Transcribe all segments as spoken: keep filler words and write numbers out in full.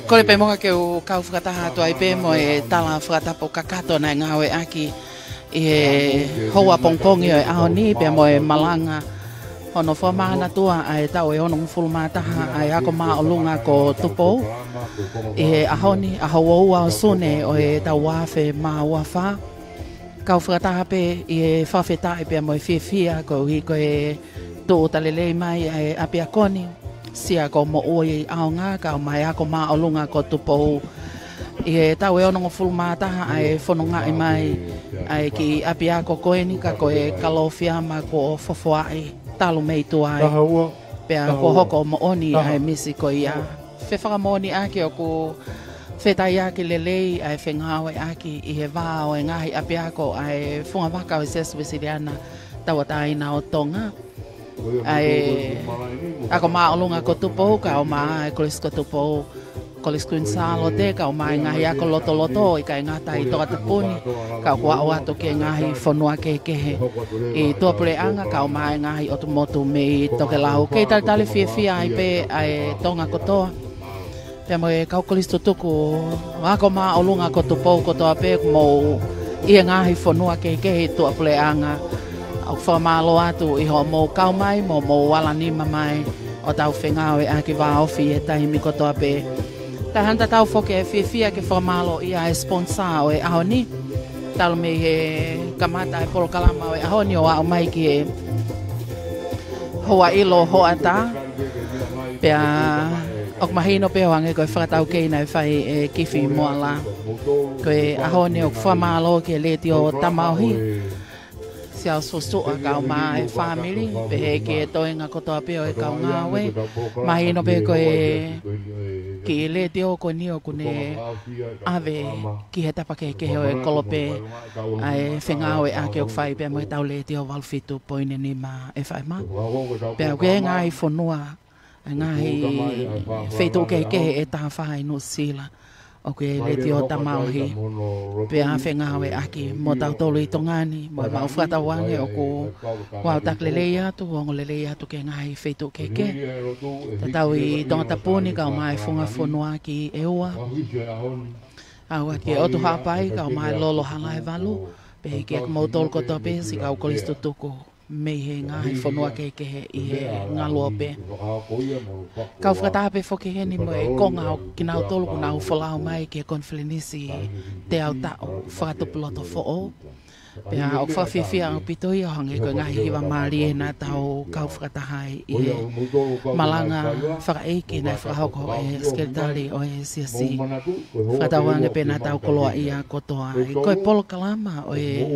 Kole pē muʻa ke u kau fakataha atu ai pē mo e tala fakatapu kakato naʻe ngāueʻaki ʻi he houa pongipongi ʻo e ʻaho ni pea mo e malanga hono fakamanatua ʻa e taʻu ʻe onongofulu mā taha ʻa e Ako Māʻolunga ko Tupou ʻi he ʻaho ni, ʻaho uaua ʻo Sune ʻo e taʻu ua afe mā ua fā. Kau fakataha pē ʻi he fakafetaʻi pea mo e fiefia koeʻuhi ko e tuʻuta lelei mai ʻa e ʻapiako ni, Sia ko Moʻui ʻAonga, kau mai Ako Māʻolunga ko Tupou. ʻI he taʻu ʻe onongofulu mā taha ʻa e fonongaʻi mai ʻa e kiʻi ʻapiako ko eni, ka ko e Kalofiama kuo fofoaʻi talu mei tuai. Pea kuo hoko moʻoni ʻa e misi ko ia. Fefakamoʻoniʻaki ʻoku fetaiaki lelei ʻa e fengāueʻaki ʻi he vā ʻo e ngaahi ʻapiako ʻa e fungavaka ʻo e Siasi Uēsiliana Tauʻatāina ʻo Tonga, ʻa e Ako Māʻolunga ko Tupou, kau mai ʻa e Kolisi ko Tupou, Kolisi Kuini Sālote, kau mai ngaahi ako lotoloto ʻikai ngata ʻi Tongatapu ni, ka kuo aʻu atu ki he ngaahi fonua kehekehe ʻi tuʻapuleʻanga, kau mai ngaahi ʻotu motu mei Tokelau. Kei talitali fiefia ai pē ʻa e Tonga kotoa pea mo e kau kolisi tutuku Ako Māʻolunga ko Tupou kotoa pē ʻoku mou ʻi he ngaahi fonua kehekehe ʻi tuʻapuleʻanga. ʻOku fakamālō atu ʻi hoʻomou kau mai mo mou ala nima mai ʻo tau fengāueʻaki vāofi ʻi he taimi kotoa pē. Taha ʻa e tatau foki ʻa e fiefia ke fakamālōʻia ʻa e sponsor ʻo e ʻaho ni, talu mei he kamata ʻa e polokalama ʻo e ʻaho ni ʻo aʻu mai ki he houa ʻilo hoʻatā. Pea ʻoku mahino pē ʻo hangē ko e fakataukei naʻe fai ʻe Kifi Moala, ko e ʻaho ni ʻoku fakamālō ki he Letiō Tamaohi, Siaosi Fosutuʻa kau mai e fāmili, pehē ki he toenga kotoa pē ʻo e kau ngāue. Mahino pē ko e kiʻi letiō ko eni ʻoku ne ʻave ki he tapa kehekehe ʻo e kolope ʻa e fengāueʻaki ʻoku fai pea mo e tau Letiō valu fitu poini nima F M. Pea ʻoku ʻi he ngaahi fonua, ʻa e ngaahi feituʻu kehekehe ʻe taha fā ʻi Nuʻusila ʻoku ʻi he Letiō Tamaohi, pea fengāueʻaki mo tautolu ʻi Tonga ni, mo ʻemau fakatauange ʻoku ʻoatu ʻa e lelei atu, ongo lelei atu ki he ngaahi feituʻu kehekehe. Tatau ʻi Tongatapu ni kau mai e funga fonua ki ʻEua, ʻalu atu ki he ʻOtu Haʻapai kau mai Lolo Halaevalu, pehē ki he kimoutolu kotoa pē siʻi kau kolisi tutuku mei he ngaahi fonua kehekehe ʻi he ngaluope. Kau fakataha pē foki heni mo e konga ʻo kinautolu kuo nau folau mai ki he konifelenisi teau taʻu fakatupu loto foʻou. Pea ʻoku fakafiefia ʻaupito ia ʻo hangē ko e ngaahi hiva mālie naʻa tau kau fakataha ai ʻi he malanga fakaʻeiki naʻe fakahoko ʻe he sekelitali ʻo e Siasi. Fakatauange pē naʻa tau koloaʻia kotoa ai. Ko e polokalama ʻo e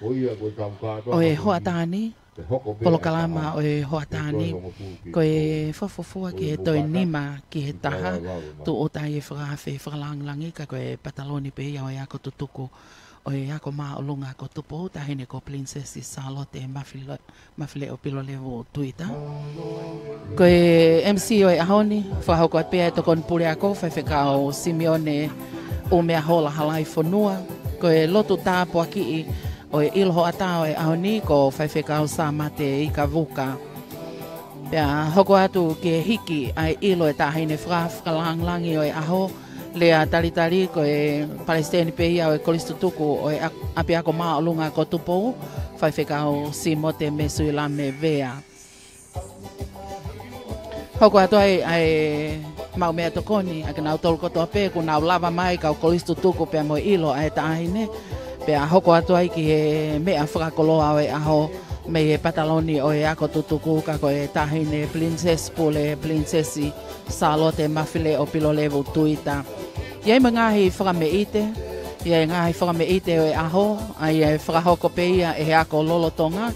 ʻo e hoʻatā ni, polokalama ʻo e hoʻatā ni, ko e fakafuofua ki he toe nima ki he taha, tūʻuta ʻi he fakaafe fakalāngilangi, ka ko e pataloni pē ia ʻo e ako tutuku ʻo e Ako Māʻolunga ko Tupou, Taʻahine ko Pilinisesi Sālote Mafile-, Mafileʻo Pilolevu Tuita. Ko e M C ʻo e ʻaho ni, fakahoko atu pē ʻe he Tokoni Puleako, Faifekau Simione ʻUmeahola Halaifonua. Ko e lotu tāpuakiʻi ʻo e ʻilo hoʻatā ʻo e ʻaho ni ko Faifekau Sāmate Ikavuka. Pea hoko atu ki he hiki ʻa e ʻilo ʻe he Taʻahine Fakaafe Fakalāngilangi ʻo e ʻaho, lea talitali ko e palesiteni pē ia ʻo e kolisi tutuku ʻo e ʻa-, ʻapiako māʻolunga ko Tupou, Faifekau Simote Mesuilame Vea. Hoko atu ai ʻa e maʻu meʻatokoni ʻa kinautolu kotoa pē kuo nau lava mai kau kolisi tutuku pea mo e ʻilo ʻa e Taʻahine. Pea hoko atu ai ki he meʻa fakakoloa ʻo e ʻaho mei he pataloni ʻo e ako tutuku, ka ko e Taʻahine Pilinisesi Pule, Pilinisesi Sālote Mafileʻo Pilolevu Tuita. ʻI ai mo e ngaahi fakameʻite, ʻi ai e ngaahi fakameʻite ʻo e ʻaho, ʻa ia ʻe fakahoko pē ia ʻe he ako lolotonga.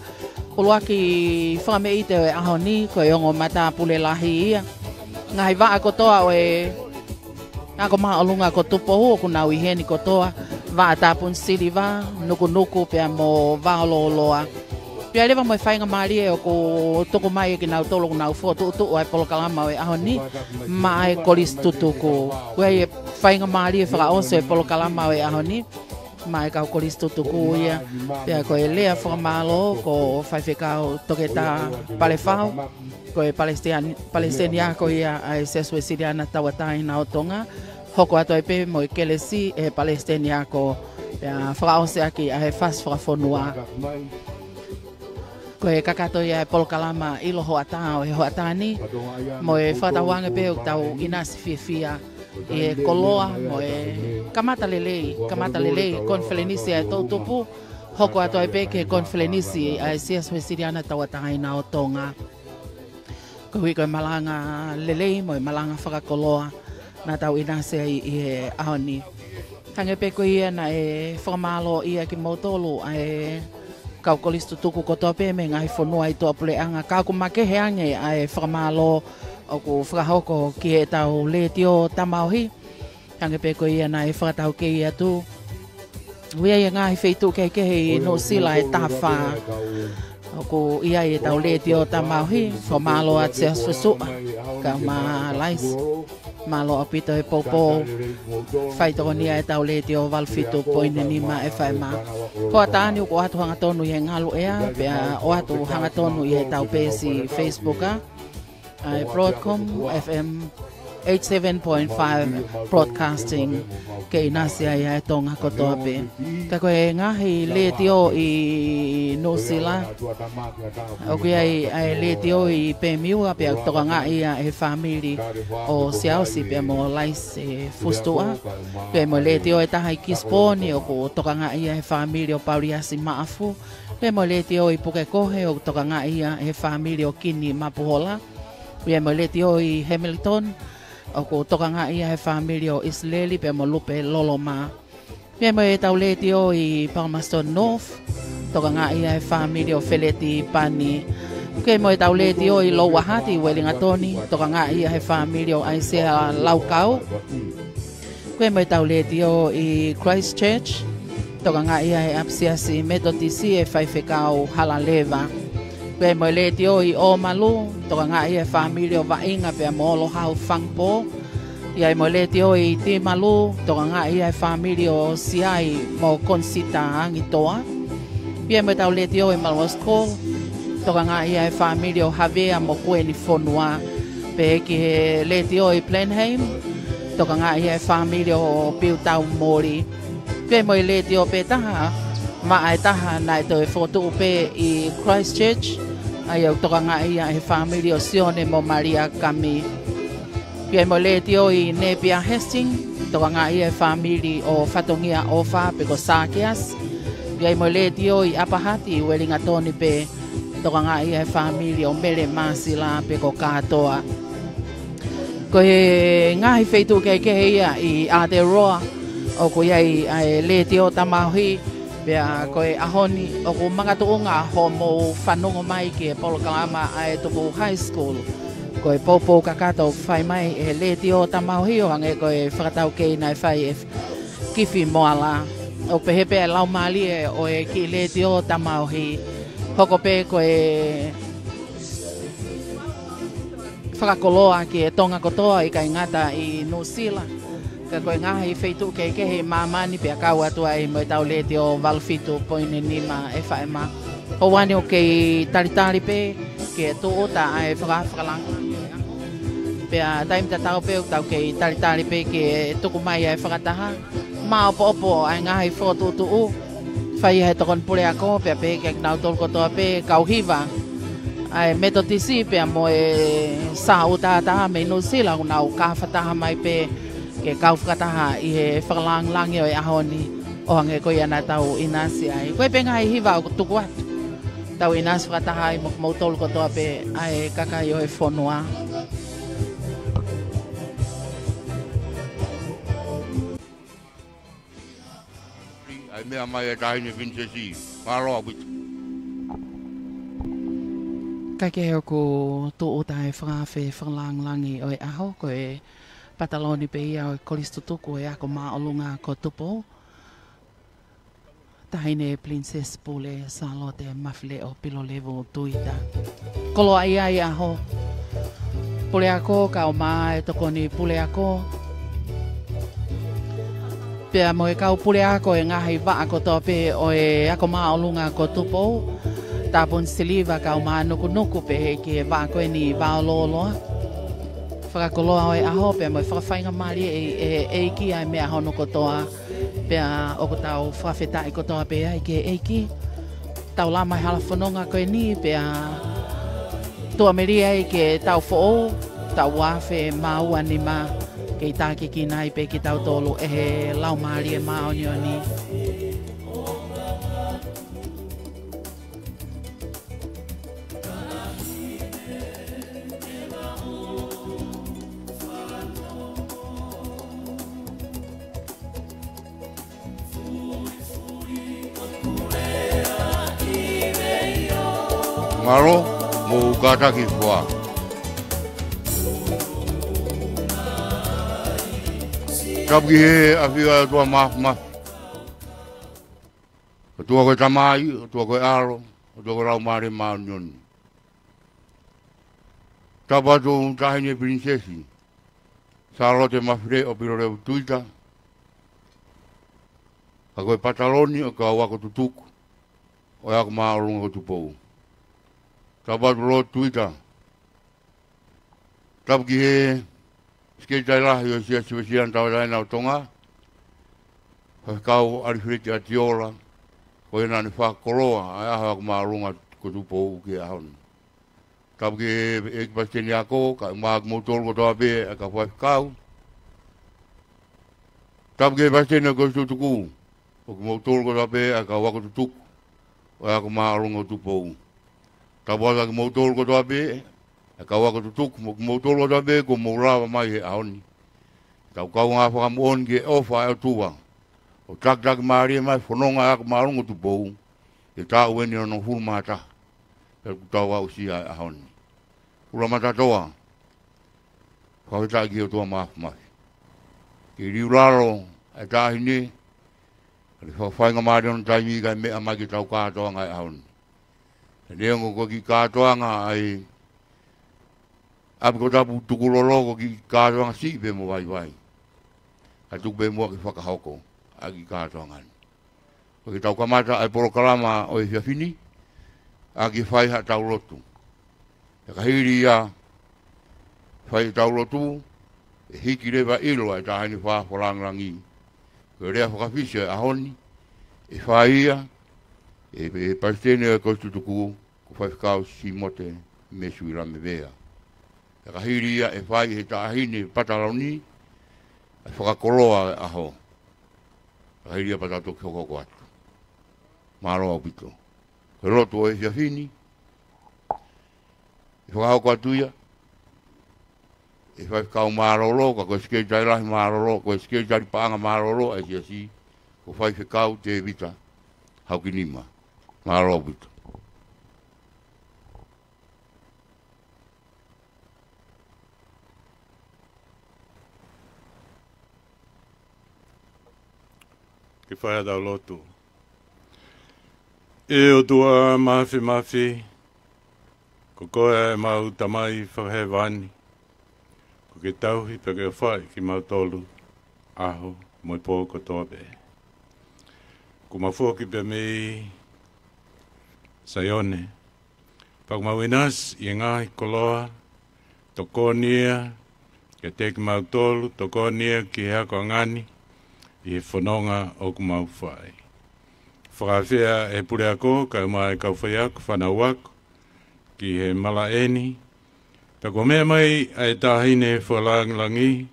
ʻUluaki fakameʻite ʻo e ʻaho ni, ko e ongo matāpule lahi ia. Ngaahi vaʻa kotoa ʻo e Ako Māʻolunga ko Tupou ʻoku nau ʻi heni kotoa, vaʻa tāpuni siliva, nukunuku pea mo vaolooloa. Pea leva mo e faingamālie ʻoku tuku mai ʻe kinautolu ʻoku nau fokotuʻutuʻu ʻa e polokalama ʻo e ʻaho ni maʻa e kolisi tutuku. Ko e faingamālie fakaʻosi ʻo e polokalama ʻo e ʻaho ni maʻa e kau kolisi tutuku ia. Pea ko e lea fakamālō ko Faifekau Toketā Palefau. Ko e palesiteni-, palesiteni ako ia ʻa e Siasi Uēsiliana Tauʻatāina ʻo Tonga, hoko atu ai pē mo e kelesi ʻe he palesiteni ako, pea fakaʻosi ʻaki ʻa e fasi fakafonua. Ko e kakato ia e polokalama ʻilo hoʻatā ʻo e hoʻatā ni, mo e fakatauange pē ʻoku tau ʻinasi fiefia ʻi he koloa mo e kamata lelei, kamata lelei konifelenisi ʻa e toʻutupu, hoko atu ai pē ki he konifelenisi ʻa e Siasi Uēsiliana Tauʻatāina ʻo Tonga. Koeʻuhi ko e malanga lelei mo e malanga fakakoloa naʻa tau ʻinasi ai ʻi he ʻaho ni. Hangē pē ko ia naʻe fakamālōʻia kimoutolu ʻa e kau kolisi tutuku kotoa pē mei he ngaahi fonua ʻi tuʻapuleʻanga, ka ʻoku makehe ange ʻa e fakamālō ʻoku fakahoko ki heʻetau letiō tamaohi. Hangē pē ko ia naʻe fakataukei atu, ʻoku ʻi ai e ngaahi feituʻu kehekehe ʻi Nuʻusila ʻe taha fā ʻoku ʻi ai ʻetau letiō tamaohi. Fakamālō atu Siaosi Fusuʻa, kae ʻumaʻā Laisi. Mālō ʻaupito e poupou faitokonia ʻetau letiō valu fitu poini nima F M. Hoʻatā ni ʻoku ʻoatu hangatonu ʻi he ngalu ʻea, pea ʻoatu hangatonu ʻi heʻetau peesi Facebook, ʻa e Broadcom F M eighty-seven point five Broadcasting, ke ʻinasi ai ʻa e Tonga kotoa pē. Ka ko e ngaahi letiō ʻi Nuʻusila, ʻoku ʻi ai ʻa e letiō ʻi Pemiua, pea ʻoku tokangaʻi ia ʻe he fāmili ʻo Siaosi pea mo Laisi Fusuʻa. Pea mo e letiō ʻe taha ʻi Kisiponi, ʻoku tokangaʻi ia ʻe he fāmili ʻo Pauliasi Maʻafu. Pea mo e letiō ʻi Pukekohe, ʻoku tokangaʻi ia ʻe he fāmili ʻo Kini Mapuhola. Pea mo e letiō ʻi Hamilton, ʻoku tokangaʻi ia ʻe he fāmili ʻo ʻIsileli pea mo Lupe Loloma. Pea mo ʻetau letiō ʻi Palmerston North, tokangaʻi ia ʻe he fāmili ʻo Feleti Pani. Pea mo ʻetau letiō ʻi Louahati, Uelingatoni, tokangaʻi ia ʻe he fāmili ʻo ʻAisea Laukau. Pea mo ʻetau letiō ʻi Christchurch, tokangaʻi ia ʻe he ʻapisiasi Metotisi ʻe Faifekau Halaleva. Pea mo e letiō ʻi ʻŌmalu, tokangaʻi ia ʻe he fāmili ʻo Vaʻinga pea mo Olohau Fangpo. ʻI ai mo e letiō ʻi Timalu, tokangaʻi ia ʻe he fāmili ʻo Siai mo Konisita Angitoa. ʻI ai mo ʻetau letiō ʻi Maluasikolo, tokangaʻi ia ʻe he fāmili ʻo Havea mo Kueni Fonua. Pea ki he letiō ʻi Blenheim, tokangaʻi ia ʻe he fāmili ʻo Piutau Moli. Pea mo e letiō pē taha, maʻa ʻe taha naʻe toe fokotuʻu pē ʻi Christchurch, ʻa ia ʻoku tokangaʻi ia ʻe he fāmili ʻo Sione mo Malia Kami. Pea mo e letiō ʻi Napier Hastings, tokangaʻi ia ʻe he fāmili ʻo Fatongia ʻOfa pe ko Sakias. Pea mo e letiō ʻi ʻApahati, Uelingatoni pē, tokangaʻi ia ʻe he fāmili ʻo Mele Masila pe ko Katoa. Ko e ngaahi feituʻu kehekehe ia ʻi Aotearoa ʻoku ʻi ai ʻa e letiō tamaohi, pea ko e ʻaho ni ʻoku makatuʻunga hoʻomou fanongo mai ki he polokalama ʻa e Tupou High School. Ko e poupou kakato ʻoku fai mai ʻe he letiō tamaohi ʻo hangē ko e fakataukei naʻe fai ʻe Kifi Moala. ʻOku pehē pē ʻa e laumālie ʻo e kiʻi letiō tamaohi. Hoko pē ko e fakakoloa ki he Tonga kotoa, ʻikai ngata ʻi Nuʻusila, ka ko e ngaahi feituʻu kehekehe ʻi māmani, pea kau atu ai mo ʻetau letiō valu fitu poini nima F M. ʻOku ou ʻamanaki ʻoku kei talitali pē ke tūʻuta ʻa e faka-, fakalāngilangi. Pea taimi tatau pē ʻoku tau kei talitali pē ke tuku mai ʻa e fakataha. Māʻopoʻopo ʻa e ngaahi fokotuʻutuʻu fai ʻe he tokoni puleako, pea pehē kiate kinautolu kotoa pē kau hiva ʻa e Metotisi pea mo e Sāʻū Tātā mei Nuʻusila, ʻoku nau kau fakataha mai pē ke kau fakataha ʻi he fakalāngilangi ʻo e ʻaho ni, ʻo hangē ko ia naʻa tau ʻinasi ai. Ko e pē ngaahi hiva ʻoku tuku atu, tau ʻinasi fakataha ai mo kimoutolu kotoa pē ʻa e kakai ʻo e fonua. ʻA e meʻa mai ʻa e Taʻahine Pilinisesi. Mālō ʻaupito. Kae kehe ʻoku tūʻuta e fakaafe fakalāngilangi ʻo e ʻaho, ko e pataloni pē ia ʻo e Kolisi Tutuku ʻo e Ako Māʻolunga ko Tupou, Taʻahine Pilinisesi Pule Sālote Mafileʻo Pilolevu Tuita. Koloaʻia ʻi he ʻaho, puleako kae ʻumaʻā e tokoni puleako, pea mo e kau puleako ʻo e ngaahi vaʻa kotoa pē ʻo e Ako Māʻolunga ko Tupou, Tāpuni siliva kau mānukunuku pehē ki he vā ko eni, vā o lōloa. Fakakoloa ʻo e ʻaho pea mo e fakafaingamālie ʻe, ʻe, ʻEiki ʻa e meʻa hono kotoa. Pea ʻoku tau fakafetaʻi kotoa pē ai ki he ʻEiki. Tau lama he hala fononga ko eni pea tuʻamelie ai ke tau foʻou, tau afe mā ua nima, kei tākiekina ai pē kitautolu ʻe he Laumālie Māʻoniʻoni. Mālō, mou kātaki fua. Tapu ki he ʻafio ʻa e ʻOtua Māfimafi. ʻOtua ko e Tamai, ʻOtua ko e ʻAlo, ʻOtua ko e Laumālie Māʻoniʻoni. Tapu atu Taʻahine Pilinisesi Sālote Mafileʻo Pilolevu Tuita, ka ko e pataloni ʻo e kau ako tutuku ʻo e Ako Māʻolunga ko Tupou. Tapu atu Lord Tuita. Tapu ki he Sekelitali Lahi ʻo e Siasi Uēsiliana Tauʻatāina ʻo Tonga, Faifekau ʻAlifeleti ʻAtiola, ko ia naʻa ne fakakoloa ʻa e ʻaho ʻo e Ako Māʻolunga ko Tupou ki he ʻaho ni. Tapu ki he ʻEiki Palesiteni Ako, kae ʻumaʻā kimoutolu kotoa pē ʻa e kau faifekau. Tapu ki he Palesiteni ʻo e Kolisi Tutuku, mo kimoutolu kotoa pē ʻa e kau ako tutuku ʻo e Ako Māʻolunga ko Tupou. Tapu atu kimoutolu kotoa pē ʻa e kau ako tutuku, mo kimoutolu kotoa pē kuo mou lava mai he ʻaho ni. Tau kaungā fakamoʻoni ki he ʻofa ʻa e ʻOtua ʻo takitaki mālie mai e fononga ʻa e Ako Māʻolunga ko Tupou ʻi he taʻu eni ʻe onongofulu mā taha pea kuo tau aʻusia ʻa e ʻaho ni. Ula matatoa, fakafetaʻi ki he ʻOtua Māfimafi. Ke liu lalo ʻa e taʻahine, ʻa e fakafaingamālie ʻo hono taimi kae meʻa mai ki heʻetau kātoanga ʻo e ʻaho ni. Neongo ko e kiʻi kātoanga ʻa e ʻapi ko Tapu Tukulolo, ko e kiʻi kātoanga siʻi pē mo vaivai, ka tuku pē muʻa ke fakahoko ʻa e kiʻi kātoanga ni. Ko ʻetau kamata ʻa e polokalama ʻo e efiafi ni, ʻaki e fai haʻatau lotu. Pea ka hili ia fai ʻetau lotu, ʻe hiki leva ʻilo ʻa e Taʻahine Fāfā Langilangi. Ko e lea fakafisi ʻo e ʻaho ni, ʻe fai ia ʻe he Palesiteni ʻo e Kolisi Tutuku, ko Faifekau Simote Mesuilame Vea. Pea ka hili ia ʻe fai ʻe he Taʻahine Pataloni ʻa e fakakoloa ʻo e ʻaho. Pea ka hili ia pea tau toki hokohoko atu. Mālō ʻaupito. Ko e lotu ʻo e efiafi ni, ʻe fakahoko atu ia ʻe he Faifekau Mālōlō, ka ko e Sekelitali Lahi Mālōlō, ko e Sekelitali Paʻanga Mālōlō ʻa e Siasi, ko Faifekau Tēvita Haukinima. Mālō ʻaupito. Ke fai haʻatau lotu. ʻE ʻOtua Māfimafi, ko koe ʻa ʻemau Tamai fakahēvani, kuo ke tauhi pea ke ʻofaʻi kimautolu ʻaho mo e pō kotoa pē. Kuo mau foki pē mei Saione, pea kuo mau ʻinasi ʻi he ngaahi koloa, tokoni ia kiate kimautolu, tokoni ia ki he akoʻanga ni ʻi he fononga ʻoku mau fai. Fakaafeʻi ʻe he puleako kae ʻumaʻā e kau faiako, fānau ako ki he malaʻe ni. Pea kuo meʻa mai ʻa e Taʻahine Fakalangilangi,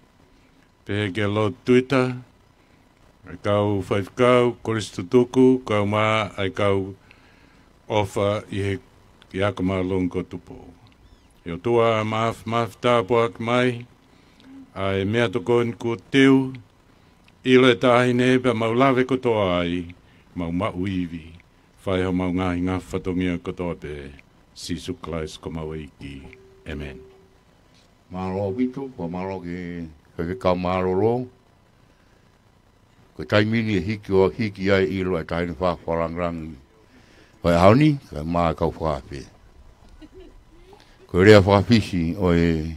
pehē kia Lord Tuita, ʻa e kau faifekau, Kolisi Tutuku, kae ʻumaʻā ʻa e kau ʻofa ʻi he, ʻi he Ako Māʻolunga ko Tupou. ʻE ʻOtua Māfimafi, tāpuakiʻi mai ʻa e meʻatokoni kuo teu, ʻilo ʻa e Taʻahine pea mau lave kotoa ai, mau maʻu ivi, fai homau ngaahi ngafa fatongia kotoa pē, Sīsū Kalaisi ko homau ʻEiki. ʻĒmeni. Mālō ʻaupito, pea mālō ki he Faifekau Mālōlō. Ko e taimi ni ʻe hiki ʻo hiki ai ʻilo ʻa e Taʻahine Fāfā Langilangi ʻo e ʻaho ni, kae ʻumaʻā e kau fakaafeʻi. Ko e lea fakafisi ʻo e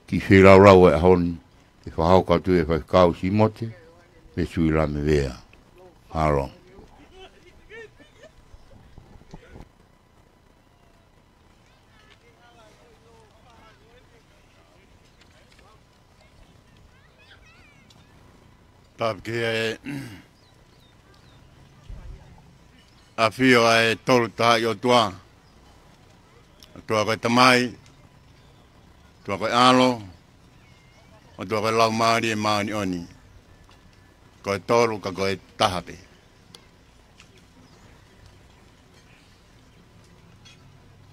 kiʻi feilaulau ʻo e ʻaho ni, ʻe fakahoko atu ʻe Faifekau Simote Mesuilame Vea. Mālō. Tapu ki he ʻafio ʻa e Tolu Tahaʻi ʻOtua. ʻOtua ko e Tamai, ʻOtua ko e ʻAlo, ʻOtua ko e Laumālie Māʻoniʻoni. Ko e tolu ka ko e taha pē.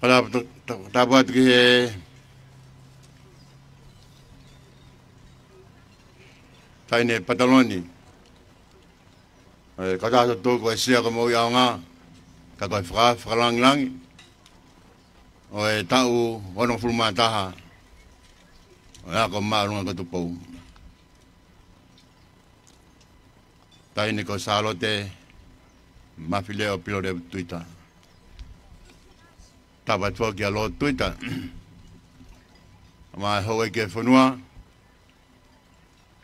Tapu, tapu atu ki he taʻahine pataloni. ʻE, ka taha to ko e sia ko mo i aonga, ka ko e faka-, fakalāngilangi ʻo e taʻu onongofulu mā taha ʻo e Ako Māʻolunga ko Tupou. Taʻahine ko Sālote Mafileʻo Pilolevu Tuita. Tapu atu foki kia Lord Tuita. Mo e houʻeiki ʻo e fonua.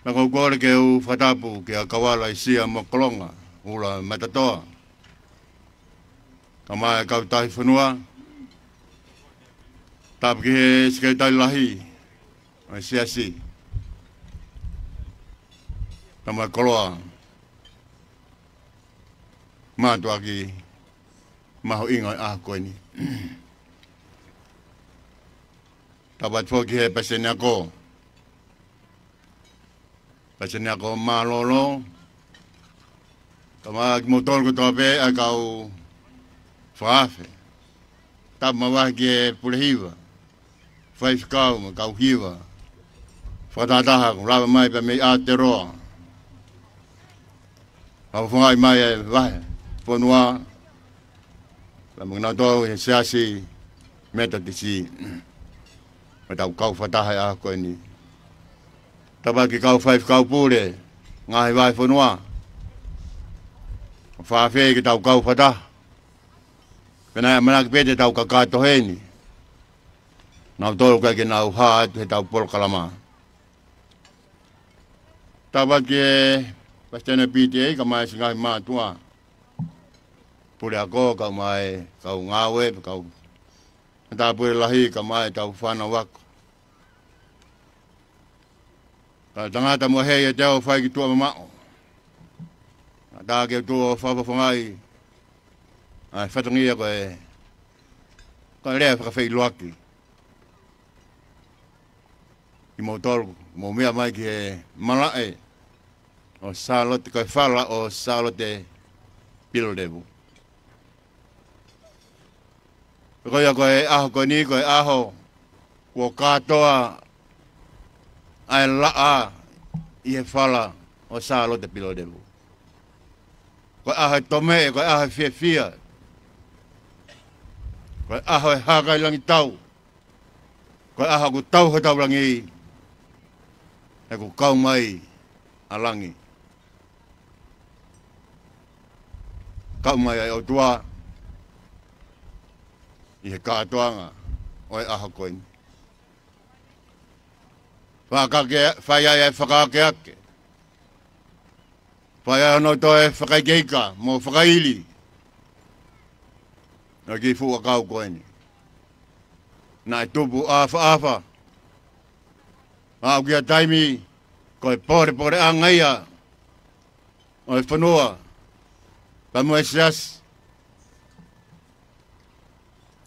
Naʻa ku kole ke u fakatapu kia Kauala ʻIsia mo Kolonga, Ula Matatoa. Kae ʻumaʻā e kau tauhi fonua. Tapu ki he Sekelitali Lahi ʻo e Siasi. Kae ʻumaʻā e koloa mātuʻaki mahuʻinga ʻo e ʻaho ko eni. Tapu atu foki ki he Palesiteni Ako. Palesiteni Ako mālōlō. Kae ʻumaʻā kimoutolu kotoa pē ʻa e kau fakaafe. Tapu makehe ki he Pule Hiva, faifekau mo e kau hiva fakatahataha kuo lava mai pē mei Aotearoa. Fakafofongaʻi mai e vahefonua, pea mo kinautolu he Siasi Metotisi. Mo ʻetau kau fakataha he ʻaho ko eni. Tapu ki he kau faifekau pule ngaahi vahefonua. Fakaafeʻi ke tau kau fakataha. Pea naʻe ʻamanaki pē te tau kakato heni. Naʻa tau ʻikai ke nau hā atu heʻetau polokalama. Tapu ki he Palesiteni P T A kae ʻumaʻā e siʻi ngaahi mātuʻa. Pule Ako kae ʻumaʻā e kau ngāue, kau matāpule lahi kae ʻumaʻā ʻetau fānau ako. Ka tangata mo hei e te au fai ki tuʻa mamaʻo. Naʻa ta ke tuʻu ʻo fakafofongaʻi ʻa e fatongia ko e, ko e lea fakafeʻiloaki. Kimoutolu, mou meʻa mai ki he malaʻe ʻo Sālote, ko e fala ʻo Sālote Pilolevu. Ko ia ko e ʻaho ko eni, ko e ʻaho kuo kātoa ʻa e laʻā ʻi he fala ʻo Sālote Pilolevu. Ko e ʻaho e tomeʻe, ko e ʻaho e fiefia, ko e ʻaho e hākailangitau, ko e ʻaho ʻoku tau hotau langi, he kuo kau mai ʻa langi. Kau mai ʻa e ʻOtua ʻi he kātoanga ʻo e ʻaho ko eni. Fakake-, fai ai e fakaakeake. Fai ai hono toe fakaikeika mo fakaili ʻa e kiʻi fuʻu ʻakau ko eni. Naʻe tupu ʻāfaʻafa. Aʻu ki ha taimi ko e polepoleʻanga ia ʻo e fonua pea mo e Siasi.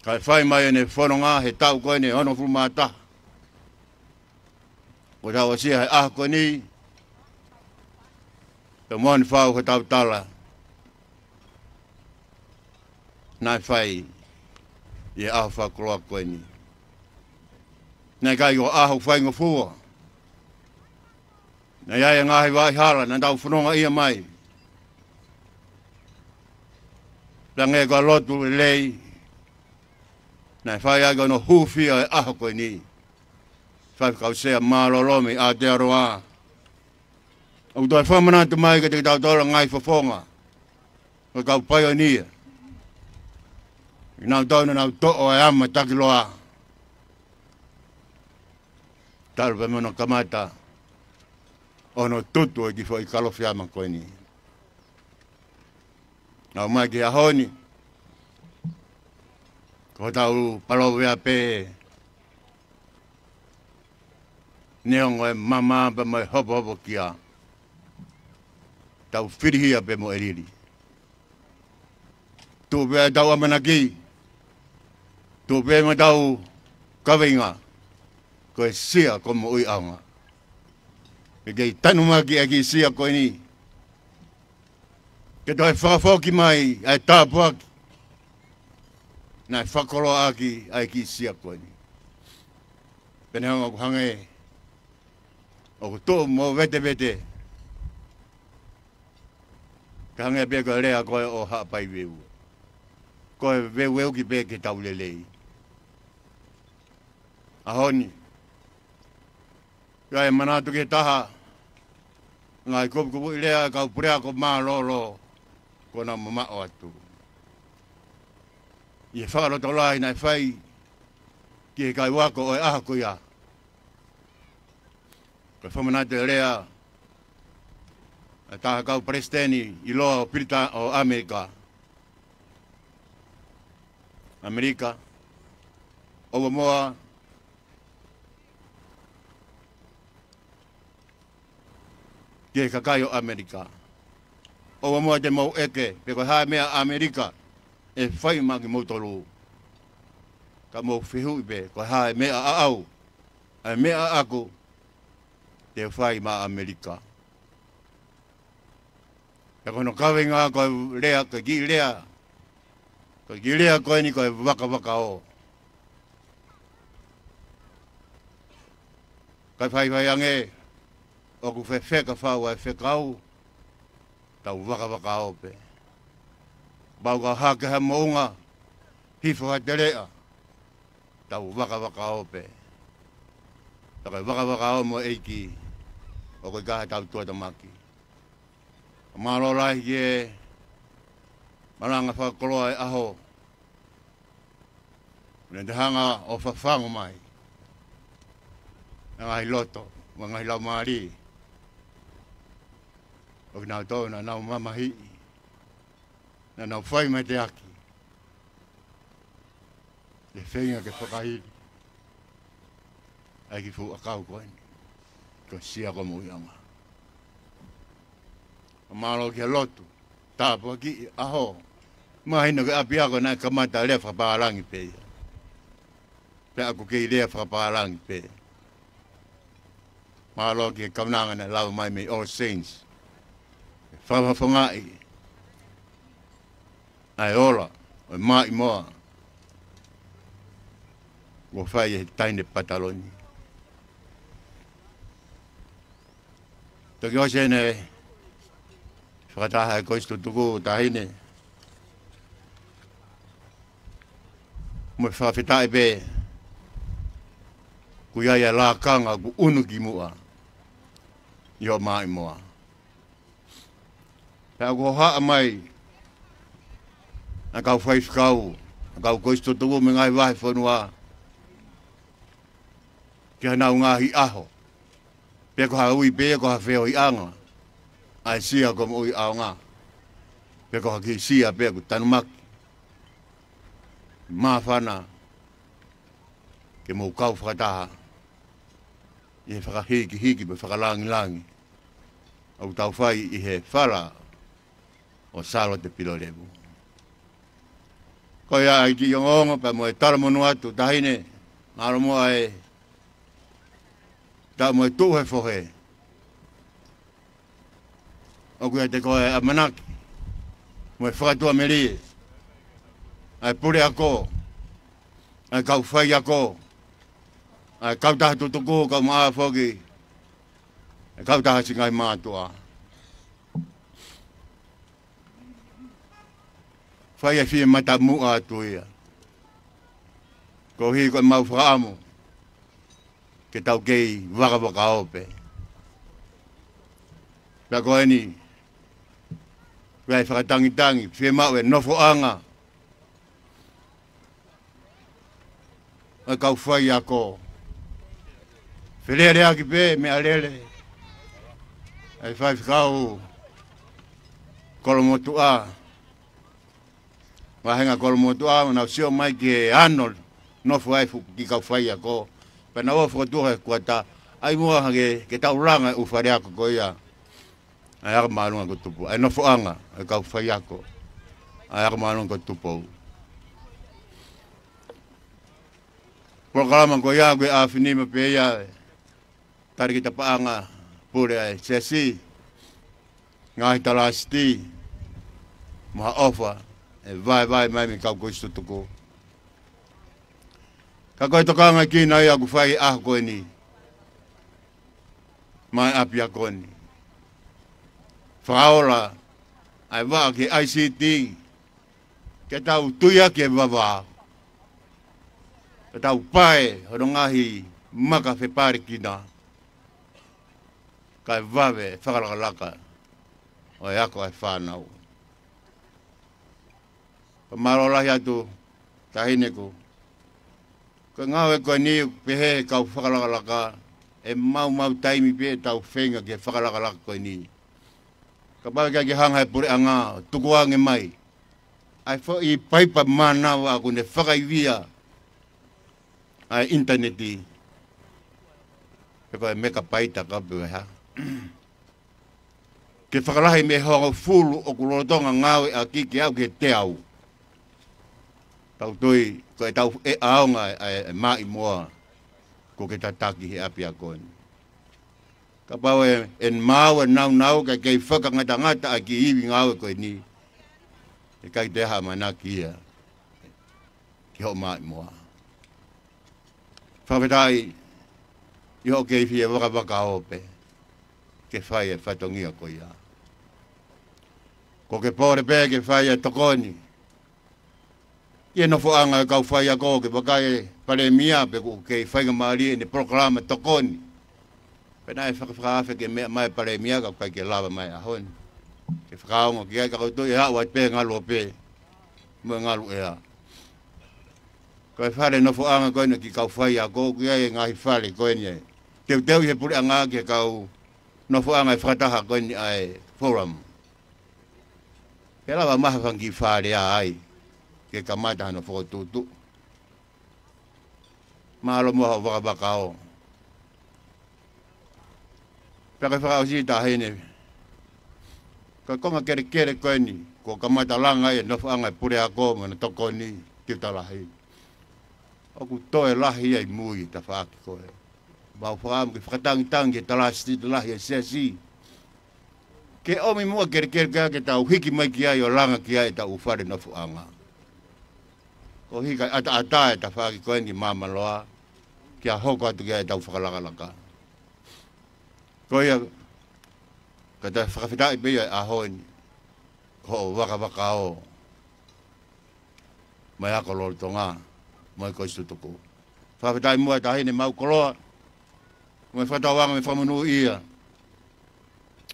Kae fai mai ʻene fononga he taʻu ko eni ʻe onongofulu mā taha. Kuo tau aʻusia he ʻaho ko eni, pea mo ʻene fau hotau tala naʻe fai ʻi he ʻaho fakakoloa ko eni. Naʻe ʻikai ko ha ʻaho faingofua. Naʻe ʻi ai e ngaahi vaʻa hala naʻa tau fononga ia mai. Pea hangē ko e lotu lelei naʻe fai ai ko hono hūfia e ʻaho ko eni. Faifekau Sea mālōlō mei Aotearoa. ʻOku toe fakamanatu mai kiate kitautolu e ngaahi fofonga ʻo e kau paionia. Kinautolu naʻa nau toʻo e ama takiloa. Talu pē mo hono kamata ʻo hono tutu e kiʻi foʻi kalofiama ko eni. Aʻu mai ki he ʻaho ni, ko hotau palovea pē, neongo e mama pea mo e hopohopokia, tau filihia pē mo ʻElili. Tuʻu pē ʻetau ʻamanaki, tuʻu pē mo ʻetau kaveinga, ko e Sia ko Moʻui ʻAonga. Ke kei tanumaki ʻa e kiʻi sia ko eni, ke toe fakafoki mai ʻa e tāpuaki naʻe fakakoloa ʻaki ʻa e kiʻi sia ko eni. Pea neongo ʻoku hangē ʻoku tuʻu mo vetevete, ka hangē pē ko e lea ko ē ʻo Haʻapai Veu, ko e veuveuki pē ke tau lelei. ʻAho ni, ʻoku ʻi ai e manatu ki he taha, ngaahi kupukupuʻi lea ʻa e kau puleako mālōlō kuo nau mamaʻo atu ʻi he fakalotolahi naʻe fai ki he kau ako ʻo e ʻaho ko ia. Ko e fakamanatu e lea ʻa e taha kau palesiteni ʻiloa ʻo Pilitānia, ʻo ʻAmelika. ʻAmelika, ʻoua muʻa ki he kakai ʻo ʻAmelika. ʻOua muʻa te mou ʻeke pe ko e hā e meʻa ʻa ʻAmelika ʻe fai maʻa kimoutolu. Ka mou fehuʻi pē, ko e hā e meʻa ʻaʻau, ʻa e meʻa ʻaʻaku te u fai maʻa ʻAmelika. Pea ko hono kaveinga ko e lea, ko e kiʻi lea, ko e kiʻi lea ko eni ko e vakavakaō. Kae faifai ange ʻoku fefeka fau ʻa e fekau, tau vakavakaō pē. Pau ka hake ha moʻunga, hifo ha teleʻa, tau vakavakaō pē. Pea ko e vakavakaō mo e ʻEiki, ʻoku ʻikai haʻatau tuʻutāmaki. Mālō lahi ki he malanga fakakoloa e ʻaho. Naʻa te hanga ʻo fafangu mai ʻa e ngaahi loto mo e ngaahi laumālie ʻo kinautolu naʻa nau mamahiʻi, naʻa nau fai mateaki ʻi he feinga ke fakahili ʻa e kiʻi fuʻu ʻakau ko eni, ko Sia ko Moʻui ʻAonga. Mālō ki he lotu, tāpuakiʻi ʻaho. Mahino ko e ʻapiako naʻe kamata lea fakapālangi pē ia. Pea ʻoku kei lea fakapālangi pē. Mālō ki he kaunanga naʻe lava mai mei All Saints, fakafofongaʻi ʻa e ola ʻo e maʻimoa kuo fai ʻe he taʻahine pataloni. Toki ʻosi ʻene fakataha e kosi tutuku taʻahine, mo e fakafetaʻi pē, ʻoku ʻi ai ʻa e lakanga ʻoku ʻunu ki muʻa ʻi hoʻo maʻimoa. Pea ʻoku hohaʻa mai ʻa e kau faifekau, ʻa e kau kosi tutuku mei he ngaahi vahefonua, ki haʻanau ngaahi ʻaho. Pe ko ha ui pē, ko ha feohiʻanga ʻa e Sia ko Moʻui ʻAonga, pe ko ha kiʻi sia pē ʻoku tanumaki, māfana ke mou kau fakataha ʻi he fakahikihiki mo e fakalangilangi ʻoku tau fai ʻi he fala ʻo Sālote Pilolevu. Ko ia ai ki ongoongo pea mo e talamonū atu taʻahine, mālō muʻa e taʻu mo e tuʻu he fohe. ʻOku ʻiate koe ʻa e ʻamanaki mo e fakatuʻamelie ʻa e puleako, ʻa e kau faiako, ʻa e kautaha tutuku, kau maʻa foki ʻa e kautaha siʻi ngaahi mātuʻa. Fai e fie matamuʻa atu ia, koeʻuhi ko ʻemau fakaʻamu ke tau kei vakavakaō pē. Pea ko eni, ʻoku ʻi ai e fakatangitangi, fiemaʻu e nofoʻanga ʻa e kau faiako. Feleleʻaki pē meʻalele ʻa e faifekau Kolomotuʻa, vāhenga Kolomotuʻa, ʻo nau sio mai ki he ano nofo ai e fuʻu kiʻi kau faiako. Pea nau ō fokotuʻu he kuata, ʻai muʻa hake ke tau langa e ʻū faleako ko ia. ʻa e ako māʻolunga ko Tupou, ʻa e nofoʻanga ʻo e kau faiako ʻa e ako māʻolunga ko Tupou. Polokalama ko ia ko e ʻaho ni ma pē ia ʻe tali ki he paʻanga pule ʻa e siasi, ngaahi talasiti, mo ha ʻofa ʻe vaevae mai mei he kau kolisi tutuku. Ka ko e tokangaʻi kina ia ʻoku fai he ʻaho ko eni maʻa e ʻapiako ni. Fakaola ʻa e vaʻa ki he I C T, ke tau tui ʻaki e vavā, ke tau pae hono ngaahi maka fepalekina, kae vave e fakalakalaka ʻo e ako ʻa e fānau. Fakamālō lahi atu, Taʻahine, ko e ngāue ko eni, pehē ʻe he kau fakalakalaka, ʻe maumau taimi pē ʻetau feinga ki he fakalakalaka ko eni. Kapau ʻe ʻikai ke hanga ʻe he puleʻanga ʻo tukuange mai ʻa e foʻi paipa mānava ʻoku ne fakaivia ʻa e ʻinitaneti, pe ko e mekapaita ka pe ko e hā, ke fakalahi mei he hongofulu ʻoku lolotonga ngāueʻaki ke aʻu ki he teau. Tau tui ko ʻetau ʻaonga ʻa e, ʻa e, ʻa e maʻimoa kuo ke tataki he ʻapiako ni. Kapau ʻe, ʻe maau e naunau kae kei fakangatangata ʻa e kiʻi ivi ngāue ko eni, ʻe ʻikai toe ʻamanaki ia ki hoʻo maʻimoa. Fakafetaʻi ʻi hoʻo kei fie vakavakaʻi pē ke fai e fatongia ko ia. Kuo ke pole pē ke fai e tokoni ki he nofoʻanga ʻo e kau faiako, ke vakai e Palēmia pe ʻoku kei faingamālie ʻene polokalama tokoni. Pea naʻe fakafakaafe ke meʻa mai e Palēmia ka ʻoku ʻikai ke lava mai he ʻaho ni ke fakaongo ki ai, ka ʻoku ou tui ʻe aʻu ai pē ngalu ʻo pē mo e ngalu ʻea. Ko e fale nofoʻanga ko eni ki he kau faiako, ʻoku ʻi ai e ngaahi fale ko eni ʻe teuteuʻi ʻe he puleʻanga ki he kau nofoʻanga ʻe fakataha ko eni ʻa e Forum. Ke lava mai ha fanga kiʻi fale ai ke kamata hano fokotuʻutuʻu. Mālō muʻa hoʻo vakavakaʻi. Pea ke fakaʻosi, Taʻahine, ko e konga kelekele ko eni kuo kamata langa ai e nofoʻanga ʻo e puleako mo hono tokoni ki Utalahi. ʻOku toe lahi ia ʻi mui e tafaʻaki ko ē. Mau fakaʻamu ke fakatangitangi e talasiti lahi e siasi ke ʻomi muʻa e kelekele ko ia ke tau hiki mai ki ai ʻo langa ki ai ʻetau fale nofoʻanga. Koeʻuhi kae ʻataʻatā e tafaʻaki ko eni ki Māmaloa, ke hoko atu ki ai ʻetau fakalakalaka. Ko ia, ka tau fakafetaʻi pē ia he ʻaho ni, ko hoʻo vakavakaʻi mai e ako lolotonga mo e kolisi tutuku. Fakafetaʻi muʻa, Taʻahine, mau koloa mo e fakatauange mo e fakamonūʻia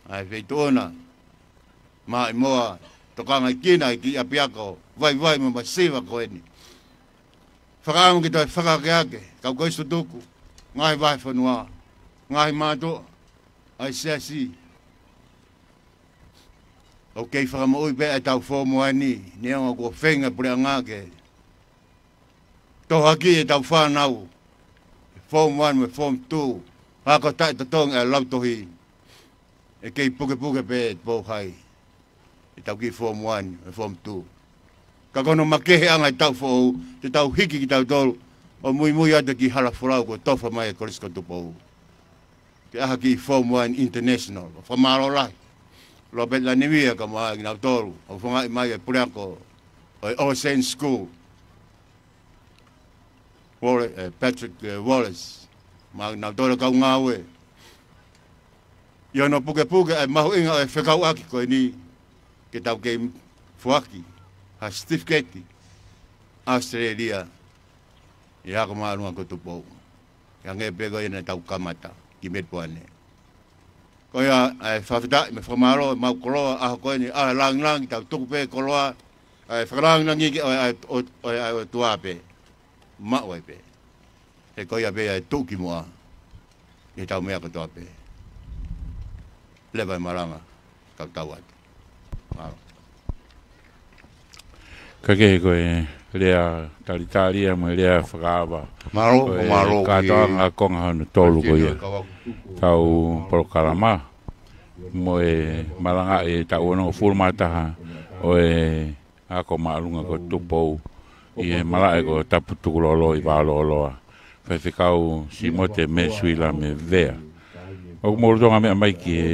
ʻa e Feituʻuna maʻimoa, tokangaʻi kina e kiʻi ʻapiako vaivai mo masiva ko eni. Fakaʻamu ke toe fakaakeake e kau kolisi tutuku, ngaahi vahefonua, ngaahi mātuʻa ʻa e siasi. ʻOku kei fakamoʻui pē ʻetau Form One ni, neongo kuo feinga e puleʻanga ke tohoakiʻi ʻetau fānau he Form One mo e Form Two, ka ko e taʻetotongi ʻa e lautohi, ʻe kei pukepuke pē ʻe Tupou High ʻetau kiʻi Form One mo e Form Two. Ka ko hono makeheʻanga ʻetau foʻou, te tau hiki kitautolu ʻo muimui atu ki he hala folau kuo tofa mai ʻe he Kolisi ko Tupou ke ʻai ha kiʻi Form One International. Fakamālō lahi Robert Lanivia kae ʻumaʻā kinautolu ʻoku fangaʻi mai ʻe he puleako ʻo e Ocean School, Wallace, eh, Patrick, eh, Wallace, mo kinautolu e kau ngāue, ʻi hono pukepuke ʻa e mahuʻinga ʻo e fekauʻaki ko eni, ke tau kei foaki ha certificate ʻAositelēlia ʻi he ako māʻolunga ko Tupou, ʻi he hangē pē ko ia naʻa tau kamata ki Melipoane. Ko ia, ʻa e fakafetaʻi mo e fakamālō, mau koloa he ʻaho ko eni, ʻa e langilangi, tau tuku pē koloa, ʻa e fakalangilangi ki he ʻo, ʻa e ʻo, ʻo, ʻa e ʻOtua pē, maʻu ai pē. He ko ia pē ʻa e tuʻukimuʻa ʻi heʻetau meʻa kotoa pē. Leva e malanga, kau tau atu. Mālō. Ka kehe ko e lea talitali ia mo e lea fakaava. Mālō, ko e mālō ki he kātoanga konga hono tolu ko ia. Kau polokalama. mo e malanga e taʻu onongofulu mā taha ʻo e ako māʻolunga ko Tupou ʻi he malaʻe ko Taputukulolo ʻi Vaololoa, Faifekau Simote Mesuila Mevea. ʻOku mou lolotonga meʻa mai ki he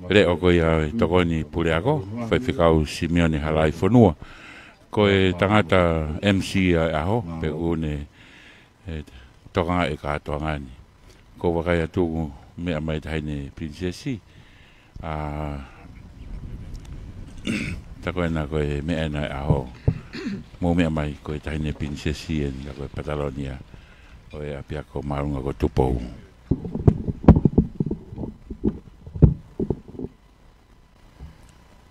leʻo ko ia ʻo e tokoni puleako, Faifekau Simione Halaifonua. Ko e tangata M C ʻa e ʻaho, pea ʻoku ne, e, tokangaʻi e kātoanga ni. Ko e vakai atu ʻoku meʻa mai Taʻahine Pilinisesi. ʻA, tā ko ena ko e meʻa ena ʻo e ʻaho. Mou meʻa mai ko e Taʻahine Pilinisesi eni, tā ko e Patalonia ʻo e ʻapiako māʻolunga ko Tupou.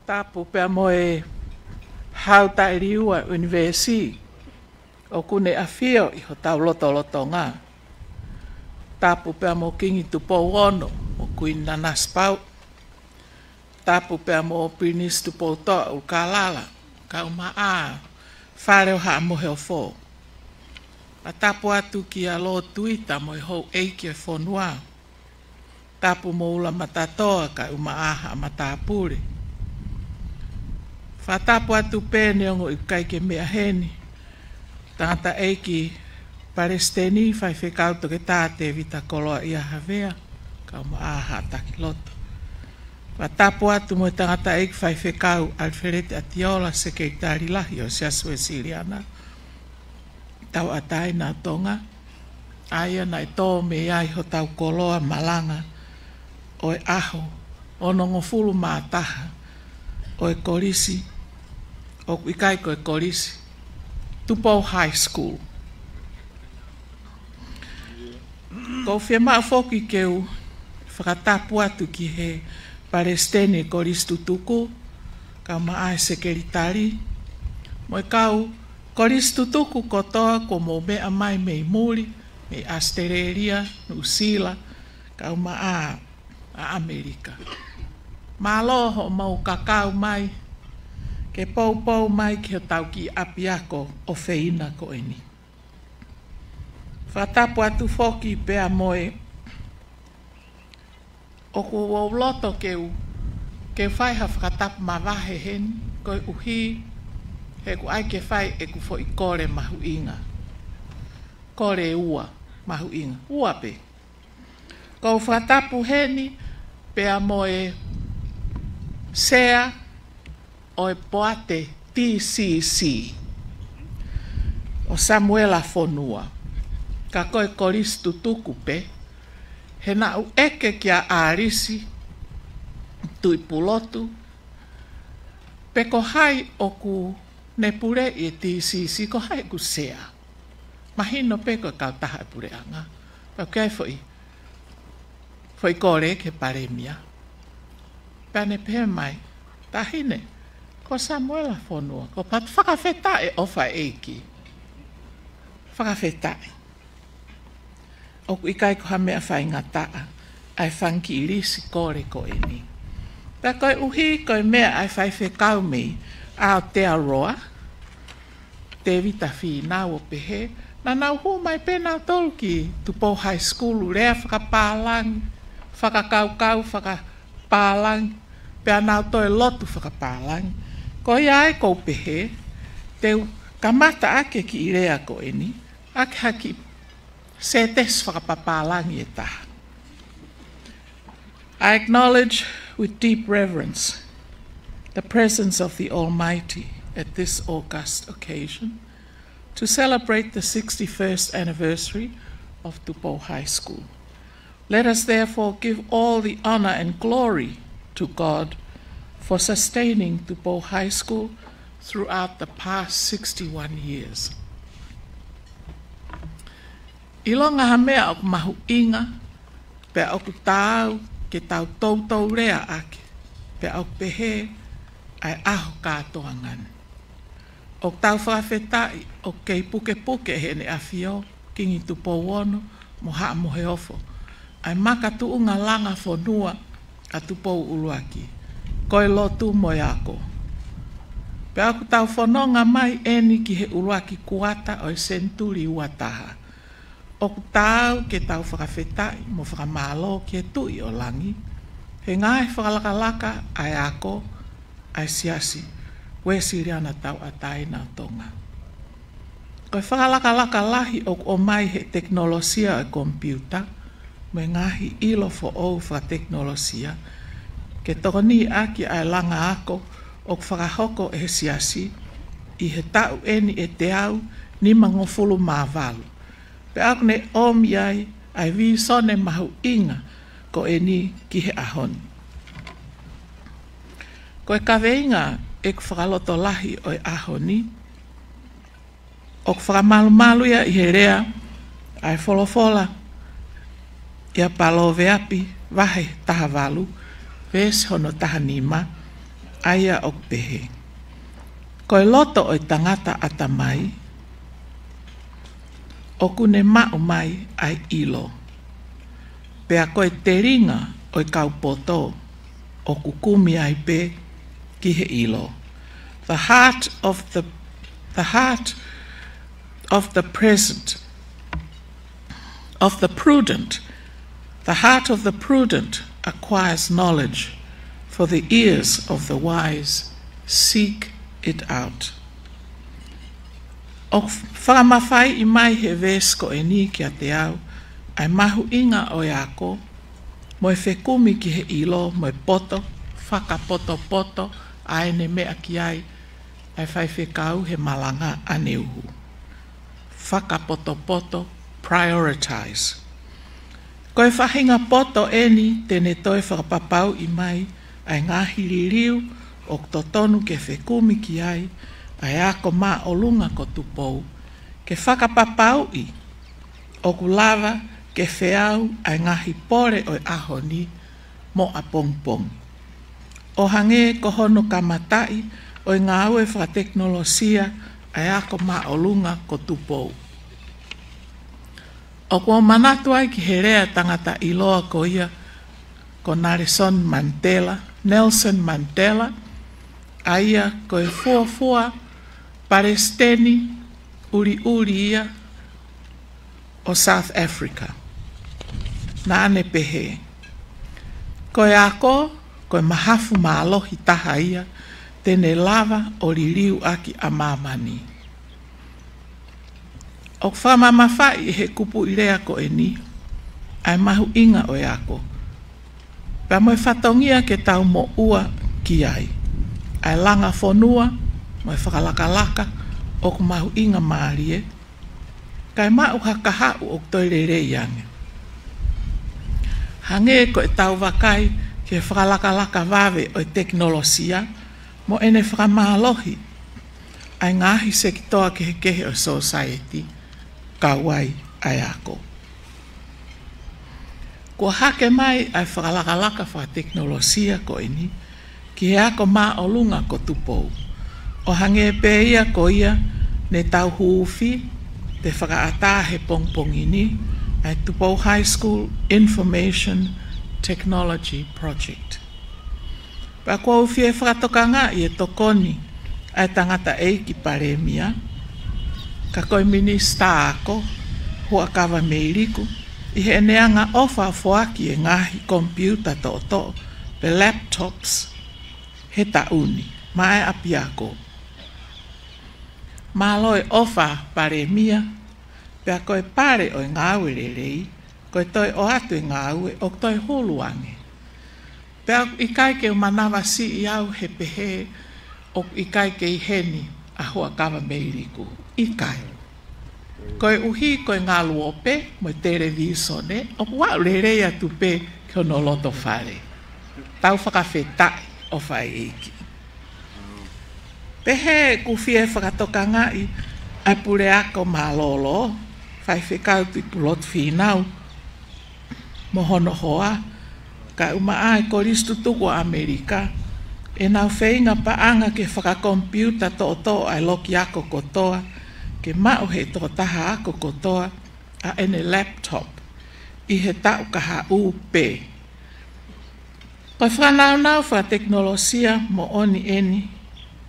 Tapu pea mo e Hau Taʻeliua ʻUnivēsi ʻoku ne ʻafio ʻi hotau lotolotonga. Tapu pea mo Kingi Tupou Ono mo Kuini Nanasipauʻu. Tapu pea mo Pilinisi Tupoutoʻa ʻUlukalala, kae ʻumaʻā Fale ʻo Haʻa Moheofo. ʻA, tapu atu kia Lord Tuita mo e houʻeiki ʻo e fonua. Tapu mo Ulamatatoa kae ʻumaʻā haʻa matāpule. Fakatapu atu pē neongo ʻoku ʻikai ke meʻa heni, tangataʻeiki Palesiteni, Faifekau Toketā Tēvita Koloaʻia Havea, kae ʻumaʻā haʻa takiloto. Fakatapu atu mo e tangataʻeiki Faifekau ʻAlifeleti ʻAtiola, Sekelitali Lahi ʻo e Siasi Uēsiliana Tauʻatāina ʻo Tonga, ʻa ia naʻe tō mei ai hotau koloa malanga ʻo e ʻaho onongofulu mā taha ʻo e kolisi, ʻoku ʻikai ko e kolisi, Tupou High School. ʻOku ou fiemaʻu foki ke u fakatapu atu ki he Palesiteni Kolisi Tutuku, kae ʻumaʻā e Sekelitali, mo e kau kolisi tutuku kotoa kuo mou meʻa mai mei muli, mei ʻAositelēlia, Nuʻusila, kae ʻumaʻā ʻa ʻAmelika. Mālō hoʻomou kakau mai ke poupou mai ki hotau kiʻi ʻapiako ʻofeina ko eni. Fakatapu atu foki pea mo e, ʻoku ou loto ke u, ke u fai ha fakatapu mavahe heni, koeʻuhi he ʻoku ʻai ke fai ʻeku foʻi kole mahuʻinga. Kole ua mahuʻinga, ua pē. ʻOku ou fakatapu heni pea mo e Sea ʻo e Poate T C C, ʻo Samuela Fonua, ka ko e kolisi tutuku pē, he naʻa ku ʻeke kia ʻAlisi Tuʻipulotu pe ko hai ʻoku ne puleʻi e T C C, ko hai ʻoku sea. Mahino pē ko e kautaha e puleʻanga. Pea ʻoku ʻi ai foʻi, foʻi kole ki he Palēmia. Pea ne pehē mai, Taʻahine, ko Samuela Fonua, ko pat fakafetaʻi ʻofa ʻEiki. Fakafetaʻi. ʻOku ʻikai ko ha meʻa faingataʻa ʻa e fanga kiʻi lisi kole ko eni. Pea koeʻuhi ko e meʻa ʻa e faifekau mei Aotearoa, Tēvita Fīnau, ʻo pehē, naʻa nau hū mai pē nautolu ki Tupou High School, lea fakapālangi, fakakaukau fakapālangi, pea nau toe lotu fakapālangi. Ko ia ai ʻoku ou pehē, te u kamata ʻaki e kiʻi lea ko eni, ʻaki ha kiʻi sētesi fakapapālangi ʻe taha. I acknowledge with deep reverence the presence of the Almighty at this august occasion to celebrate the sixty-first anniversary of Tupou High School. Let us therefore give all the honor and glory to God for sustaining Tupou High School throughout the past sixty-one years. ʻIlonga ha meʻa ʻoku mahuʻinga, pea ʻoku taau ke tau toutou lea ʻaki, pea ʻoku pehē ʻa e ʻaho kātoanga ni. ʻOku tau fakafetaʻi ʻoku kei pukepuke ʻe Heʻene ʻAfio, Kingi Tupou Ono mo Haʻa Moheofo, ʻa e makatuʻunga langa fonua ʻa Tupou ʻUluaki, ko e lotu mo e ako. Pea ʻoku tau fononga mai eni ki he ʻuluaki kuata ʻo e senituli ua taha. ʻOku taau ke tau fakafetaʻi mo fakamālō ki he Tuʻi ʻo Langi, He ngaahi fakalakalaka ʻa e ako ʻa e Siasi Uēsiliana Tauʻatāina ʻo Tonga. Ko e fakalakalaka lahi ʻoku ʻomai he tekinolosia ʻo e komipiuta mo e ngaahi ʻilo foʻou fakatekinolosia ke tokoniʻaki ʻa e langa ako ʻoku fakahoko ʻe he Siasi ʻi he taʻu ʻeni ʻe teau nimangofulu mā valu. Pea ʻoku ne ʻomi ai ʻa e vīsone mahuʻinga ko eni ki he ʻaho ni. Ko e kaveinga ʻeku fakalotolahi ʻo e ʻaho ni, ʻoku fakamalumalu ia ʻi he lea ʻa e folofola ʻia Paloveape vahe taha valu, veesi hono taha nima, ʻa ia ʻoku pehē: Ko e loto ʻo e tangata ʻatamai ʻoku ne maʻu mai ʻa e ʻilo, pea ko e telinga ʻo e kau poto ʻoku kumi ai pē ki he ʻilo. The heart of the, the heart of the present, of the prudent, the heart of the prudent acquires knowledge, for the ears of the wise seek it out. ʻOku fakamafaiʻi mai he veesi ko eni kiate au ʻa e mahuʻinga ʻo e ako mo e fekumi ki he ʻilo mo e poto, fakapotopoto ʻa ʻene meʻa ki ai ʻa e faifekau he malanga ʻaneuhu. Fakapotopoto, prioritize. Ko e faʻahinga poto ʻeni te ne toe fakapapauʻi mai ʻa e ngaahi liliu ʻoku totonu ke fekumi ki ai ʻa e ako māʻolunga ko Tupou, ke fakapapauʻi ʻoku lava ke feau ʻa e ngaahi pole ʻo e ʻaho ni mo ʻapongipongi, ʻo hangē ko hono kamataʻi ʻo e ngāue fakatekinolosia ʻa e ako māʻolunga ko Tupou. ʻOku ou manatu ai ki he lea tangata ʻiloa ko ia ko Nalesoni Manitela, Nelson Mandela, ʻa ia ko e fuofua palesiteni ʻuliʻuli ia ʻo South Africa. Naʻa ne pehē: Ko e ako, ko e mahafu mālohi taha ia te ne lava ʻo liliu ʻaki ʻa māmani. ʻOku fakamamafaʻi ʻe he kupuʻi lea ko eni ʻa e mahuʻinga ʻo e ako, pea mo e fatongia ke tau moʻua ki ai, ʻa e langa fonua mo e fakalakalaka ʻoku mahuʻinga mālie, kae maʻu ha kahaʻu ʻoku toe lelei ange. Hangē ko ʻetau vakai ki he fakalakalaka vave ʻo e tekinolosia mo ʻene fakamālohi ʻa e ngaahi sekitoa kehekehe ʻo e sōsaieti, kau ai ʻa e ako. Kuo hake mai ʻa e fakalakalaka fakatekinolosia ko eni ki he ako māʻolunga ko Tupou, ʻo hangē pē ia ko ia ne tau huufi pe fakaʻatā he pongipongi ni, ʻa e Tupou High School Information Technology Project. Pea ʻoku ou fie fakatokangaʻi e tokoni ʻa e tangataʻeiki Palēmia, ka ko e Minisitā Ako, Huʻakavameiliku, ʻi heʻene angaʻofa ʻo foaki e ngaahi komipiuta toʻotoʻo pe laptops he taʻu ni maʻa e ʻapiako. Mālō e ʻofa Palēmia, pea ko e pale ʻo e ngāue lelei, ko e toe ʻoatu e ngāue ʻoku toe hulu ange. Pea ʻikai ke u manavasiʻi au he pehē ʻoku ʻikai ke ʻi heni ʻa Huʻakavameiliku. ʻIkai. Koeʻuhi ko e ngaluope mo e televīsone ʻoku aʻu lelei atu pē ki hono loto fale. Tau fakafetaʻi ʻofa ʻeiki. Pehē ʻoku fie fakatokangaʻi ʻa e Puleako Mālōlō, Faifekau Tuʻipulotu Fīnau mo hono hoa, kae ʻumaʻā e Kolisi Tutuku ʻo ʻAmelika, ʻenau feinga paʻanga ke fakakomipiuta toʻotoʻo ʻa e loki ako kotoa, ke maʻu ʻe he tokotaha ako kotoa ʻa ʻene laptop ʻi he taʻu kahaʻu pē. Ko e fakanaunau fakatekinolosia moʻoni ʻeni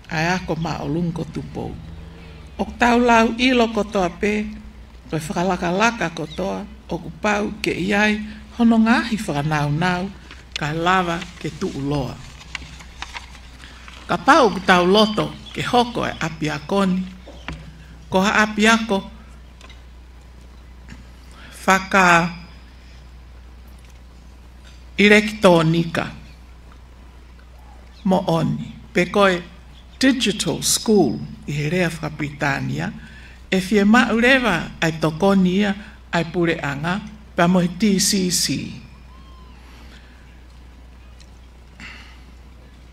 ʻa e ako māʻolunga ko Tupou. ʻOku tau lau ʻilo kotoa pē, ko e fakalakalaka kotoa ʻoku pau ke ʻi ai hono ngaahi fakanaunau kae lava ke tuʻuloa. Kapau ʻoku tau loto ke hoko e ʻapiako ni ko ha ʻapiako fakaʻilekitōnika moʻoni, pe ko e digital school ʻi he lea fakaPilitānia, ʻe fiemaʻu leva ʻa e tokoni ia ʻa e puleʻanga pea mo e T C C.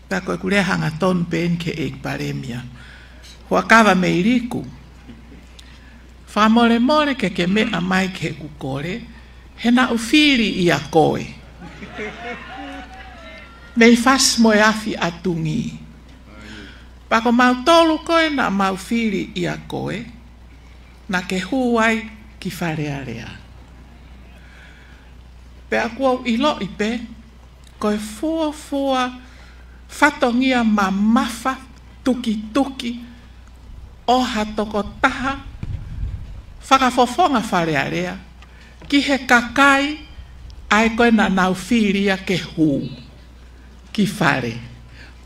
Pea ko ʻeku lea hangatonu pē eni ki he ʻEiki Palēmia. Huʻakavameiliku, fakamolemole ke ke meʻa mai ki heʻeku kole, he naʻá ku fili ʻia koe mei Fasi-mo-e-Afi-ʻa-Tungī. Pea ko mautolu ko ē naʻa mau fili ʻia koe, naʻá ke hū ai ki Fale Alea. Pea ʻoku ou ʻiloʻi pē ko e fuofua fatongia mamafa tukituki ʻo ha tokotaha fakafofonga Fale Alea ki he kakai ʻa ē ko ē naʻa nau fili ia ke hū ki fale.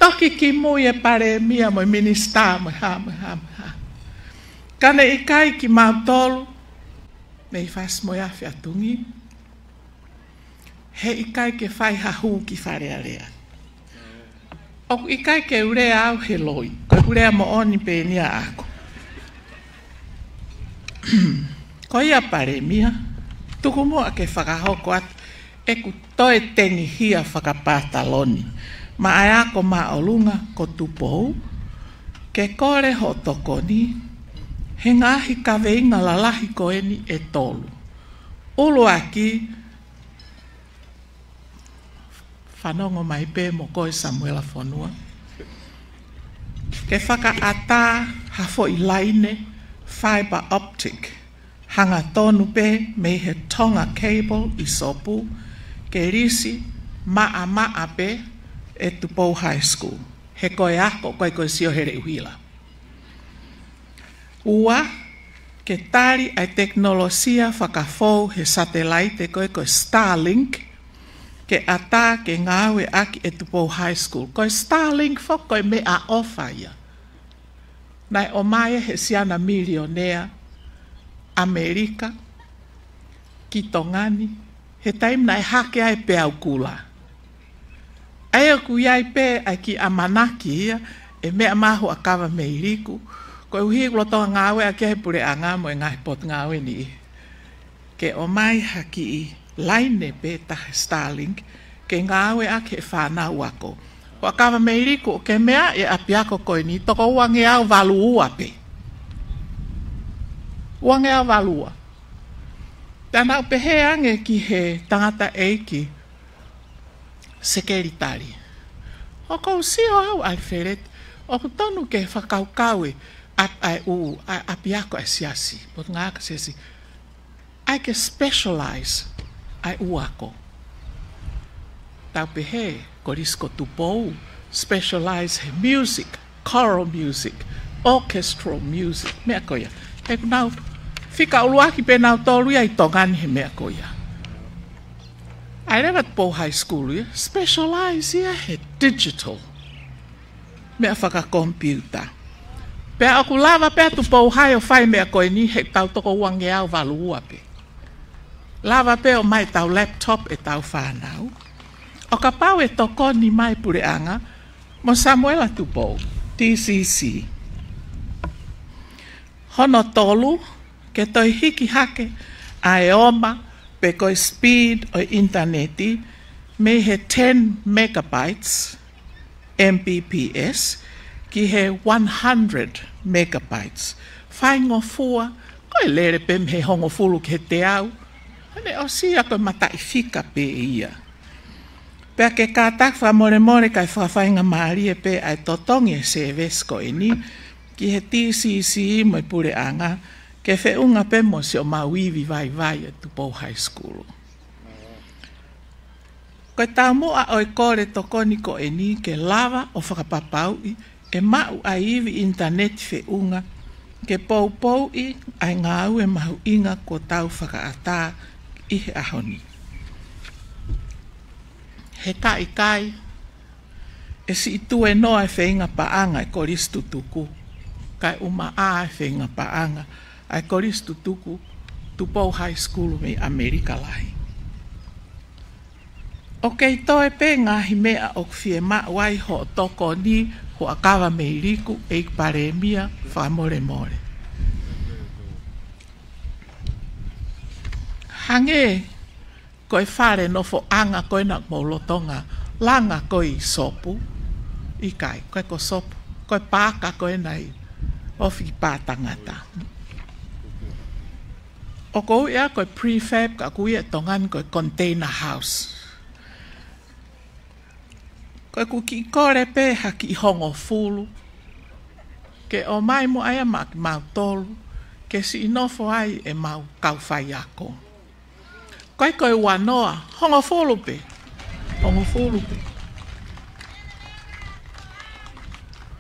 Toki kimui e Palēmia mo e Minisitā mo e hā, mo e hā, mo e hā. Ka ne ʻikai kimautolu mei Fasi-mo-e-Afi-ʻa-Tungī, heʻikai ke fai ha hū ki Fale Alea. ʻOku ʻikai ke u lea au he loi, ko ʻeku lea moʻoni pē eni ʻaʻaku. Ko ia Palēmia, tuku muʻa ke fakahoko atu ʻeku toe tengihia fakapataloni maʻa e ako māʻolunga ko Tupou, ke kole hoʻo tokoni he ngaahi kaveinga lalahi ko eni ʻe tolu. ʻUluaki, fanongo mai pē mo koe Samuela Fonua, ke fakaʻatā ha foʻi laine fiber optic hangatonu pē mei he Tonga Cable ʻi Sopu, ke lisi maʻamaʻa pē ʻe Tupou High School, he ko e ako ko ē ko e sio hele uhila. Ua, ke tali ʻa e tekinolosia fakafou he satelaite ko ē ko e Starlink, ke ʻatā ke ngāueʻaki ʻe Tupou High School. Ko e Starlink foki ko e meʻaʻofa ia naʻe ʻomai ʻe he siana milionea ʻAmelika ki Tonga ni, he taimi naʻe hake ai e peau kula. ʻA ia ʻoku ʻi ai pē ʻa e kiʻi ʻamanaki ia, ʻe meʻa mai Huʻakavameiliku, koeʻuhi ʻoku lolotonga ngāueʻaki ʻe he puleʻanga mo e ngaahi potungāue ni, ke ʻomai ha kiʻi laine pē taha Starlink, ke ngāueʻaki ʻe he fānau ako. Huʻakavameiliku, ʻoku ke meaʻi e ʻapiako ko eni, toko uangeau valu ua pē. Uangeau valu ua. Pea naʻá ku pehē ange ki he tangataʻeiki sekelitali, ʻoku ou sio au ʻAlifeleti, ʻoku tonu ke fakakaukau e ʻa, ʻa e ʻū, ʻa, ʻapiako ʻa e siasi, potungāue ʻa e siasi, ʻai ke specialize ʻa e ʻū ako. Tau pehē, kolisi ko Tupou, specialize he music, choral music, orchestral music, meʻa ko ia. He ʻoku nau fika ʻuluaki pē nautolu ia ʻi Tonga ni he meʻa ko ia. ʻAi leva Tupou High School ia, specialize ia he digital, meʻa fakakomipiuta. Pea ʻoku lava pē ʻa Tupou High ʻo fai meʻa ko eni he tau toko uangeau valu ua pē. Lava pē ʻo ʻomai ʻetau laptop ʻetau fānau. ʻO kapau ʻe tokoni mai puleʻanga mo Samuela Tupou, T C C. Hono tolu, ke toe hiki hake ʻa e oma pe ko e speed ʻo e ʻinitaneti mei he ten megabytes, M B P S, ki he one hundred megabytes. Faingofua, ko e lele pē mei he hongofulu ki he teau. Hane ʻosi ia ko e mataʻifika pē ia. Pea ke kātaki fakamolemole kae fakafaingamālie pē ʻa e totongi e service ko eni ki he T C C mo e puleʻanga, ke feʻunga pē mo siʻomau ivi vaivai ʻa Tupou High School. Ko e taumuʻa ʻo e kole tokoni ko eni ke lava ʻo fakapapauʻi ʻe maʻu ʻa e ivi ʻinitaneti feʻunga ke poupouʻi ʻa e ngāue mahuʻinga kuo tau fakaʻatā ʻi he ʻaho ni. ʻE ka ʻikai, ʻe siʻi tuēnoa e feinga paʻanga ʻa e Kolisi Tutuku, kae ʻumaʻā e feinga paʻanga ʻa e Kolisi Tutuku Tupou High School mei ʻAmelika Lahi. ʻOku kei toe pē ngaahi meʻa ʻoku fiemaʻu ai hoʻo tokoni, Huʻakavameili ʻEiki Palēmia, fakamolemole. Hangē ko e fale nofoʻanga ko ena ʻoku mou lolotonga langa ko ē ʻi Sopu, ʻikai, ʻikai ko Sopu, ko e paaka ko ena ʻi ofi ki Pātangata. ʻOku ou ui ia ko e prefab, ka ʻoku ui ʻe Tonga ni ko e container house. Ko ʻeku kiʻi kole pē ha kiʻi hongofulu ke ʻomai muʻa ia maʻa kimautolu, ke siʻi nofo ai ʻemau kau faiako. ʻIkai ko e uanoa, hongofulu pē. Hongofulu pē.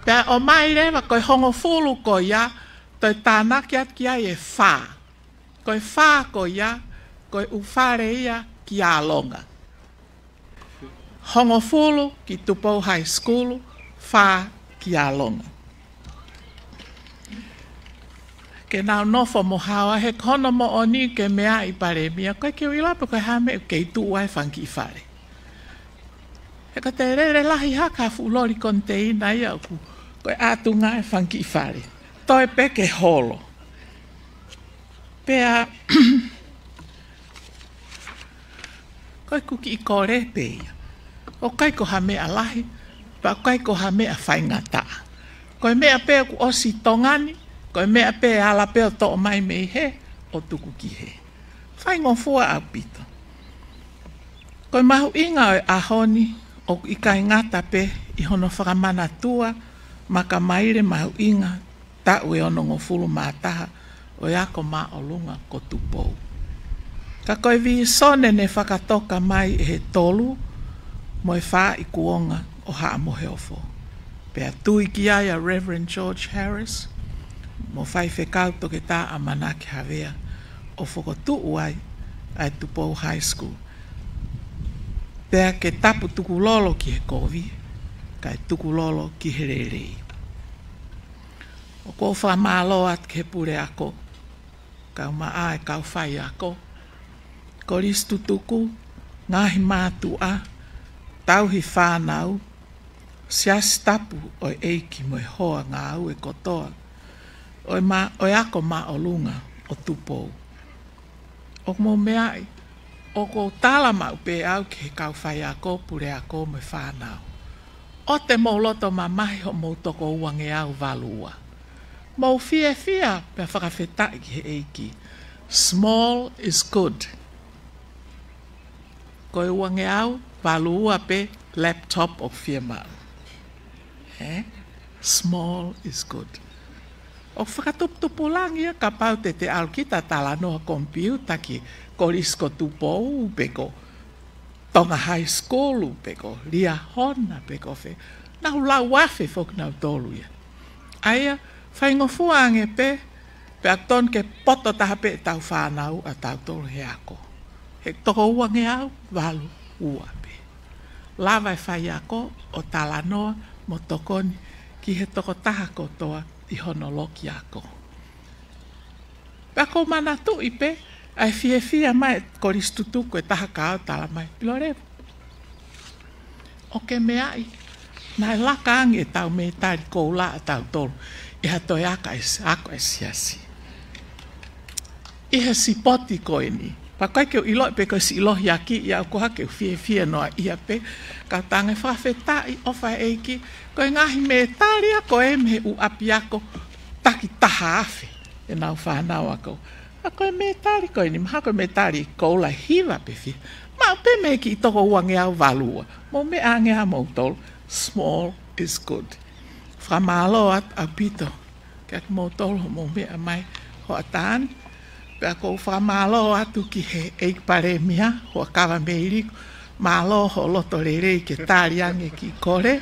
Pea ʻomai leva ko e hongofulu ko ia, toe tānaki atu ki ai e fā. Ko e fā ko ia, ko e ʻū fale ia ki ʻAlonga. Hongofulu ki Tupou High School, fā ki ʻAlonga. Ke nau nofo mo haoa, he ko hono moʻoni ke meaʻi Palēmia, ʻikai ke u ʻilo pe ko e hā e meʻa ʻoku kei tuʻu ai e fanga kiʻi fale. He ka te lele lahi hake ha fuʻu loli koniteina ia ʻoku, ko e ʻatunga e fanga kiʻi fale. Toe pē ke holo. Pea, ko ʻeku kiʻi kole pē ia. ʻOku ʻikai ko ha meʻa lahi, pea ʻoku ʻikai ko ha meʻa faingataʻa. Ko e meʻa pē ʻoku ʻosi ʻi Tonga ni, ko e meʻa pē ʻe ala pē ʻo toʻo mai mei hē, ʻo tuku ki hē. Faingofua ʻaupito. Ko e mahuʻinga ʻo e ʻaho ni, ʻoku ʻikai ngata pē ʻi hono fakamanatua, makamaile mahuʻinga, taʻu ʻe onongofulu mā taha ʻo e ako māʻolunga ko Tupou. Ka ko e vīsone ne fakatoka mai ʻe he Tolu mo e Fā ʻi Kuonga ʻo Haʻa Moheofo. Pea tui ki ai ʻa Reverend George Harris mo Faifekau Toketā ʻAmanaki Havea ʻo fokotuʻu ai ʻa e Tupou High School. Pea ke tapu tukulolo ki he kovi, kae tukulolo ki he lelei. ʻOku ou fakamālō atu ki he puleako, kau maʻa e kau faiako, Kolisi Tutuku, ngaahi mātuʻa, tauhi fānau, Siasi Tapu ʻo e ʻEiki mo e hoa ngāue kotoa ʻo e ma-, ʻo e ako māʻolunga ʻo Tupou. ʻOku mou meaʻi, ʻoku ou tala maʻu pē au ki he kau faiako, puleako mo e fānau. ʻOua te mou loto mamahi hoʻomou toko uangeau valu ua. Mou fiefia pea fakafetaʻi ki he ʻEiki. Small is good. Ko e uangeau valu ua pē laptop ʻoku fiemaʻu. Eh? Small is good. ʻOku fakatuputupulangi ia kapau te te ʻalu kita talanoa komipiuta ki Kolisi ko Tupou pe ko Tonga High School pe ko Liahona pe ko fē. Nau lau afe foki nautolu ia. ʻA ia, faingofua ange pē, pea tonu ke poto taha pē ʻetau fānau ʻatautolu he ako. He toko uangeau valu ua pē. Lava e faiako ʻo talanoa mo tokoni ki he tokotaha kotoa ʻi hono loki ako. Pea ʻoku ou manatuʻi pē ʻa e fiefia mai Kolisi Tutuku, ko e taha ka ʻo tala mai, Pilolevu, ʻoku ke meaʻi, naʻe laka ange ʻetau mētali koula ʻatautolu ʻi ha toe aka ʻa e s-, ako ʻa e siasi. ʻI he sipoti ko eni. Pea ʻikai ke u ʻiloʻi pe ko e siʻi lohiakiʻi au, ko ha ke u fiefia noa ia pē, ka u tangi fakafetaʻi ʻofa ʻEiki, ko e ngaahi mētali ia ko ē mei he ʻū ʻapiako takitaha afe ʻenau fānau ako. ʻA ko e mētali ko eni, mahalo ko e mētali koula hiva pe fiha. Maʻu pē mei he kiʻi toko uangeau valu ua. Mou meʻa ange ā moutolu. Small is good. Fakamālō atu ʻaupito kiate kimoutolu hoʻomou meʻa mai hoʻatā ni. Pea ʻoku ou fakamālō atu ki he ʻEiki Palēmia, Huʻakavameili, mālō hoʻo loto lelei ke tali ange e kiʻi kole.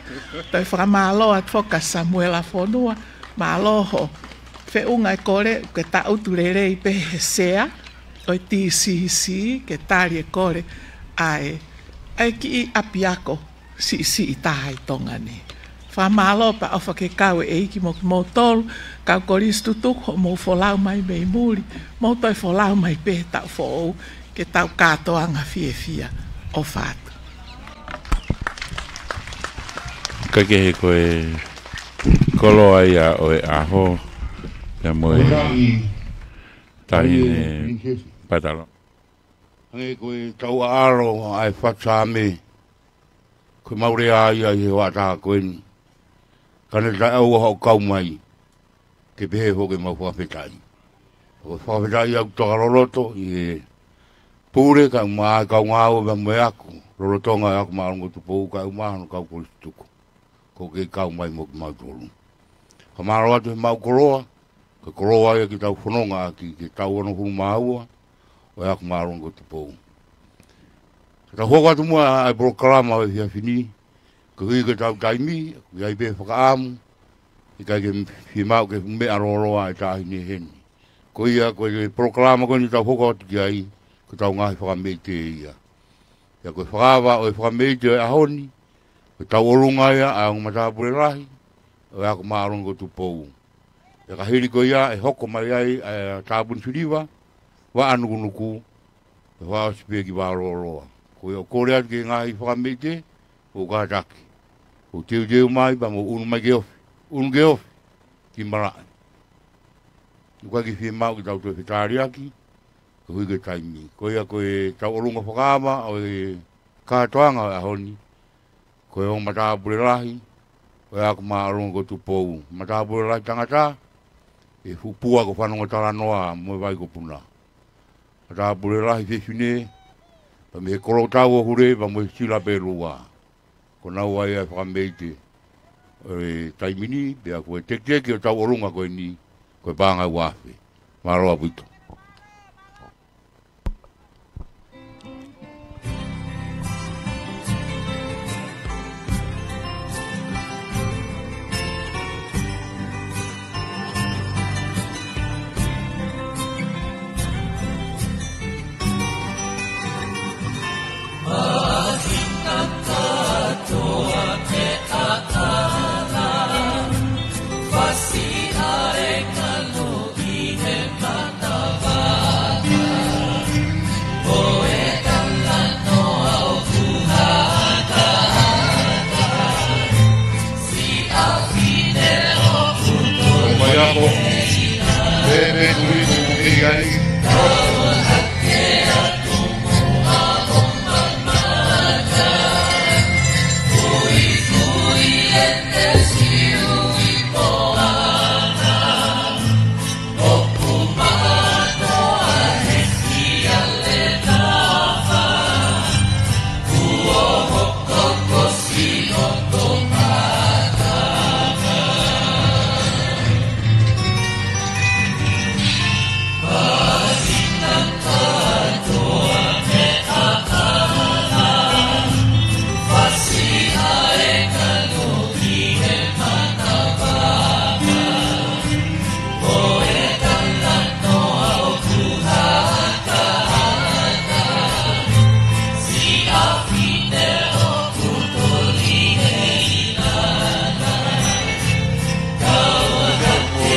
Toe fakamālō atu foki kia Samuela Fonua, mālō hoʻo feʻunga e kole, ke taʻutu lelei pē he sea ʻo e T C C, ke tali e kole ʻa e ʻa e kiʻi ʻapiako siʻisiʻi taha ʻi Tonga ni. Fakamālō pea ʻofa ke kau e ʻEiki mo kimoutolu, kau kolisi tutuku hoʻomou folau mai mei muli, mou toe folau mai pē taʻu foʻou, ke tau kātoanga fiefia. ʻOfa atu. Ka kehe ko e koloa ia ʻo e ʻaho, pea mo e taʻahine Patalo. Hangē ko e tau ʻaʻalo ʻa e fatu Saame, ko e mau lea ia ʻi he hoʻatā ko eni. Ka ne taʻeʻaua hoʻo kau mai, ke pehē foki ʻemau fakafetaʻi. Ko e fakafetaʻi ʻoku toka loloto ʻi he pule kae ʻumaʻā e kau ngāue pea mo e ako lolotonga e Ako Māʻolunga Tupou kae ʻumaʻā hono kau kolisi tutuku. Ko e kei kau mai mo kimautolu. Fakamālō atu he mau koloa, ko e koloa ia ke tau fononga ʻaki ki he taʻu ono hulu mā ua ʻo e Ako Māʻolunga Tupou. Ka tau hoko atu muʻa ʻa e polokalama ʻo e efiafi ni, koeʻuhi ko e tau taimi, ʻoku ʻi ai pē fakaʻamu, ʻikai ke fiemaʻu ke meʻa lōloa e taʻahine heni. Ko ia ko e polokalama ko eni tau hoko atu ki ai, ko e tau ngaahi fakameʻite ia. Ia ko e fakaava ʻo e fakameʻite ʻo e ʻaho ni, ko e tauʻolunga ia ʻa e ongo matāpule lahi ʻo e Ako Māʻolunga ko Tupou. Ia ka hili ko ia ʻe hoko mai ai ʻa e tāpuni siliva, Vaʻa Nukunuku, ʻe fakaʻosi pē ki Vaʻa Lōloa. Ko ia ʻoku kole atu ki he ngaahi fakameʻite, ʻoku kātaki. ʻOku teuteu mai pea mou ʻunu mai ke ofi, ʻunu ke ofi, ki malaʻe. ʻOku ʻikai ke fiemaʻu ke tau toe fetaliaki, koeʻuhi ko e taimi. Ko ia ko e tauʻolunga fakaava ʻo e kātoanga ʻo e ʻaho ni, ko e ongo matāpule lahi ʻo e Ako Māʻolunga ko Tupou. Matāpule lahi tangata, ʻi he fuʻu pua ko Fanongo Talanoa mo e Vai ko Puna. Matāpule lahi fefine, pea mei he Kolotau ʻo Hule, pea mo e Sila Pelua. Ko naua ia e fakameʻite ʻo e taimi ni, pea ko e tekiteki ʻo e tauʻolunga ko eni, ko e paʻanga ʻe uaafe. Mālō ʻaupito. Mai ako. Pepe tuli kuku kei ai.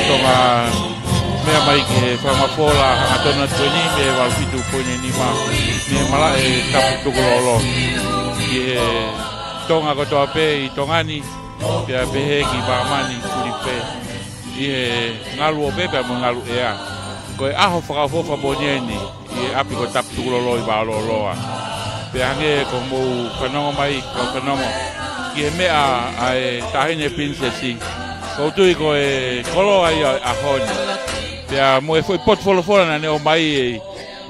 Tonga meʻa mai ki he fakamafola hangatonu atu eni mei he valu fitu poini nima mei he malaʻe Tapu Tukulolo ki he Tonga kotoa pē ʻi Tonga ni, pea pehē ki māmani puli pē ʻi he ngalu ʻo pē pea mo e ngalu ʻea. Ko e ʻaho fakaʻofoʻofa moʻoni eni ʻi he ʻapi ko Tapu Tukulolo ʻi Vaʻa Lōloa. Pea hangē ko hoʻomou fanongo mai, kau fanongo, ki he meʻa ʻa e Taʻahine Pilinisesi, ʻoku ou tui ko e koloa ia ʻo e ʻaho ni. Pea mo e foʻi potu folofola naʻa ne ʻomai ʻe,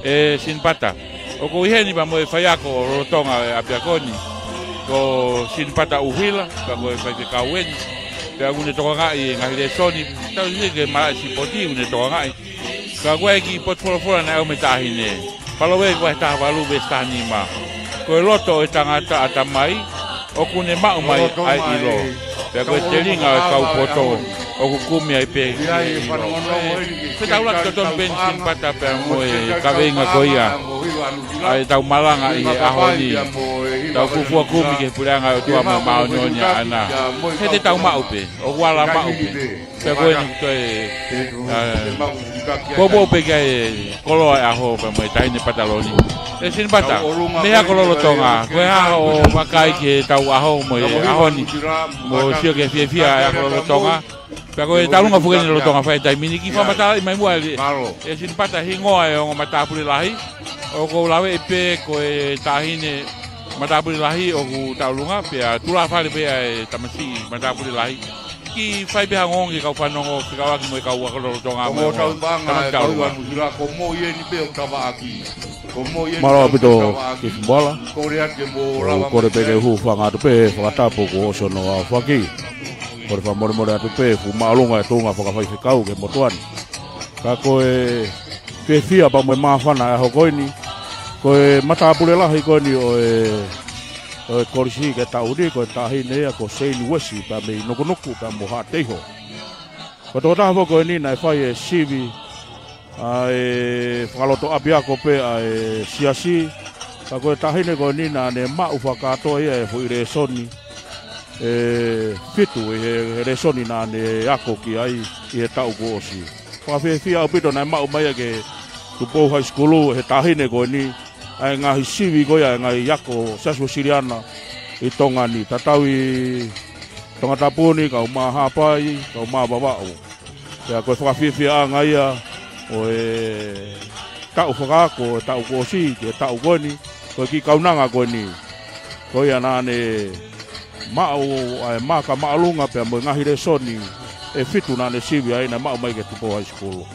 ʻe Sinipata. ʻOku ʻi heni pea mo e faiako lolotonga ʻo e ʻapiako ni, ko Sinipata ʻUhila, pea ko e faifekau eni. Pea ʻoku ne tokangaʻi e ngaahi lēsoni, tau sio ki he malaʻe sipoti ʻoku ne tokangaʻi. Ka ko e kiʻi potu folofola naʻe ʻomai ʻe he Taʻahine. Palōvepi vahe taha valu veesi taha nima. Ko e loto ʻo e tangata ʻatamai, ʻoku ne maʻu mai ʻa e ʻilo. Pea ko e telinga ʻo e kau poto, ʻoku kumi ai pē ki he ʻilo. Fetaulaki totonu pē eni Sinipata pea mo e kaveinga ko ia. ʻa ʻetau malanga ʻi he ʻaho ni. Tau fuofua kumi ki he puleʻanga ʻo e ʻOtua mo e māʻoniʻoni ʻaʻana. He te tau maʻu pē, ʻoku ala maʻu pē. Pea ko eni toe, ʻa, poupou pē ki ai e koloa e ʻaho pea mo e taʻahine Pataloni. ʻE Sinipata, mei he ako lolotonga, ko e hā hoʻo vakai ki heʻetau ʻaho mo e ʻaho ni? Mo sio ki he fiefia e ako lolotonga. Pea ko e taulunga foki eni lolotonga fai taimi ni, kiʻi fakamatalaʻi mai muʻa ē, ʻe Sinipata, hingoa e ongo matāpule lahi, ʻoku ou laveʻi pē ko e taʻahine matāpule lahi ʻoku taulunga, pea tulafale pē ʻa e tamasiʻi matāpule lahi. Kiʻi fai pē ha ongoongo ki he kau fanongo, fekauʻaki mo e kau ako lolotonga mo e ongo tamasiʻi taulunga. Mālō ʻaupito, Kifi Moala. ʻOku ou kole pē ke u hūfanga atu pē he fakatapu kuo ʻosi hono aofaki. Kole fakamolemole atu pē, fuʻu māʻolunga e tuʻunga fakafaifekau ki he motuʻa ni. Ka ko e fiefia pea mo e māfana e ʻaho ko eni, ko e matāpule lahi ko eni ʻo e, ʻo e kolisi ki he taʻu ni, ko e taʻahine ia ko Seini Uesi pea mei Nukunuku pea mo Haʻateiho. Ko e tokotaha foki ko eni naʻe fai e sivi ʻa e fakaloto ʻapiako pē ʻa e siasi. Ka ko e taʻahine ko eni naʻa ne maʻu fakakātoa ia e foʻi lēsoni ʻe fitu ʻi he, he lēsoni naʻa ne ako ki ai ʻi he taʻu kuo ʻosi. Fakafiefia ʻaupito naʻe maʻu mai ia ki he Tupou High School ʻe he taʻahine ko eni ʻa e ngaahi sivi ko ia ʻa e ngaahi ako Siasi Uēsiliana ʻi Tonga ni, tatau ʻi Tongatapu ni, kaeʻumaʻā Haʻapai, kaeʻumaʻā Vavaʻu. Pea ko e fakafiefiaʻanga ia ʻo e taʻu fakaako, e taʻu kuo ʻosi, ki he taʻu ko eni, ko e kiʻi kaunanga ko eni. Ko ia naʻa ne maʻu ʻa e maaka māʻolunga pea mo e ngaahi lēsoni ʻe fitu naʻa ne sivi ai naʻe maʻu mai ki he Tupou High School.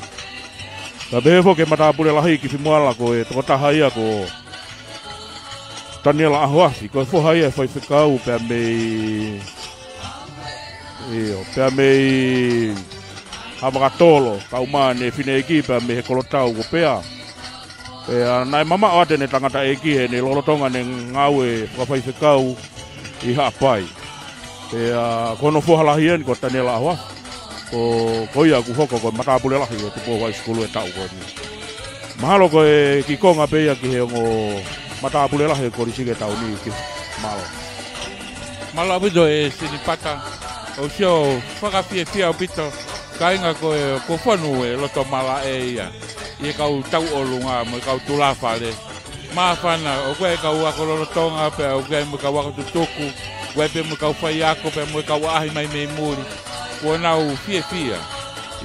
Pea pehē foki ki he matāpule lahi, Kifi Moala, ko e tokotaha ia ko Taniela ʻAhoafi, ko e foha ia e faifekau pea mei, ʻio, pea mei Havakatolo, kaeʻumaʻā ʻene fineʻeiki pea mei he kolotau ko Pea. Pea naʻe mamaʻo atu ʻene tangataʻeiki heʻene lolotonga ʻene ngāue fakafaifekau ʻi Haʻapai. Pea ko hono foha lahi eni ko Taniela ʻAhoafi. Ko, ko ia ʻoku hoko ko e matāpule lahi ʻo Tupou High School he taʻu ko eni. Mahalo ko e kiʻi konga pē ia ki he ongo matāpule lahi ʻo e kolisi ki he taʻu ni, Kifi. Mālō. Mālō ʻaupito ʻe Sinipata, ʻoku ou sio fakafiefia ʻaupito, kāinga, ko e, ko e fonu e loto malaʻe ia ʻi he kau tauʻolunga mo e kau tulafale. Māfana, ʻoku ʻi ai e kau ako lolotonga pea ʻoku ʻi ai mo e kau ako tutuku, ʻoku ʻi ai pē mo e kau faiako pea mo e kau ʻaʻahi mai mei muli. Kuo nau fiefia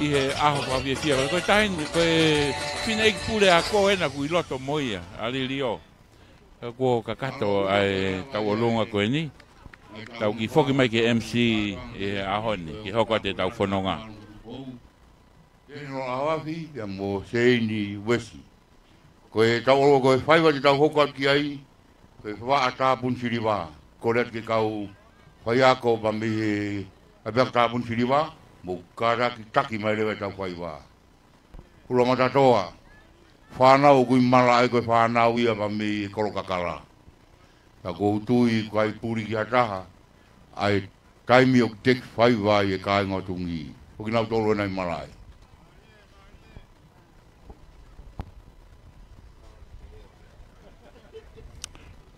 ʻi he ʻaho fakafiefia. Ko e taʻahine, ko e fineʻeiki puleako ena ʻoku ʻi loto mo ia, ʻa Liliō. Ka kuo kakato ʻa e tauʻolunga ko eni. Tau kiʻi foki mai ki he M C ʻi he ʻaho ni, ke hoko atu ʻetau fononga. Taniela ʻAhoafi pea mo Seini Uesi. Ko e tauʻolunga, ko e faiva te tau hoko atu ki ai, ko e faiva ʻa Tāpuni Siliva. Kole atu ki he kau faiako pea mei he ʻapiako Tāpuni Siliva, mou kātakitaki mai leva ʻetau faiva. Hula Matatoa, fānau ʻoku ʻi malaʻe ko e fānau ia pea mei he Kolokakala. Ka ʻoku ou tui ʻoku ʻikai puli ki ha taha ʻa e taimi ʻoku teki faiva ai e kāinga ʻo Tungi. Ko kinautolu ena ʻi malaʻe.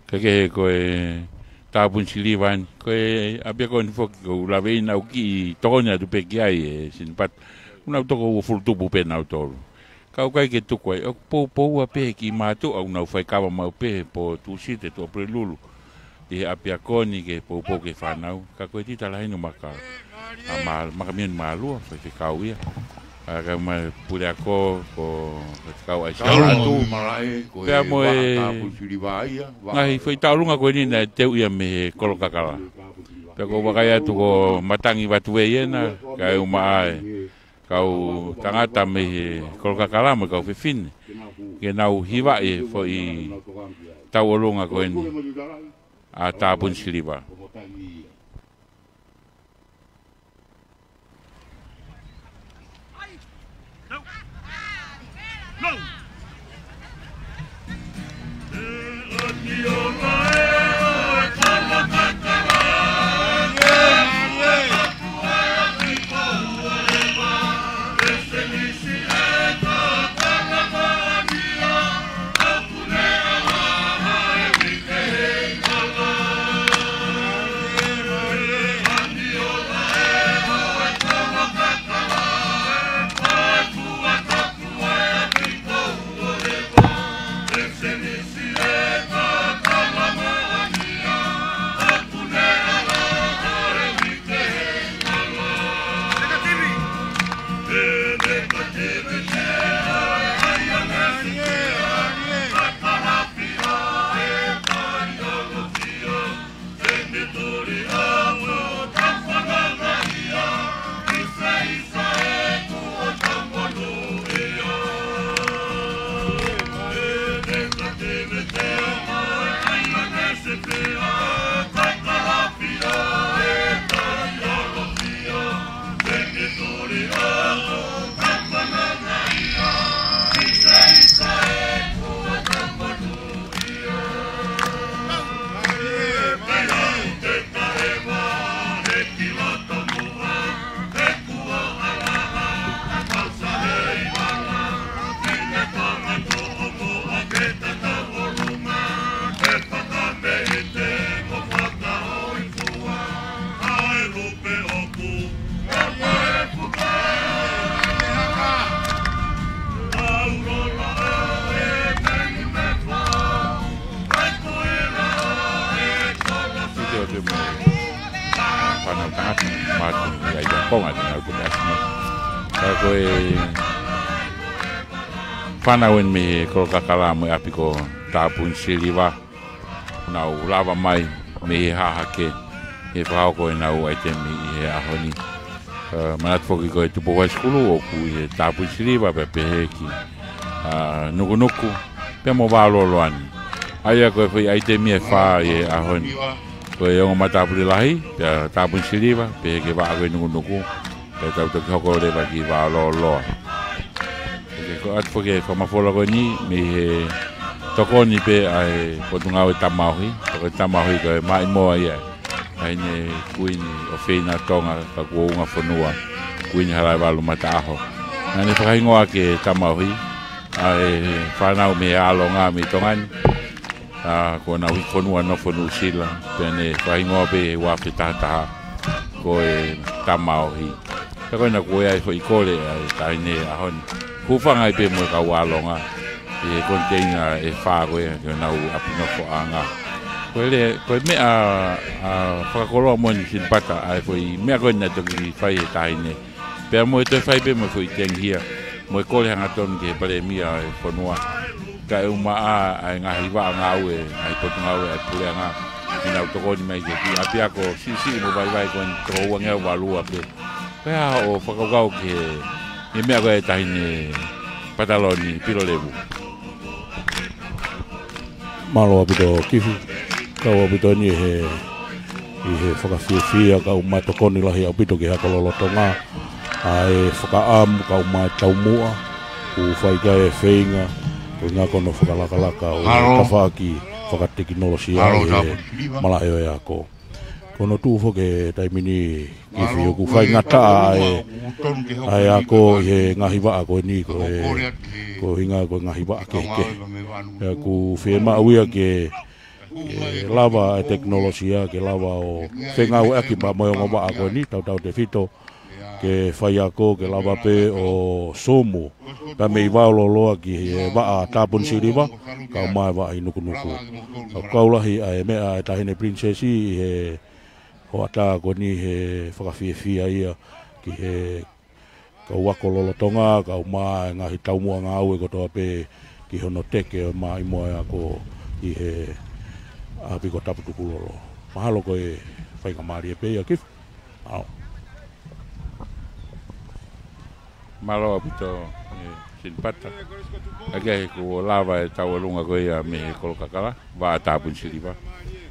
Kae kehe ko e Tāpuni Siliva ni, ko e ʻapiako ni foki ʻoku ou laveʻi naʻa ku kiʻi tokoni atu pē ki ai, ʻe Sinipata. ʻOku nau toko uofulu tupu pē nautolu. Ka ʻoku ʻikai ke tuku ai, ʻoku poupoua pē ki mātuʻa ʻoku nau fai kava maʻu pē he pō Tūsite, Tuʻapulelulu, ʻi he ʻapiako ni ke poupou ki he fānau. Ka ko e tita lahi ʻo Maka, ʻa Ma-, Makamioni Mālua, faifekau ia. ʻA, kae ʻumaʻā e puleako ko Faifekau ʻAisi Taulunga Haʻatu. Malaʻe, ko e Pea mo e vaʻa Tāpuni Siliva ia, vaʻa. Ngaahi foʻi tauʻolunga ko eni naʻe teu ia mei he Kolokakala. Pea ʻoku ou vakai atu ko Matangi Vatuvei ena, kae ʻumaʻā e kau tangata mei he Kolokakala mo e kau fefine, ke nau hivaʻi e foʻi tauʻolunga ko eni ʻa Tāpuni Siliva. ʻIkai ke konga te nau toki ʻasi mai. Ka ko e fānau eni mei he Kolokakala mo e ʻapi ko Tāpuni Siliva. Nau lava mai mei he hahake he fakahoko ʻenau ʻaitemi ʻi he ʻaho ni. Ē, manatu foki ko e Tupou High School ʻoku ʻi he Tāpuni Siliva pea pehē ki, ā, Nukunuku, pea mo Vaololoa ni. ʻA ia ko e foʻi ʻaitemi ʻe fā ʻi he ʻaho ni. Ko e ongo matāpule lahi, pea Tāpuni Siliva, pehē ki he vaʻa ko ē Nukunuku, pea tau toki hoko leva ki Vaololoa. Ke ko atu foki e fakamafola ko eni, mei he tokoni pē ʻa e Potungāue Tamaohi, tokoni Tamaohi ko e maʻimoa ia ʻa e Kuini ʻofeina Tonga ka kuo unga fonua, Kuini Halaevalu Mataʻaho. Naʻá ne fakahingoa ki he Tamaohi ʻa e fānau mei he ʻAlonga mei Tonga ni, ā, kuo nau hiki fonua nofo Nuʻusila, pea ne fakahingoa pē he ua afe taha taha ko e Tamaohi. Pea ko ena kuo ʻi ai e foʻi kole ʻa e taʻahine he ʻaho ni. Hūfanga ai pē mo e kau ʻAlonga ʻi he koniteina ʻe fā ko ia ki honau ʻapi nofoʻanga. Ko e lea, ko e meʻa, ā, fakakoloa moʻoni Sinipata ʻa e foʻi meʻa ko eni naʻe toki fai ʻe he taʻahine. Pea mo e toe fai pē mo e foʻi tengihia, mo e kole hangatonu ki he Palēmia ʻo e fonua. Kae ʻumaʻā ʻa e ngaahi vaʻa ngāue, ngaahi potungāue ʻa e puleʻanga, ke nau tokoni mai ki he kiʻi ʻapiako siʻisiʻi mo vaivai ko eni, toko uangeau valu ua pē. Ko e hā hoʻo fakakaukau ki he, he meʻa ko ē ʻa e taʻahine Pataloni Pilolevu? Mālō ʻaupito Kifi, kau ʻaupito eni he, ʻi he fakafiefia, kau mai tokoni lahi ʻaupito ki he ako lolotonga, ʻa e fakaʻamu, kau mai taumuʻa, ʻoku fai ki ai e feinga, ko e ngaahi konga fakalakalaka ʻo e tafaʻaki fakatekinolosia ʻi he malaʻe ʻo e ako. Ko hono tuʻu foki he taimi ni Kifi, ʻoku faingataʻa ʻa e, ʻa e ako ʻi he ngaahi vaʻa ko eni, ko e, ko e ʻuhinga ko e ngaahi vaʻa kehekehe. Pea ʻoku fiemaʻu ia ke, ke lava e tekinolosia, ke lava ʻo fengāueʻaki pea mo e ongo vaʻa ko eni, tautautefito ke faiako, ke lava pē ʻo Zoom pea mei Vaololoa ki he vaʻa Tāpuni Siliva, kau mai vaʻa ʻi Nukunuku. Ka ʻoku kau lahi ʻa e meʻa ʻa e taʻahine Princess ʻi he hoʻatā ko eni he fakafiefia ia ki he kau ako lolotonga, kau mai e ngaahi taumuʻa ngāue kotoa pē ki hono teke ʻo e maʻimoa ʻo e ako ʻi he ʻapi ko Taputukulolo. Mahalo ko e faingamālie pē ia Kifi. ʻAo. Mālō ʻaupito, ē, Sinipata. ʻA ia he kuo lava e tauʻolunga ko ia mei he Kolokakala, vaʻa Tāpuni Siliva.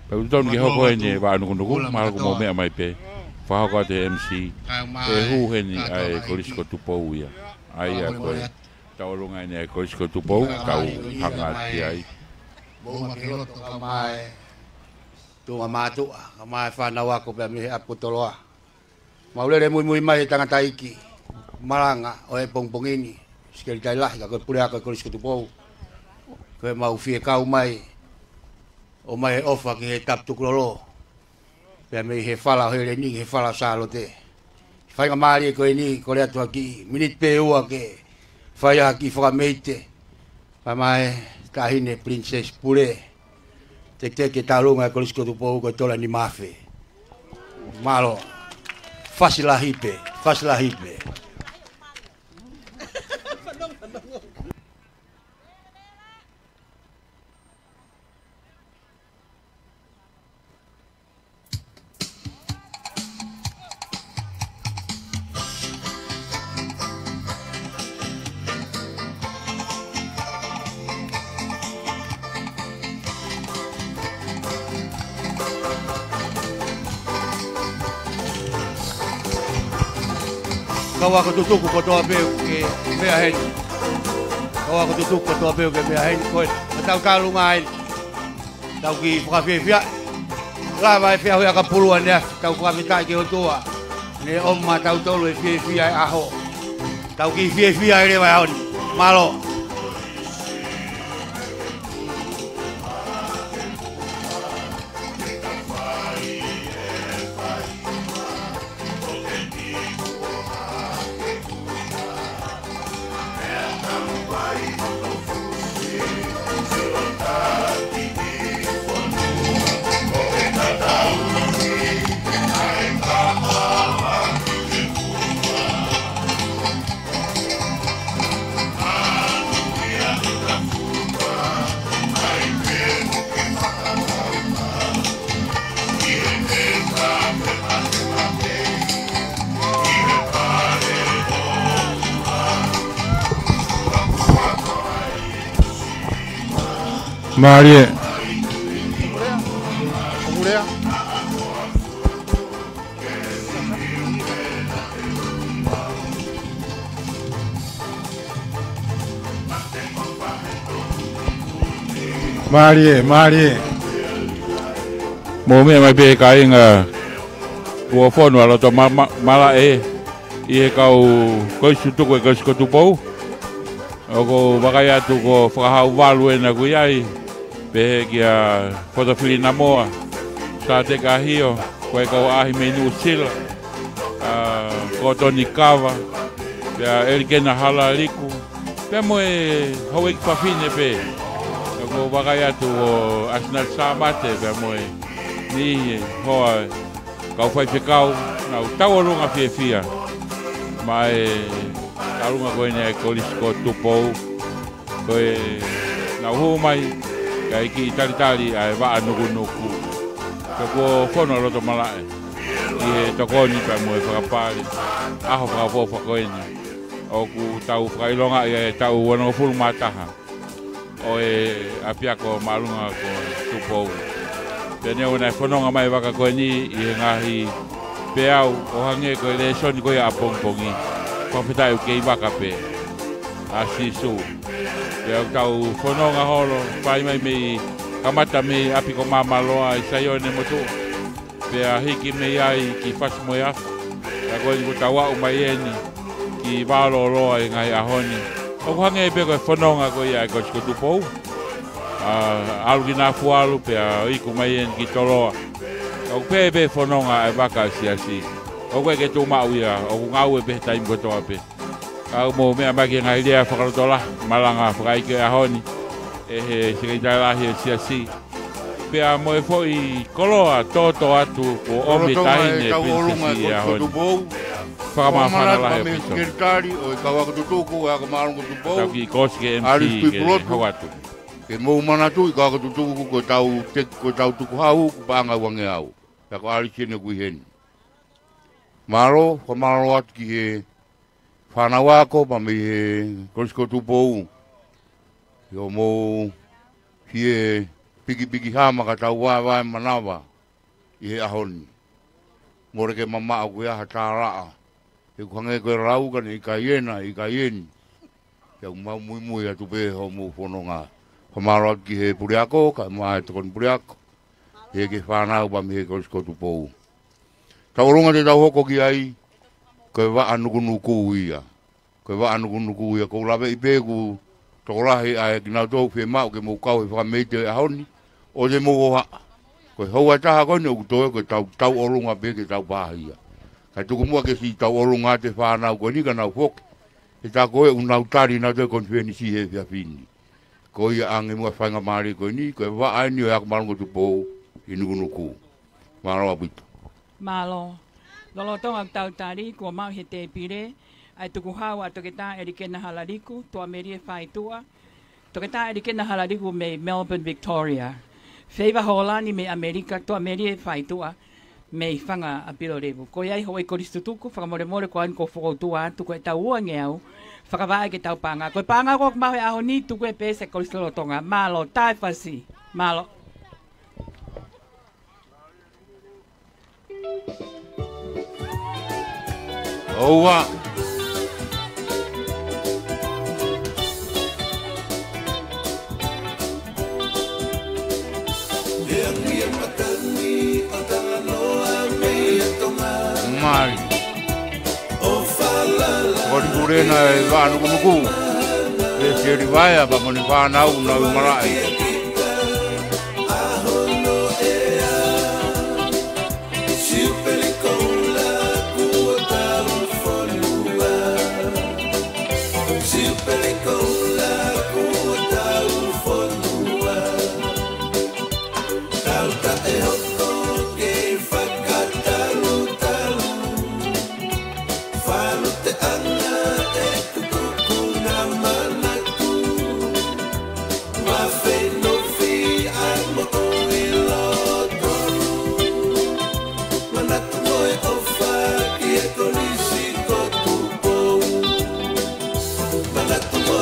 Pea ʻoku totonu ke hoko eni e vaʻa Nukunuku, mahalo kuo mou meʻa mai pē. Fakahoko atu ʻe he M C, ʻe hū heni ʻa e Kolisi ko Tupou ia. ʻA ia ko e tauʻolunga eni ʻa e Kolisi ko Tupou, tau hanga ki ai. Mou ma ke loto ka mai, tuʻunga mātuʻa, ka mai fānau ako pea mei he ʻapi ko Toloa. Mau lele muimui mai he tangataʻeiki malanga ʻo e pongipongi ni, Sekelitali Lahi, ka ko e puleako e Kolisi ko Tupou. Ko e mau fie kau mai, ʻomai e ʻofa ki he Taputukulolo. Pea mei he fala ʻo Heleni, he fala ʻo Sālote. Faingamālie ko eni, kole atu ha kiʻi miniti pē ʻe ua ke fai ha kiʻi fakameite. Pea mai taʻahine Princess Pule. Teketeke tauʻolunga e Kolisi ko Tupou ko e tola ni mafe. Mālō. Fasi lahi pē, fasi lahi pē. Kau ako tutuku kotoa pē ke meʻa heni. Kau ako tutuku kotoa pē ke meʻa heni. Ko e, tau kalunga heni. Tau kiʻi fakafiefia. Lava e feʻauhi ʻakapulu ʻaneafi, tau fakafetaʻi ki he ʻOtua. Ne ʻomai kitautolu e fiefia e ʻaho. Tau kiʻi fiefia e leva e ʻaho ni. Mālō. Mālie. Mālie, mālie. Mou meʻa mai pē kāinga, kuo fonu ʻa loto ma-, ma-, malaʻe ʻi he kau kolisi tutuku ʻa e Kolisi ko Tupou. ʻOku ou vakai atu ko Fakahau Valu ena ʻoku ʻi ai, pehē kia Fotofili Namoa, Sāteka ʻAhio, ko e kau ʻaʻahi mei Nuʻusila, ʻa Kotoni Kava, pea ʻElikena Halaliku, pea mo e houʻeiki fafine pē. ʻOku ou vakai atu ko ʻAsinati Sāmate, pea mo e niʻihi hoa kau faifekau, nau tauʻolunga fiefia maʻa e tauʻolunga ko eni ʻa e Kolisi ko Tupou, ko ʻenau hū mai kae kiʻi talitali ʻa e vaʻa nukunuku. Ka kuo fonu ʻa loto malaʻe ʻi he tokoni pea mo e fakapale ʻaho fakaʻofoʻofa ko eni. ʻOku tau fakaʻilongaʻi ʻa e taʻu uangofulu mā taha ʻo e ʻapiako māʻolunga ko Tupou. Pea neongo naʻe fononga mai e vaka ko eni ʻi he ngaahi peau ʻo hangē ko e lēsoni ko ia ʻapongipongi, fakafetaʻi ʻoku kei vaka pē ʻa Sīsū. Pea ʻoku tau fononga holo, fai mai mei, kamata mei ʻapi ko Māmaloa ʻi Saione Motuʻa, pea hiki mei ai ki Fasi mo e Afi. Pea ko eni kuo tau aʻu mai eni ki Vaololoa ʻi he ngaahi ʻaho ni. ʻOku hangē pē ko e fononga ko ia ʻa e Kolisi ko Tupou. ʻA, ʻalu ki Nafualu pea iku mai eni ki Toloa. ʻOku pehē pē fononga ʻa e vaka ʻa e siasi. ʻOku ʻikai ke tuʻu maʻu ia, ʻoku ngāue pē he taimi kotoa pē. Ka ʻoku mou meʻa mai ki he ngaahi lea fakalotolahi, malanga fakaʻeiki ʻo e ʻaho ni ʻe he Sekelitali Lahi ʻo e Siasi, pea mo e foʻi koloa toto atu kuo ʻomi e taʻahine Pilinisesi ʻi he ʻaho ni. Fakamāfana lahi ʻaupito. Sekelitali ʻo e kau ako tutuku ʻo e ako māʻolunga ko Tupou. Tau kiʻi kosi ke M C ke hoko atu. Ke mou manatuʻi kau ako tutuku ko ʻetau te-, ko ʻetau tukuhau ʻoku paʻanga ʻe uangeau. Pea ko ʻAlisi eni ʻoku ʻi heni. Mālō, fakamālō atu ki he fānau ako pea mei he Kolisi ko Tupou. ʻI hoʻomou fie pikipiki hama ka tau vaevae manava ʻi he ʻaho ni. Mole ke mamaʻo ko e hā ha tālaʻa. He ʻoku hangē ko e lau ka ne ʻikai ena, ʻikai eni. Pea ʻoku mau muimui atu pē hoʻomou fononga. Fakamālō atu ki he puleako, kae ʻumaʻā e tokoni puleako. He ki he fānau pea mei he Kolisi ko Tupou. Tauʻolunga te tau hoko ki ai, ko e vaʻa nukunuku ia. Ko e vaʻa nukunuku ia, ʻoku ou laveʻi pē ʻoku tokolahi ʻa kinautolu ʻoku fiemaʻu ke mou kau he fakameite ʻo e ʻaho ni, ʻoua te mou hohaʻa. Ko e houa ʻe taha ko eni ʻoku toe ko ʻetau tauʻolunga pē ke tau pāhia. Kae tuku muʻa ke siʻi tauʻolunga atu e fānau ko eni ka nau foki. He tā ko ē ʻoku nau tali nautolu e konifelenisi he efiafi ni. Ko ia ange muʻa e faingamālie ko eni, ko e vaʻa eni ʻo e ako māʻolunga ko Tupou ʻi Nukunuku. Mālō ʻaupito. Mālō. Lolotonga ʻetau tali, kuo maʻu he tēpile ʻa e tukuhau ʻa Toketā ʻElikena Halaliku, Tuʻamelie Faituʻa. Toketā ʻElikena Halaliku mei Melbourne, Victoria. Feiva Hōlani mei ʻAmelika, Tuʻamelie Faituʻa mei Fanga ʻa Pilolevu. Ko ia ai houʻeiki kolisi tutuku, fakamolemole ko eni ʻoku ou fokoutua atu ko ʻetau uangeau fakavaʻe ke tau paʻanga. Ko e paʻanga ʻoku maʻu he ʻaho ni, tuku ē pē ʻe he kolisi lolotonga. Mālō, Taifasi. Mālō. ʻOua. Mālō. Ko ni pulena e vaʻa nukunuku. Pea seli vaea pea mo ʻene fānau nau ʻi malaʻe.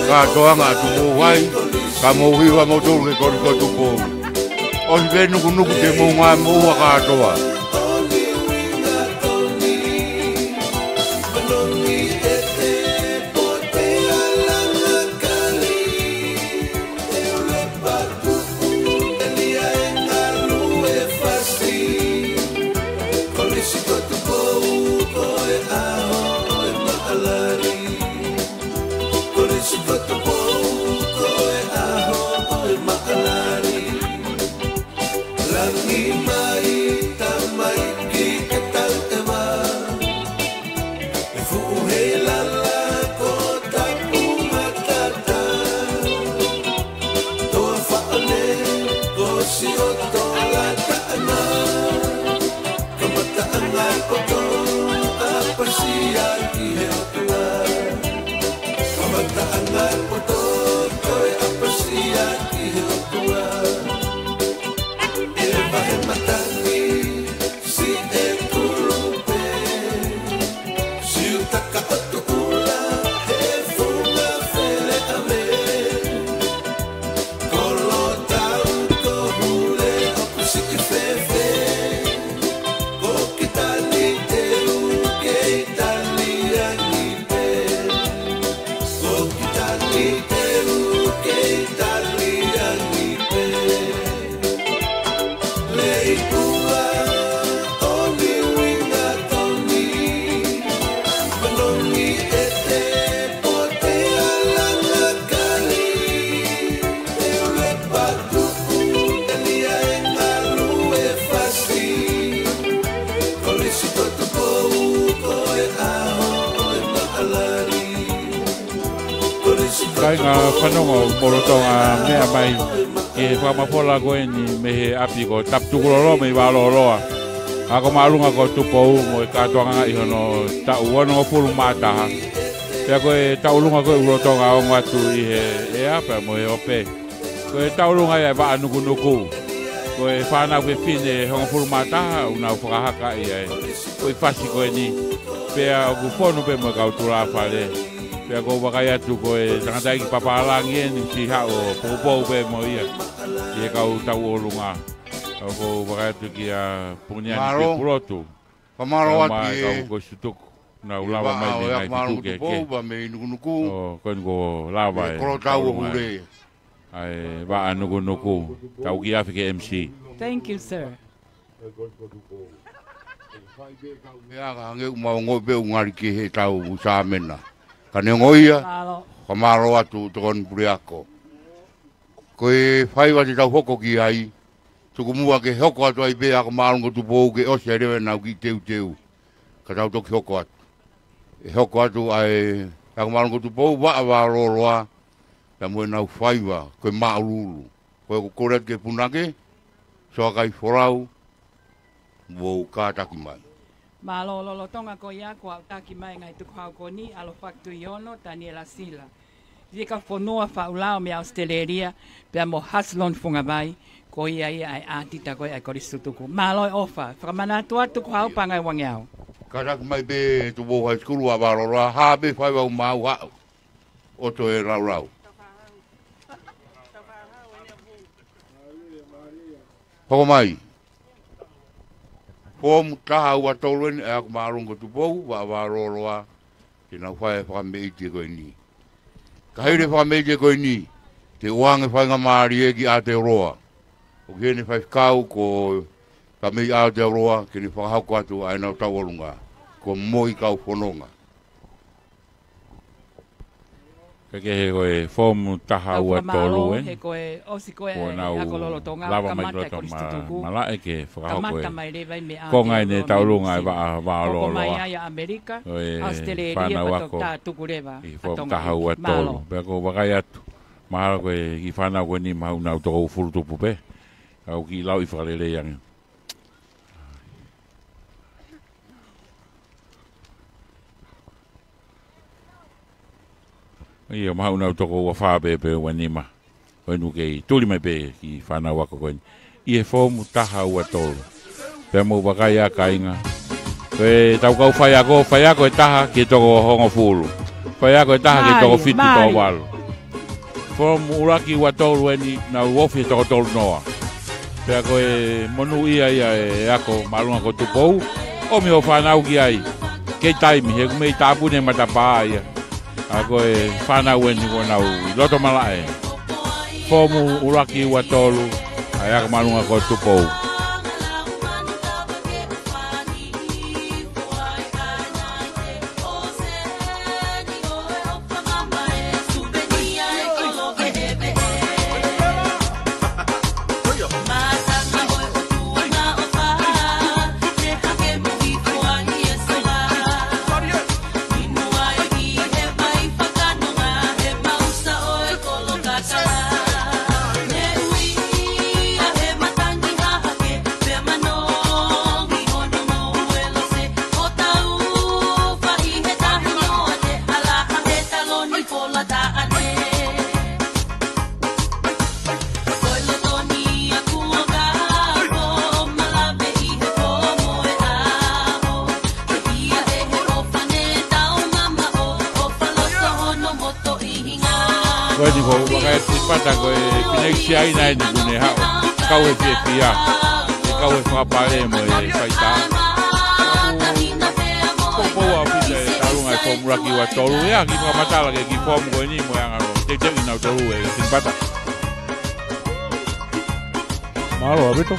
Kātoanga atu mo vai. Ka mou hiva mou tolu ke kori ko Tupou. ʻOsi pē nukunuku te mou ngāue mou ua kātoa. Kolisi ko Tupou ko e ʻaho ʻo e maʻalali. Kolisi ko Tupou ko e ʻaho ʻo e maʻalali. Langi mai, tamai ki ke tau ʻeva. ʻE fuʻu hei lala ko Tapu Matata. Toa Faʻane ko Siotola Taʻana. Kamataʻanga e poto, ʻapasia ki he ʻOtua. Kamataʻanga e poto, ko e ʻapasia ki he ʻOtua. ʻE vahe matangi, siʻe kulupe. Siutaka ʻo Tuʻula, he funga feleʻave. Kolotau ko Hule ʻoku siʻi fēfē. Ko Kitaniteu kei taliangi pē. Ko Kitaniteu kei taliangi pē. Leikua ʻo Niuingatoni, Manongi ʻEte, Pote Alanga Kali, Teule Patuku, Elia e Ngalu e Fasi, Kolisi ko Tupou ko e ʻaho ʻo e maʻalali. Kāinga fanongo mo lolotonga meʻa mai ki he fakamafola ko eni mei he ʻapi ko Tapu Tukulolo mei Vaololoa. Ako māʻolunga ko Tupou mo e kātoanga ʻi hono taʻu onongofulu mā taha. Pea ko e taʻu ʻulunga ko ē ʻoku lolotonga ongo atu ʻi he ʻea pea mo e ope. Ko e taʻu ʻulunga ia e vaʻa nukunuku. Ko e fānau fefine hongofulu mā taha ʻoku nau fakahakaʻi ʻa e foʻi fasi ko eni. Pea ʻoku fonu pē mo e kau tulāfale. Pea ʻoku ou vakai atu ko e tangataʻeiki papālangi eni, siʻi haʻu ʻo poupou pē mo ia ʻi he kau taʻu ʻulunga. ʻOku ou vakai atu kia Puniani Mālō. Pipulotu. Fakamālō atu e kau Kolisi Tutuku. Nau lava mai mei Ngaahi Tutuki ʻEke. Pea mei Nukunuku. ʻO, ko eni kuo lava e Kolotau ʻo Hule. ʻA e vaʻa nukunuku. Tau ki afi ke M C. Thank you, sir. Meʻa ka hangē ʻoku mau ongoʻi pē ʻoku ngali kehe ʻetau sāmena. Ka neongo ia, Mālō. Fakamālō atu tokoni puleako. Ko e faiva te tau hoko ki ai, tuku muʻa ke hoko atu ai pē ako māʻolunga Tupou ke ʻosi ai leva ʻenau kiʻi teuteu. Ka tau toki hoko atu. ʻE hoko atu ʻa e ako māʻolunga Tupou, vaʻa Vaololoa, pea mo ʻenau faiva, ko e māʻuluʻulu. Ko e ʻoku kole atu ke punake, Soakai Folau, mou kātaki mai. Mālō. Lolotonga ko ia kuo aʻutaki mai e ngaahi tukuhau ko eni, ʻAlofaki Tuʻiono, Taniela Sila. Vika Fonua Faʻulao mei ʻAositelēlia, pea mo Hasiloni Fungavai, ko ia ia ʻa e ʻātita ko ē ʻa e Kolisi Tutuku. Mālō e ʻofa, fakamanatu atu tukuhau pangai wangeau. Kātaki mai pē Tupou High School, vaʻa Vaololoa, hā pē faiva ʻoku mau haʻu. ʻOto e laulau. Hoko mai. Foomu taha ua tolu eni ʻa e ako māʻolunga Tupou, vaʻa Vaololoa, te nau fai e fakameʻite ko eni. Ka hili e fakameʻite ko eni, te u ʻoange faingamālie ki Aotearoa. ʻOku ʻi heni e faifekau ko Kamei Aotearoa, ke ne fakahoko atu ʻa ʻenau taʻu ʻulunga. Ko e moʻui kau fononga. Ka ke he ko e foomu taha ua tolu eni. He ko e ʻosi ko ē kuo nau ako lolotonga, lava mai kamata e Kolisi Tutuku. Malaʻe ke fakahoko e konga ʻeni e taʻu ʻulunga e vaʻa Vaololoa. Ko e fānau ako ʻi he foomu taha ua tolu. Pea ʻoku ou vakai atu. Mahalo ko e kiʻi fānau ko eni mahalo ʻoku nau toko hongofulu tupu pē. ʻOku kiʻi lauʻi fakalelei ange. ʻIo, mahalo ʻoku nau toko ua fā pē pe ua nima. Ko eni ʻoku kei tuli mai pē kiʻi fānau ako ko eni. ʻI he foomu taha ua tolu. Pea mou vakai ā kāinga. Ko e tau kau faiako, faiako ʻe taha ki he toko hongofulu. Faiako ʻe taha ki he toko fitu, toko valu. Foomu ʻuluaki ua tolu eni, nau ofi he toko tolu noa. Pea ko e monūʻia ia e ako māʻolunga ko Tupou, ʻomi hoʻo fānau ki ai. Kei taimi, he ʻoku mei tāpuni e matapā ia. ʻA ko e fānau eni kuo nau ʻi loto malaʻe. Foomu ʻuluaki ua tolu, ʻa e ako māʻolunga ko Tupou. Ko eni ko e vaka e Sipata ko e pineki Siaina eni kuo ne haʻu. Kau he fiefia. ʻE kau he fakapale mo e faitā. Poupou ʻaupito e taʻolunga e foomu ʻuluaki ua tolu. ʻE ʻi ai ha kiʻi fakamatala ki he kiʻi foomu ko eni mo e anga ʻo teuteu ʻenau tolu e Sipata. Mālō ʻaupito.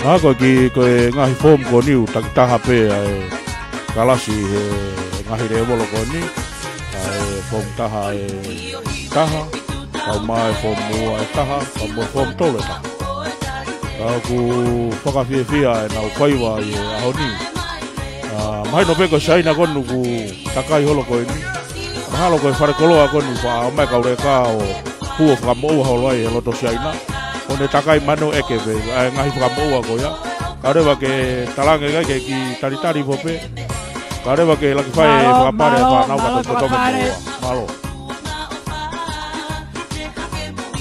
Ā, ko e kiʻi, ko e ngaahi foomu ko eni ʻoku takitaha pē ʻa e kalasi he ngaahi lēvolo ko eni. ʻA e foomu taha e taha, kau mai e foomu ua e taha, kau mai e foomu tolu e taha. Ka ʻoku fakafiefia ʻenau faiva ʻi he ʻaho ni. Ā, mahino pē ko Siaina ko eni ʻoku takai holo ko eni. Mahalo ko e falekoloa ko eni faʻa mai kau leka ʻo hū ʻo fakamoʻua holo ai he loto Siaina. ʻO ne takai mai ʻo ʻeke pē ʻa e ngaahi fakamoʻua ko ia. Kae ʻoua ke talaange kai ke kiʻi talitali hifo pē. Kae ʻoua ke laki fai e fakapale e fānau ka toki toki moʻua. Mālō.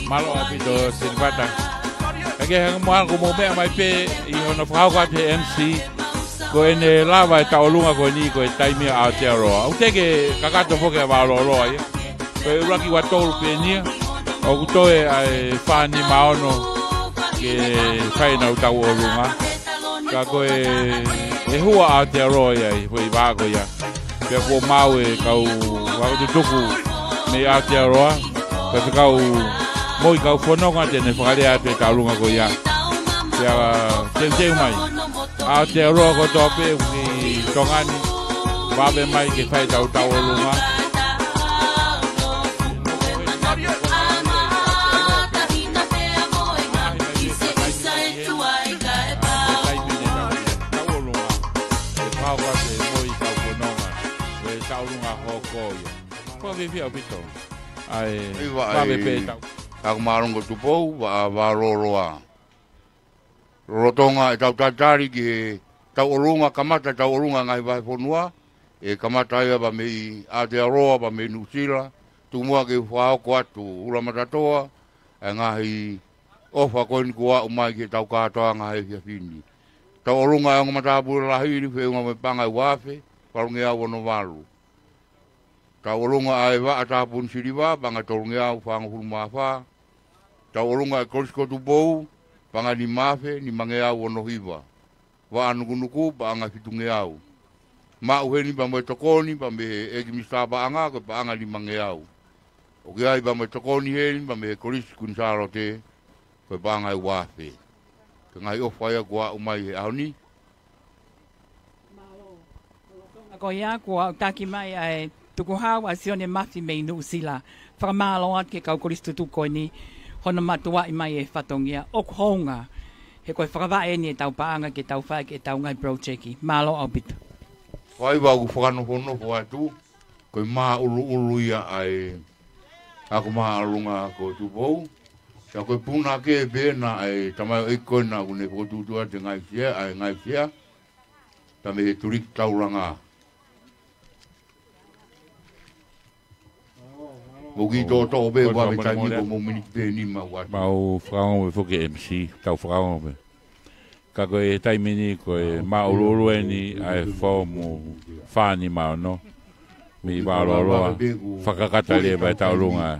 Mālō ʻaupito Sipata. Ka ke hanga mo ʻaku mo meʻa mai pē ʻi hono fakahoko atu he M C. Ko ʻene lava e taʻolunga ko eni ko e taimi ʻa Aotearoa. ʻOku teʻeki ke kakato foki ʻa Vaaloloa ia. Ko e ʻuluaki ua tolu pē eni ia. ʻOku toe ʻa e fā nima ono ke fai ʻenau taʻolunga. Ka ko e, e hua ʻa Aotearoa ia ʻi he foʻi vā ko ia. Pea kuo maʻu e kau vakatutuku mei Aotearoa. Pea ko e kau moʻui kau fononga te ne fakalea atu e taʻolunga ko ia. Pea teuteu mai. Aotearoa kotoa pē ʻoku ʻi Tonga ni, vave mai ke fai ʻetau taʻolunga. Ko e fiefia ʻaupito. ʻA e, ʻIva vave ai pē ʻetau ako māʻolunga ko Tupou, Vaaloloa. Lolotonga ʻetau talitali ki he taʻolunga, kamata taʻolunga ngaahi vahefonua, ʻe kamata ia pea mei Aotearoa, pea mei Nuʻusila, tuku muʻa ke fakahoko atu Ulamatatoa, ʻa e ngaahi ʻofa ko eni kuo aʻu mai ki heʻetau kātoanga he efiafi ni. Taʻolunga ʻa e ongo matāpule lahi ni, feʻunga mo e paʻanga ʻe ua afe, valungeau ono valu. Taʻolunga ʻa e vaʻa tāpuni siliva, paʻanga ʻe tolungeau fāngofulu mā fā. Taʻolunga ʻa e Kolisi ko Tupou, paʻanga ʻe nima afe, nimangeau ono hiva. Vaʻa nukunuku, paʻanga ʻe fitungeau. Maʻu heni pea mo e tokoni, pea mei he ʻEiki Misitā Paʻanga, ko e paʻanga ʻe nimangeau. ʻOku ʻi ai pea mo e tokoni heni, pea mei he Kolisi Kuini Sālote, ko e paʻanga ʻe ua afe. Ko e ngaahi ʻofa ia kuo aʻu mai he ʻaho ni. Ko ia, kuo aʻutaki mai ʻa e tukuhau ʻa Sione Mafi mei Nuʻusila. Fakamālō atu ki he kau kolisi tutuku ko eni, hono mātuʻaki mai e fatongia ʻoku hounga. He ko e fakavaʻe eni ʻetau paʻanga ke tau fai ki heʻetau ngaahi project. Mālō ʻaupito. Faiva ʻoku fakanofonofo atu, ko e māʻuluʻulu ia ʻa e ako māʻolunga ko Tupou. Pea ko e punake pē ena ʻa e tamaioʻeiki ko ena ʻoku ne fokotuʻutuʻu atu e ngaahi sea, ʻa e ngaahi sea. Pea mei he tuliki taulanga. Mo ki toʻotoʻo pē, ʻoua pē taimi ko mo miniti pē nima ua. Mau fakaongo pē foki M C, tau fakaongo pē. Ka ko e taimi ni ko e māʻuluʻulu eni ʻa e foomu fā nima ono. Mei Vaaloloa, fakakata leva e taʻolunga.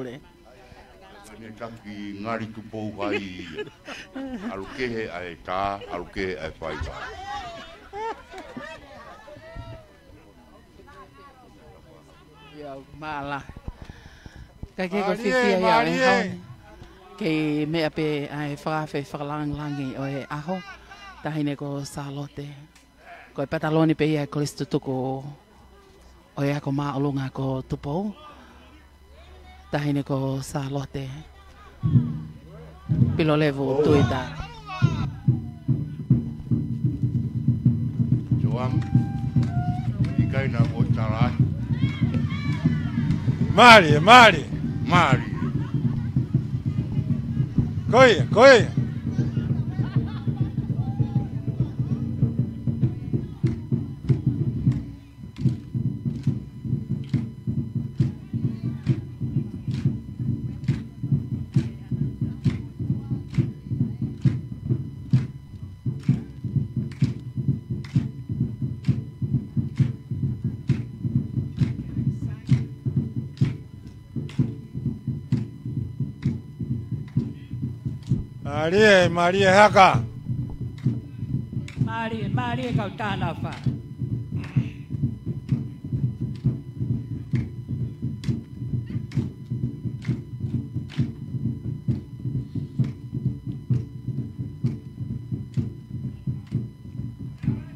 pule. Ka ne taki ngali Tupou hai ia. ʻAlu kehe ʻa e tā, ʻalu kehe ʻa e faifai. Ia, mālō. Ka ke ko Mālie, fifia ia ʻo e mālie. Hau ni. Kei meʻa pē ʻa e fakaafe fakalangilangi ʻo e ʻaho. Taʻahine ko Sālote. Ko e pataloni pē ia ʻa e Kolisi Tutuku ʻo e Ako Māʻolunga ko Tupou. Taʻahine ko Sālote Pilolevu Tuita. Joam, ʻikai na mo tala. Mālie, mālie. Mālie. Ko ia, ko ia. Mālie, mālie haka. Mālie, mālie kau tanafa.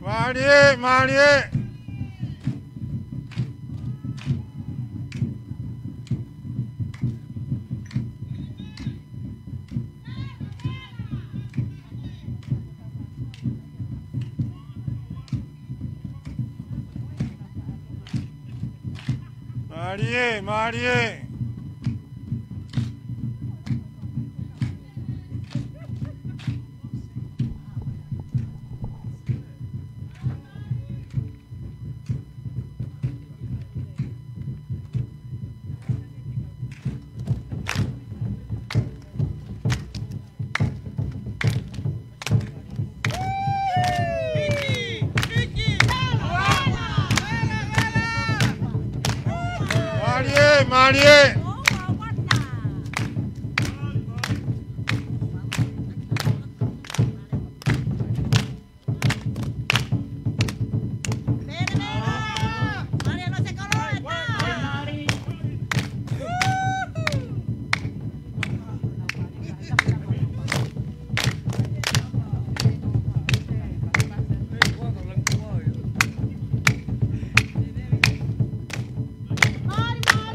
Mālie, mālie. Mālie, mālie. Mālie, mālie.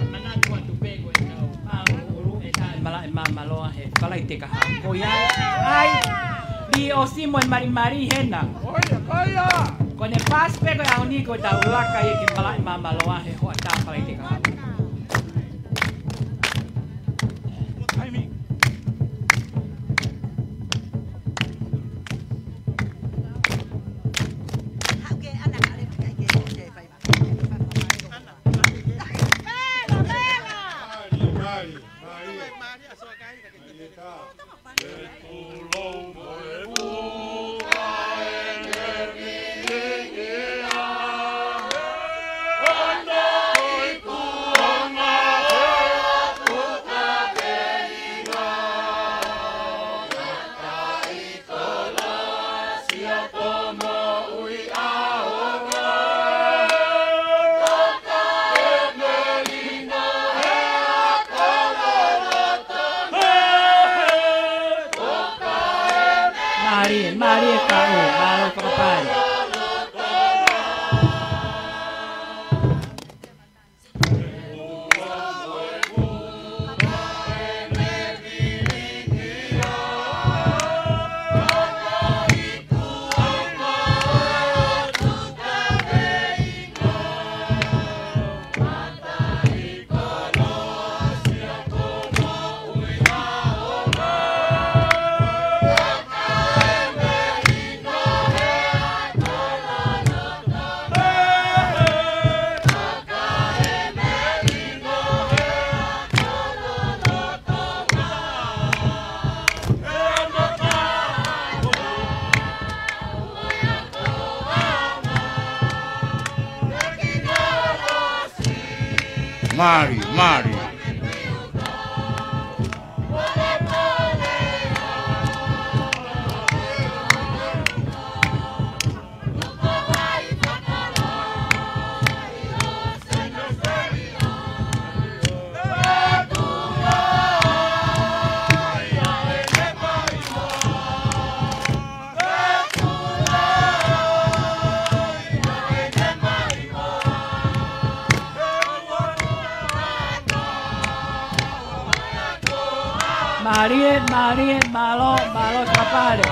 Manatu atu pē ko e tau ʻuluʻulu e taʻemalaʻe māmāloa he Falaite kahaʻu. Ko ia ai, ʻi ʻosi mo e malimali hena. Ko ia, ko ia. Ko ʻene paasi pē ko e ʻaho ni ko e tau laka ia ki malaʻe māmāloa he hoʻatā Falaite kahaʻu. Mālie, mālie. Mālie, mālie kaʻu, mālō fakapale. Mālie, mālie. Mālie, mālie, mālō, mālō fakapale.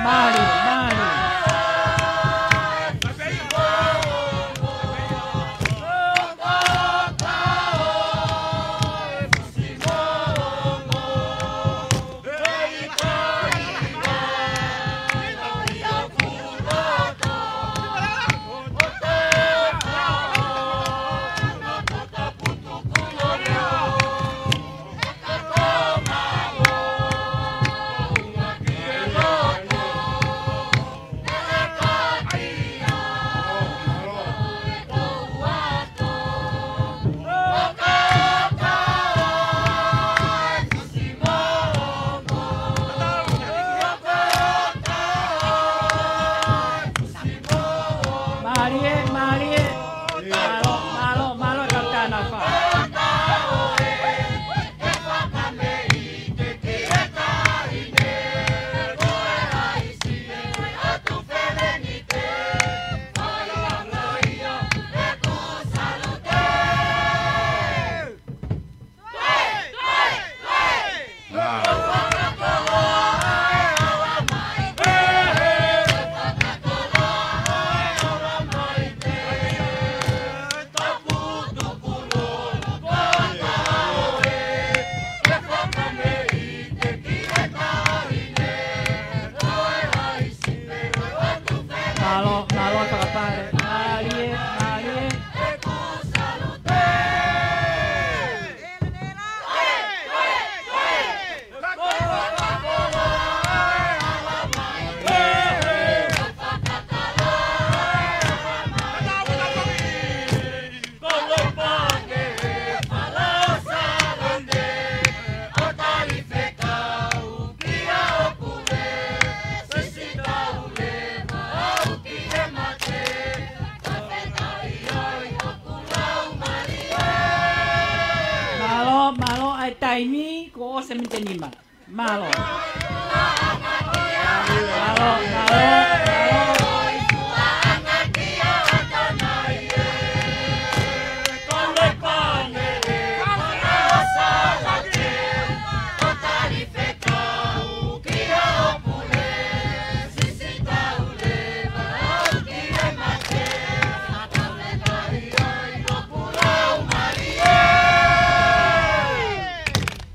Mālie, mālie. Taimi kuo ʻosi e miniti ʻe nima. Mālō. Mālō, mālō, mālō.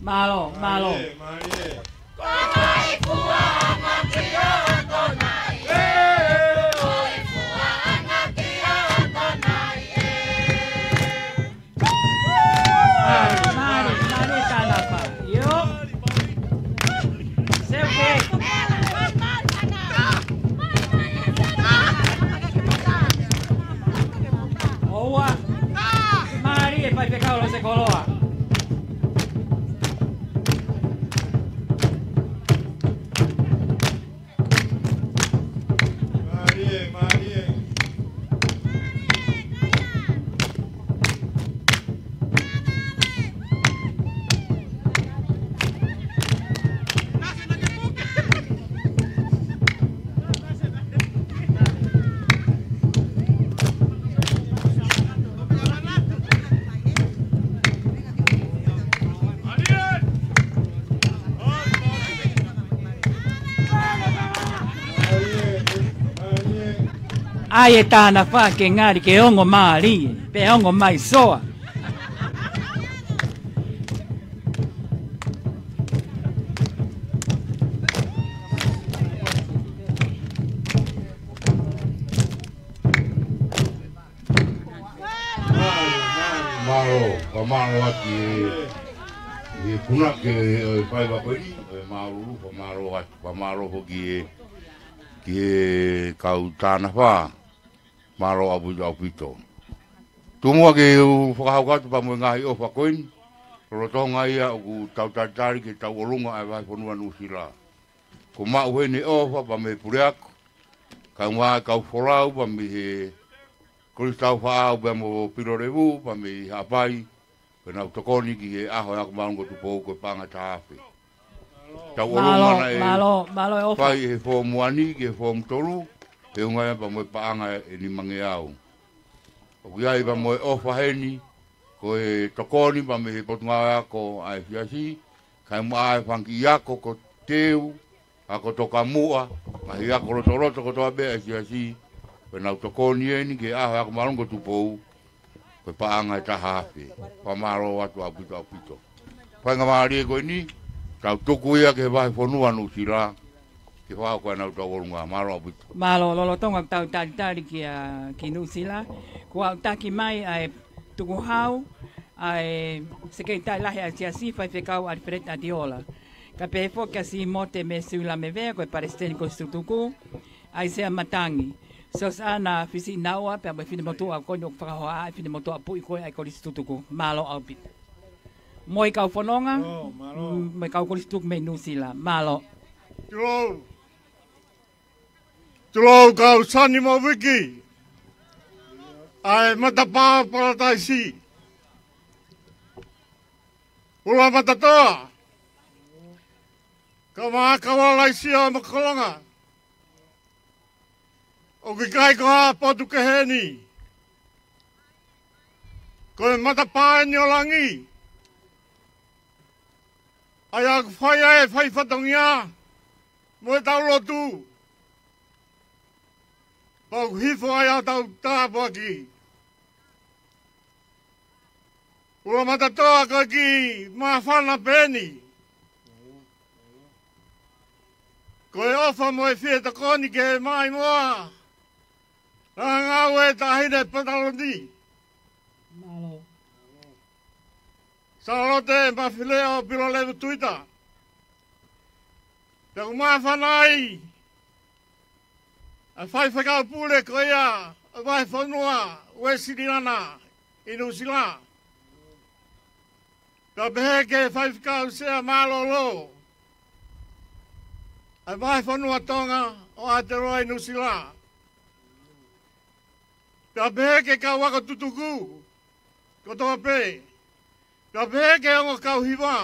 Mālō, mālō. Mālie, mālie. Mālie, mālie, mālie Tanafa. ʻIo. Seuke. ʻOua. Mālie, Faifekau Losekoloa. Mālie, mālie. ʻAi e Tanafa ke ngali ke ongo mālie, pe ongo mai soa. Mālō, fakamālō atu e, e punake ʻo e faiva ko eni, ʻo e mālōlō, fakamālō atu, fakamālō foki e, ki he kau Tanafa, mālō ʻaupito, ʻaupito. Tuku muʻa ke u fakahoko atu pea mo e ngaahi ʻofa ko eni, lolotonga ia ʻoku tau talitali ke tau ʻolunga ʻa e vahefonua Nuʻusila. Kuo maʻu heni e ʻofa pea mei he puleako, kae ʻumaʻā e kau folau pea mei he Kolisi Taufaʻāhau pea mo Pilolevu pea mei Haʻapai, pea nau tokoni ki he ʻaho ʻo e Ako Māʻolunga ko Tupou ko e paʻanga ʻe taha afe. Tau ʻolunga naʻe fai he foomu ua ni ki he foomu tolu, he ʻunga ia pea mo e paʻanga ʻe nimangeau. ʻOku ʻi ai pea mo e ʻofa heni, ko e tokoni pea mei he Potungāue Ako ʻa e Siasi, kae ʻumaʻā e fanga kiʻi ako ko Teu, Ako Tokamuʻa, ngaahi ako lotoloto kotoa pē ʻa e Siasi, pea nau tokoni eni ki he ʻaho ʻo e Ako Māʻolunga ko Tupou, ko e paʻanga ʻe taha afe. Fakamālō atu ʻaupito, ʻaupito. Faingamālie ko eni, tau tuku ia ki he vahefonua Nuʻusila, ke fakahoko ʻenau tau ʻolunga. Mālō ʻaupito. Mālō, lolotonga ʻetau talitali kia, ki Nuʻusila, kuo aʻutaki mai ʻa e tukuhau ʻa e Sekelitali Lahi ʻa e Siasi, Faifekau ʻAlifeleti ʻAtiola. Kae pehē foki kia Simote Mesiu Lamevea, ko e Palesiteni Kolisi Tutuku, ʻa e Sea Matangi, Siosiana Fisiʻinaua, pea mo e finemotuʻa ko eni ʻoku fakahohaʻa ʻe he finemotuʻa puʻi ko ē ʻa e Kolisi Tutuku. Mālō ʻaupito. Mo e kau fononga, mo e kau Kolisi Tutuku mei Nuʻusila. Mālō. Tulou. Tulou kau sani mo viki ʻa e matapā Palataisi. Ula Matatoa. Kau mā kau ala isi ʻo Makolonga. ʻOku ʻikai ko ha potu kehe eni. Ko e matapā eni ʻo langi. ʻA ia ʻoku fai ai e fai fatongia mo e tau lotu. Pea ʻoku hifo ai ʻa e tau tāpuaki. Ula Matatoa ko e kiʻi māfana pē eni. Ko e ʻofa mo e fie tokoni ke maʻimoa. Ngāue taʻahine Pataloni. Mālō. Sālote Mafileʻo Pilolevu Tuita. Pea ʻoku māfana ai ʻa e faifekau pule ko ia ʻo e vahefonua Uēsiliana ʻi Nuʻusila. Pea pehē ki he faifekau sea mālōlō ʻa e vahefonua Tonga ʻo Aotearoa ʻi Nuʻusila. Pea pehē ki he kau ako tutuku kotoa pē. Ka pehē ki he ongo kau hiva,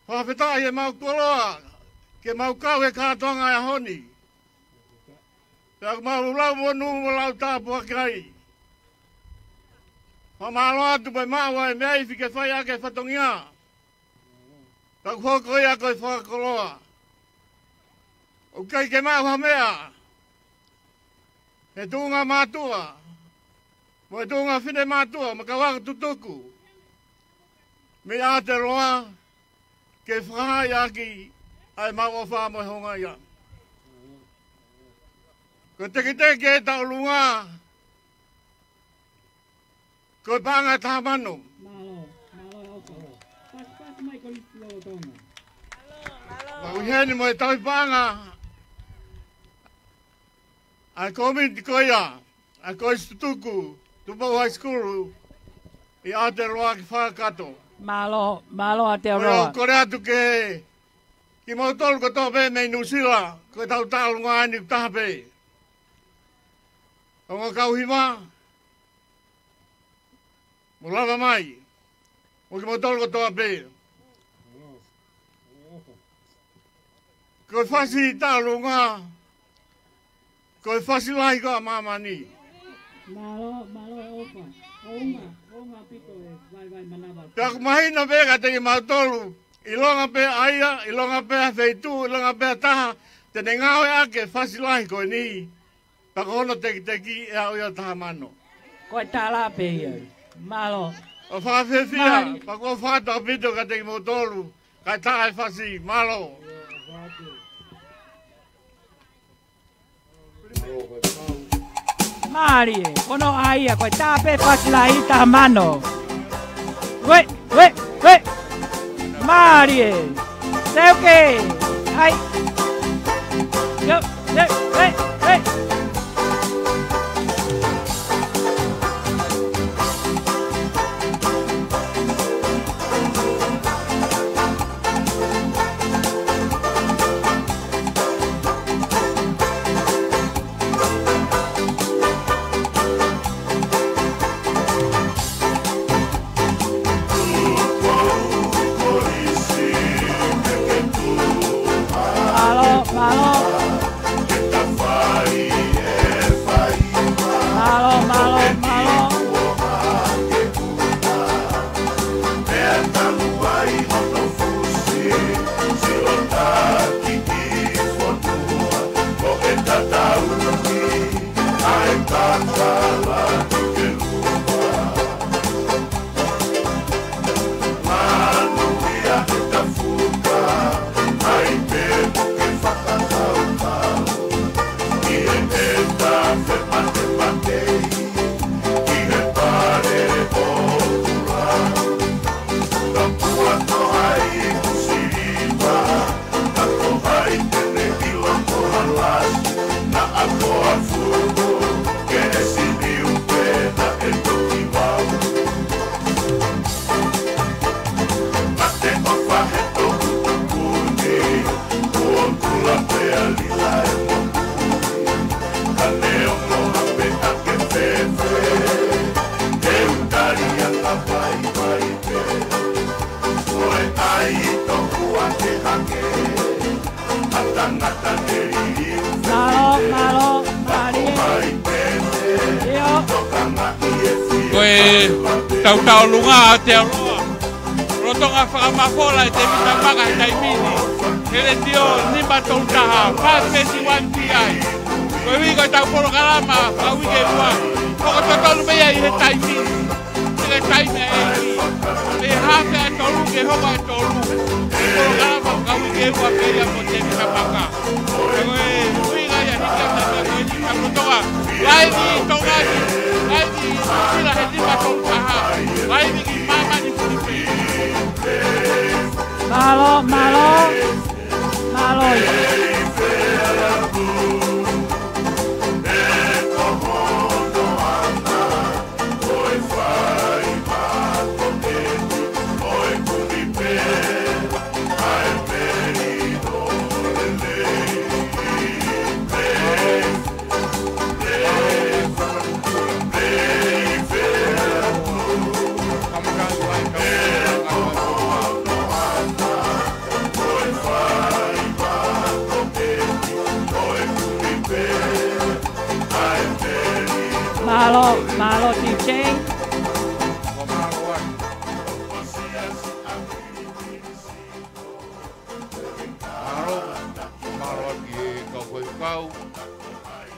fakafetaʻi ʻemau koloa ke mau kau he kātoanga ʻo e ʻaho ni. Pea ʻoku mau lau monū mo lau tāpuaki ai. Fakamālō atu pea maʻu ʻa e meʻa ifi ke fai ʻaki e fatongia. Ka ʻoku hoko ia ko e fakakoloa. ʻOku ʻikai ke maʻu ha meʻa he tuʻunga mātuʻa mo e tuʻunga finemātuʻa mo e kau ako tutuku mei Aotearoa ke fakahaaʻi ʻaki ʻa ʻemau ʻofa mo e houngaʻia. Ko e teketeke ʻi he tauʻolunga, ko e paʻanga ʻe taha mano. Mālō, mālō e ʻofa. Pasipasi mai ko Lisi Lolotonga. Mālō, mālō. Mau ʻi heni mo e tauhi paʻanga ʻa e kōmiti ko ia ʻa e Kolisi Tutuku Tupou High School ʻi Aotearoa ki Fakato. Mālō, mālō Aotearoa. Ko ia ʻoku kole atu ke kimoutolu kotoa pē mei Nuʻusila, ko e tau tauʻolunga eni ʻoku taha pē. Ongo kau hiva, mou lava mai. Mo kimoutolu kotoa pē. Ko e fasi tauʻolunga, ko e fasi lahi ko ia ʻa māmani. Mālō, mālō e ʻofa. ʻOunga, ʻounga ʻaupito e vaivai manava. Pea ʻoku mahino pē kiate kimautolu, ʻilonga pē ʻa ia, ʻilonga pē ʻa e feituʻu, ʻilonga pē ʻa e taha te ne ngāueʻaki e fasi lahi ko eni, pea ko hono tekiteki ʻe aʻu ia ʻo taha mano. Ko e tala pē ia. Mālō. ʻOku ou fiefia, mālie. Pea ʻoku ou ʻofa atu ʻaupito kiate kimoutolu, kae tā e fasi, mālō. Mālie, ko hono ʻai ia, ko e tā pē fasi lahi taha mano. Uē, uē, uē. Mālie. Seuke. ʻAi. Yo, yo, uē, uē. Mālō, mālō. Mālō, mālō, mālō. Mālō, mālō, mālie. ʻIo. Ko e tau tauʻolunga ʻa Aotearoa. Lolotonga fakamafola ʻe Tēvita Maka he taimi ni. He letiō nima tolu taha, five thirty-one P I. Ko e ʻuhi ko e tau polokalama, fakauike ua. Ko e totonu pē ia ʻi he taimi ni. Ke taimi ʻe ʻi. Pea hafe ʻa e tolu, ke hoko ʻa e tolu. Polokalama fakauike ua pē ia mo Tēvita Maka. Ko e ʻuhinga ia hiki atu ʻa e meʻa ko eni, tau lolotonga. Laivi ʻi Tonga ni, laivi ʻi Nuʻusila he nima tolu taha. Laivi ki māmani Filipe. Mālō, mālō. Mālō.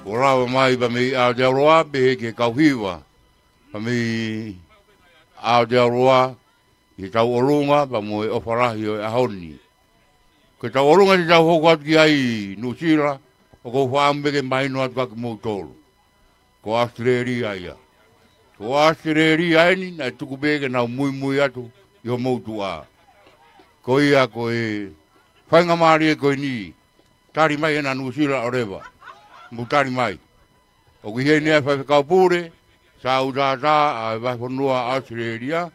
Kuo lava mai pea mei Aotearoa, pehē ki he kau hiva pea mei Aotearoa, ʻi heʻetau ʻolunga pea mo e ʻofa lahi ʻo e ʻaho ni. Ko ʻetau ʻolunga te tau hoko atu ki ai Nuʻusila, ʻoku ou fakaʻamu pē ke mahino atu kia kimoutolu. Ko ʻAositelēlia ia. Ko ʻAositelēlia eni naʻe tuku pē ke nau muimui atu ʻi homou tuʻa. Ko ia ko e faingamālie ko eni, tali mai ʻena Nuʻusila ʻo leva. Mou tali mai. ʻOku ʻi heni ʻa e faifekau pule, Sāutātā ʻa e vahefonua ʻAositelēlia.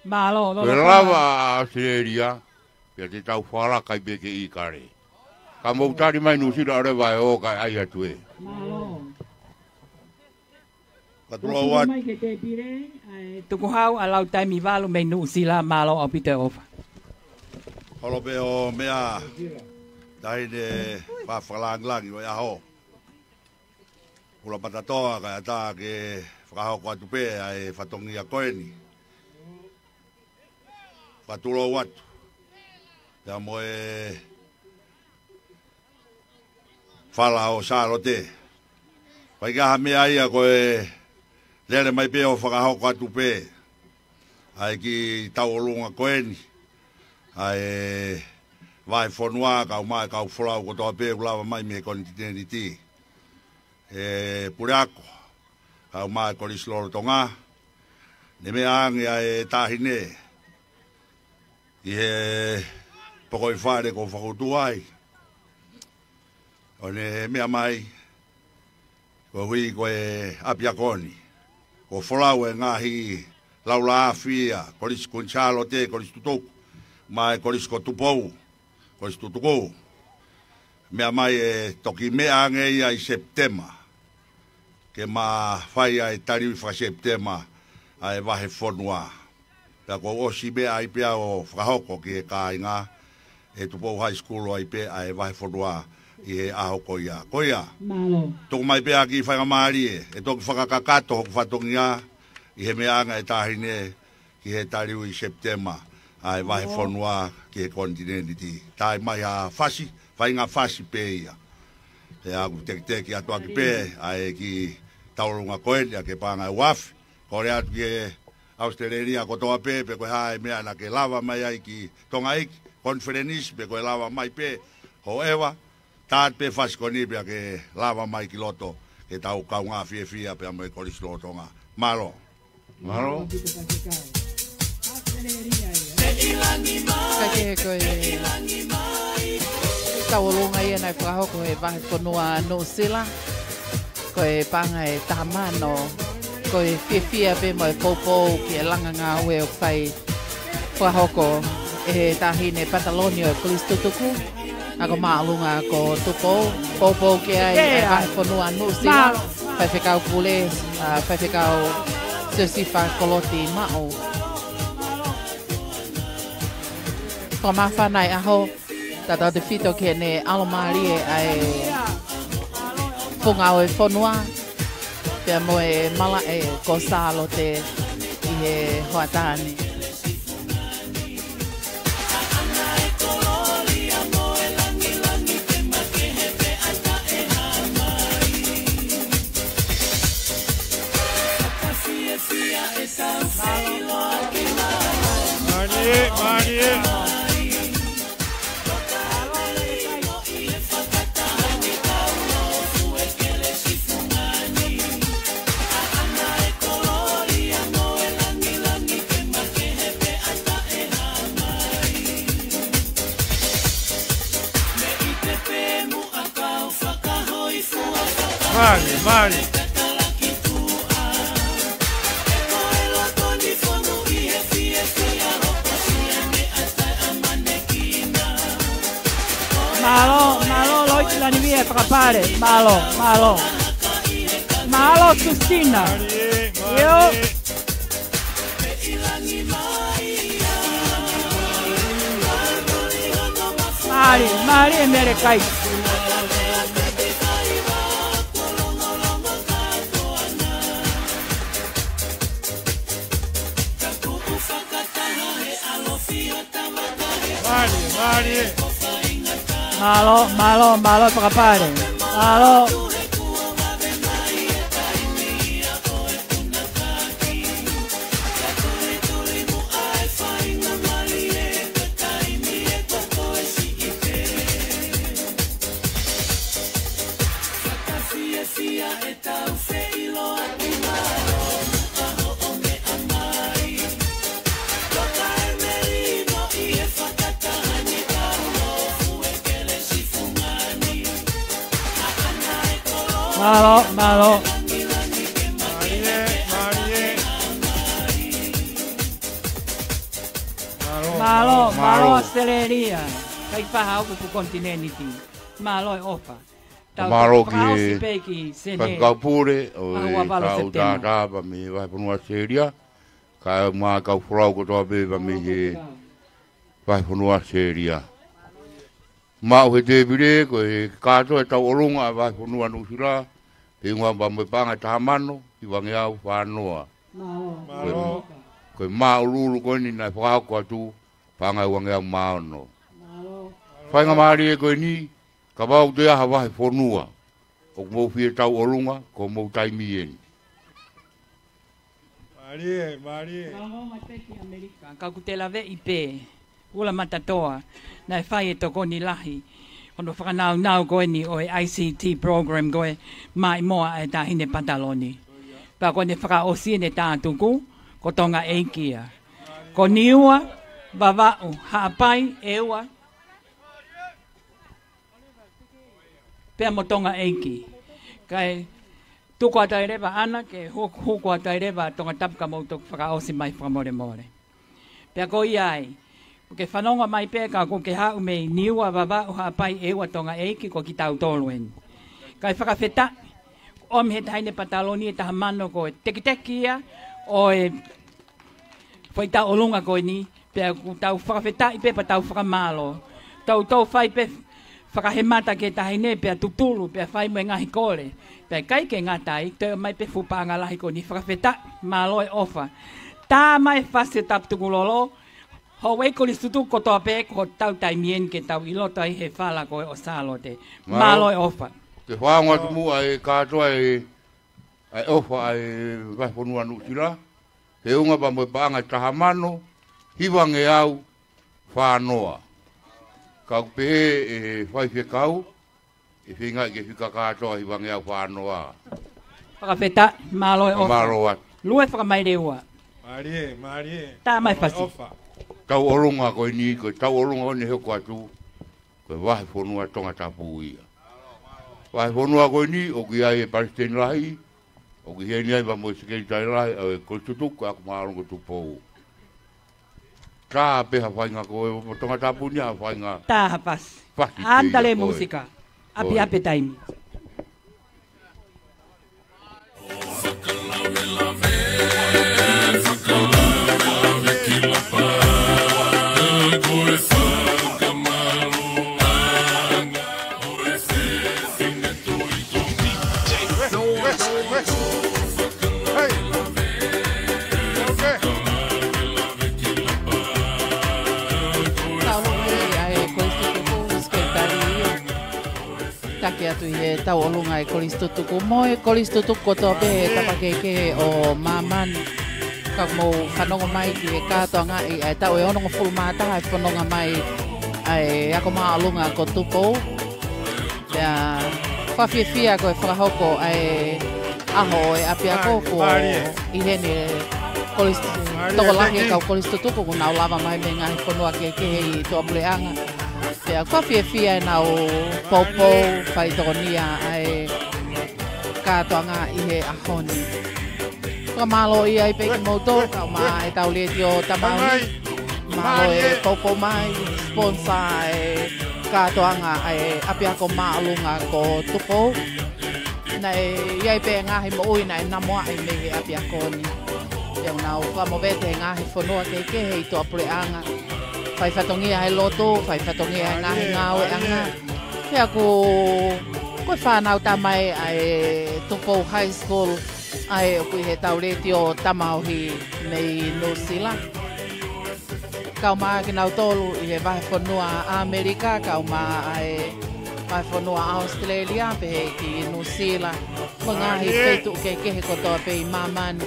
Mālō, ko e lolotonga lava ʻa ʻAositelēlia, pea te tau falala kai pē ke ʻi kale. Ka mou tali mai Nuʻusila ʻo leva ʻe ō kae ʻai atu ē. Mālō. Ka tulou atu. Mai ke te pire, ʻa e tukuhau ʻa Lautaimivalu mei Nuʻusila, mālō ʻaupito e ʻofa. Holo pē ʻo meʻa, taʻahine fakalāngilangi ʻo e ʻaho. Ula patatoa kae ʻatā ke fakahoko atu pē ʻa e fatongia ko eni. Fakatulou atu. Pea mo e fala ʻo Sālote. Fai ki ha meʻa ia ko e lele mai pē ʻo fakahoko atu pē ʻa e kiʻi tauʻolunga ko eni ʻa e vahefonua, kau mai kau folau kotoa pē ʻoku lava mai mei he konitinēniti. ʻE puleako, kau mai Kolisi Lolotonga, ne meʻa ange ʻa e taʻahine ʻi he pokoʻi fale ko Fakutuai. ʻO ne meʻa mai, koeʻuhi ko e ʻapiako ni. Ko folau e ngaahi laulaafi ia, Kolisi Kuini Sālote, Kolisi Tutuku, mai Kolisi ko Tupou, Kolisi Tutuku. Meʻa mai ʻe toki meʻa ange ia ʻi Sepitema. Ke ma fai ʻa e taliui faka-Sepitema ʻa e vahefonua. Pea kuo ʻosi meʻa ai pea ʻo fakahoko ki he kāinga ʻe Tupou High School ai pē ʻa e vahefonua ʻi he ʻaho ko ia. Ko ia. Mālō. Tuku mai pē ʻa e kiʻi faingamālie, ʻe toki fakakakato hoku fatongia ʻi he meʻa ange ʻa e taʻahine ki he taliui Sepitema ʻa e vahefonua ki he konitinēniti. Tai mai ha fasi, faʻahinga fasi pē ia. Pea ʻoku tekiteki atu ʻaki pē ʻa e kiʻi tauʻolunga ko eni ʻa e paʻanga ʻe uafe. Kole atu ki he ʻAositelēlia kotoa pē, pe ko e hā e meʻa naʻa ke lava mai ai ki Tonga ʻEiki, konifelenisi, pe ko e lava mai pē, hoʻeva, tā atu pē fasi ko eni pea ke lava mai ki loto, ke tau kaungā fiefia pea mo e Kolisi Lolotonga. Mālō. Mālō. Ka ke ko e tauʻolunga ia naʻe fakahoko he vahefonua Nuʻusila. Ko e paʻanga ʻe taha mano. Ko e fiefia pē mo e poupou ki he langa ngāue ʻoku fai fakahoko ʻe he taʻahine pataloni ʻo e Kolisi Tutuku. ʻA ko māʻolunga ko Tupou, poupou ki ai ʻa e vahefonua Nuʻusila, faifekau pule, ʻa, faifekau Siosifa Koloti Maʻu. Ko e māfana e ʻaho, tautautefito ki heʻene ʻalomālie ʻa e funga ʻo e fonua, pea mo e malaʻe ko Sālote ʻi he hoʻatā ni. Mālie, mālie. Mālie, mālie. Mālō, mālō, Loiti Lanivia Fakapale. Mālō, mālō. Mālō, Tusina. Mālie, mālie. ʻIo. Mālie, mālie Melekai. Mālie, mālie. Mālō, mālō, mālō Fakapale. Mālō. Mālō, mālō. Mālie, mālie. Mālō, mālō, mālō. Mālō Australia. Kai paha au ku kontineniti. Mālō e ʻofa. Tau mālō ki he fakaʻosi pē ki Senē. Faifekau Pule, ʻo e Ahuavalo Sepitema. Tātā pea mei he vahefonua Australia. Kae ʻumaʻā e kau folau kotoa pē pea mei he vahefonua Australia. Maʻu he tēpile, ko e kātoa e tauʻolunga ʻa e vahefonua Nuʻusila, feʻunga pea mo e paʻanga ʻe taha mano, hivangeau fā noa. Mālō. Ko e, ko e māʻuluʻulu ko eni naʻe fakahoko atu, paʻanga ʻe uangeau mā ono. Mālō. Faingamālie ko eni, kapau ʻoku ʻi ai ha vahefonua ʻoku mou fie tauʻolunga, ko hoʻomou taimi eni. Mālie, mālie. Ka ʻoku ou ʻomai pē ki ʻAmelika, ka ʻoku te laveʻi pē, ʻUla Matatoa, naʻe fai e tokoni lahi hono fakanaunau ko eni ʻo e I C T program ko e Maʻimoa ʻa e Taʻahine Pataloni. Pea ko ʻene fakaʻosi ʻene tātuku, ko Tonga ʻEiki ia. Ko Niua, Vavaʻu, Haʻapai, ʻEua, pea mo Tonga ʻEiki. Kae tuku atu ai leva ʻaʻana ke hu-, hoko atu ai leva Tongatapu ka mou toki fakaʻosi mai fakamolemole. Pea ko ia ai, ʻoku ke fanongo mai pē ka ʻoku ke haʻu mei Niua, Vavaʻu, Haʻapai, ʻEua, Tonga ʻEiki, ko kitautolu eni. Kae fakafetaʻi, ʻomi he Taʻahine Pataloni e taha mano ko e tekiteki ia ʻo e foʻi tauʻolunga ko eni, pea ʻoku tau fakafetaʻi pē pea tau fakamālō. Tau, tau fai pē fakahemata ki he taʻahine pea tutulu, pea fai mo e ngaahi kole. Pea ʻikai ke ngata ai, toe ʻomai pē fuʻu paʻanga lahi ko eni, fakafetaʻi, mālō e ʻofa. Tā mai e fasi ʻo Tapu Tukulolo, houʻeiki Kolisi Tutuku kotoa pē, ko hotau taimi eni ke tau ʻi loto ai he fala ko ē ʻo Sālote. Mālō. Mālō e ʻofa. Ke fakaongo atu muʻa e kātoa e ʻa e ʻofa ʻa e vahefonua Nuʻusila, feʻunga pea mo e paʻanga ʻe taha mano, hivangeau fā noa. Ka ʻoku pehē ʻe he faifekau, ʻe feingaʻi ke fika kātoa hivangeau fā noa. Fakafetaʻi, mālō e ʻofa. Mālō atu. Lue fakamaileua. Mālie, mālie. Tā mai e fasi. Mālō e ʻofa. Tauʻolunga ko eni, ko e tauʻolunga ʻoku ne hoko atu. Ko e vahefonua Tongatapu ia. Vahefonua ko eni, ʻoku ʻi ai e palesiteni lahi, ʻoku ʻi heni ai pea mo e sekelitali lahi ʻo e Kolisi Tutuku, ʻa ia ko Māʻolunga Tupou. Tā pē ha faʻahinga ko e mo Tongatapu ni ha faʻahinga. Tā ha fasi. Fasi. Andale pē ia ko e mūsika. ʻOi. ʻApiʻapi e taimi. Taki atu ʻi he tauʻolunga ʻa e Kolisi Tutuku mo e Kolisi Tutuku kotoa pē he tapa kehekehe ʻo māmani. Ka mou fanongo mai ki he kātoangaʻi ʻa e taʻu ʻe onongofulu mā taha e fononga mai ʻa e Ako Māʻolunga ko Tupou. Pea fakafiefia ko e fakahoko ʻa e ʻaho ʻo e ʻapiako ko ē ʻi heni e Kolisi, tokolahi e kau Kolisi Tutuku kuo nau lava mai mei he ngaahi fonua kehekehe ʻi tuʻapuleʻanga. Pea fakafiefia ʻenau poupou, faitokonia ʻa e kātoanga ʻi he ʻaho ni. Fakamālō ai pē kimoutolu, kau mai ʻetau Letiō Tamau Hī. Mālō e poupou mai, sponsor e kātoanga ʻa e ʻapiako māʻolunga ko Tupou. Naʻe ʻi ai pē ngaahi moʻui naʻe namoaʻi mei he ʻapiako ni. Pea ʻoku nau fakamovete he ngaahi fonua kehekehe ʻi tuʻapuleʻanga. Fai fatongia he lotu, fai fatongia he ngaahi ngāueʻanga. Pea ko, ko e fānau tā mai ʻa e Tupou High School, ʻa ē ʻoku ʻi heʻetau Letiō Tamau Hī mei Nuʻusila. Kau mai kinautolu ʻi he vahefonua ʻAmelika, kau mai ʻa e vahefonua ʻAositelēlia, pehē ki Nuʻusila, mo e ngaahi feituʻu kehekehe kotoa pē ʻi māmani,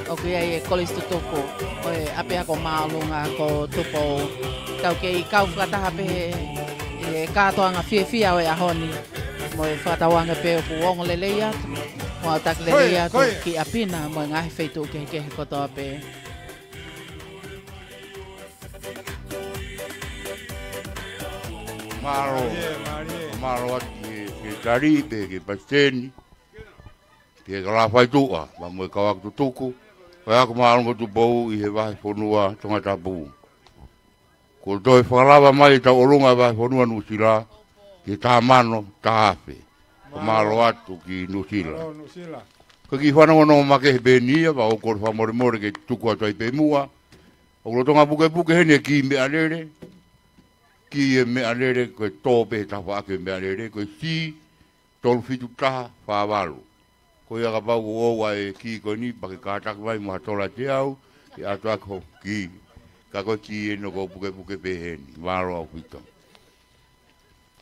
ʻoku ʻi ai e kolisi tutuku ʻo e ʻapiako māʻolunga ko Tupou. Tau kei kau fakataha pē he kātoanga fiefia ʻo e ʻaho ni, mo e fakatauange pē ʻoku ongo lelei atu, mo aʻutaki lelei atu ki ʻapi na mo e ngaahi feituʻu kehekehe kotoa pē. Mālō. Mālō atu ki he, ki he tali, pehē ki he palesiteni, ki he kau faituʻa, pea mo e kau ako tutuku ʻo e ako māʻolunga Tupou ʻi he vahefonua Tongatapu. Kuo toe fakalava mai e tauʻolunga vahefonua Nuʻusila ki he taha mano taha afe. Ko e mālō atu ki Nuʻusila. Ko e kiʻi fanongonongo makehe pē eni ia, pea ʻoku ou kole fakamolemole ke tuku atu ai pē muʻa. ʻOku lolotonga pukepuke heni e kī meʻalele. Kī e meʻalele, ko e tō pē he tafaʻaki e meʻalele, ko e C tolu fitu taha fā valu. Ko ia kapau ʻoku ʻoua e kī ko eni, pea ke kātaki mai mo ha tola ʻe teau, ke ʻatu ʻaki hoku kī. Ka ko e kī eni ʻoku ou pukepuke pē heni. Mālō ʻaupito.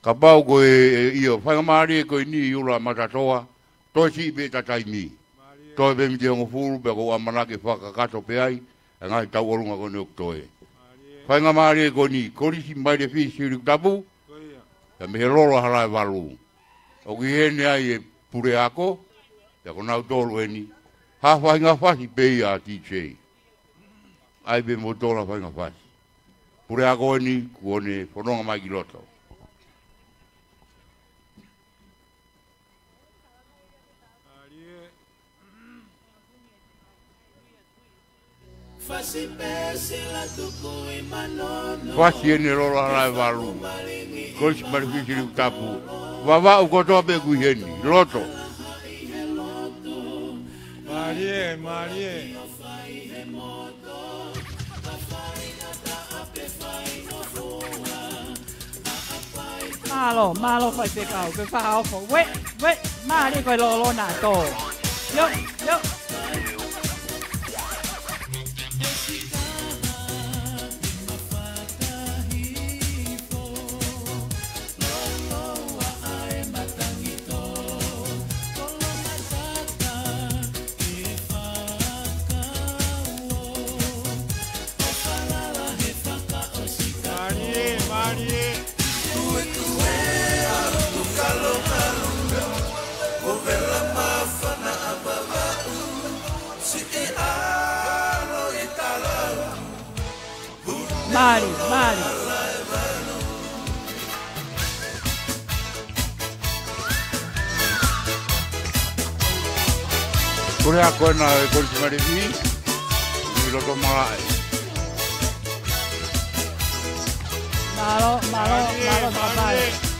Kapau ko e, e, ʻio, faingamālie ko eni ʻUluaki Matatoa, toe siʻi pē ʻeta taimi. Toe pē miniti hongofulu, pea ʻoku ou ʻamanaki ke fakakakato pē ai e ngaahi tauʻolunga ko eni ʻoku toe. Faingamālie ko eni, Kolisi Maile Fisi Silikutapu, pea mei he Lolo ʻa Halaevalu. ʻOku ʻi heni ai e puleako, pea ko nautolu eni, ha faʻahinga fasi pē ia, DJ. ʻAi pē mo tola faʻahinga fasi. Puleako eni kuo ne fononga mai ki loto. Fasi eni e Lolo ʻa Halaevalu. Kolisi Maile Fisi Silikutapu. Vavaʻu kotoa pē ʻoku ʻi heni. Loto. Mālie, mālie. Mālō, mālō faifekau, ke fakaofo. Ue, ue, mālie ko e lolo na tō. ʻIo, ʻio. Mālie, mālie. Ko e lea ko ena e Kolisi Maile Fisi, ʻi loto malaʻe. Mālō, mālō, mālō, mālō.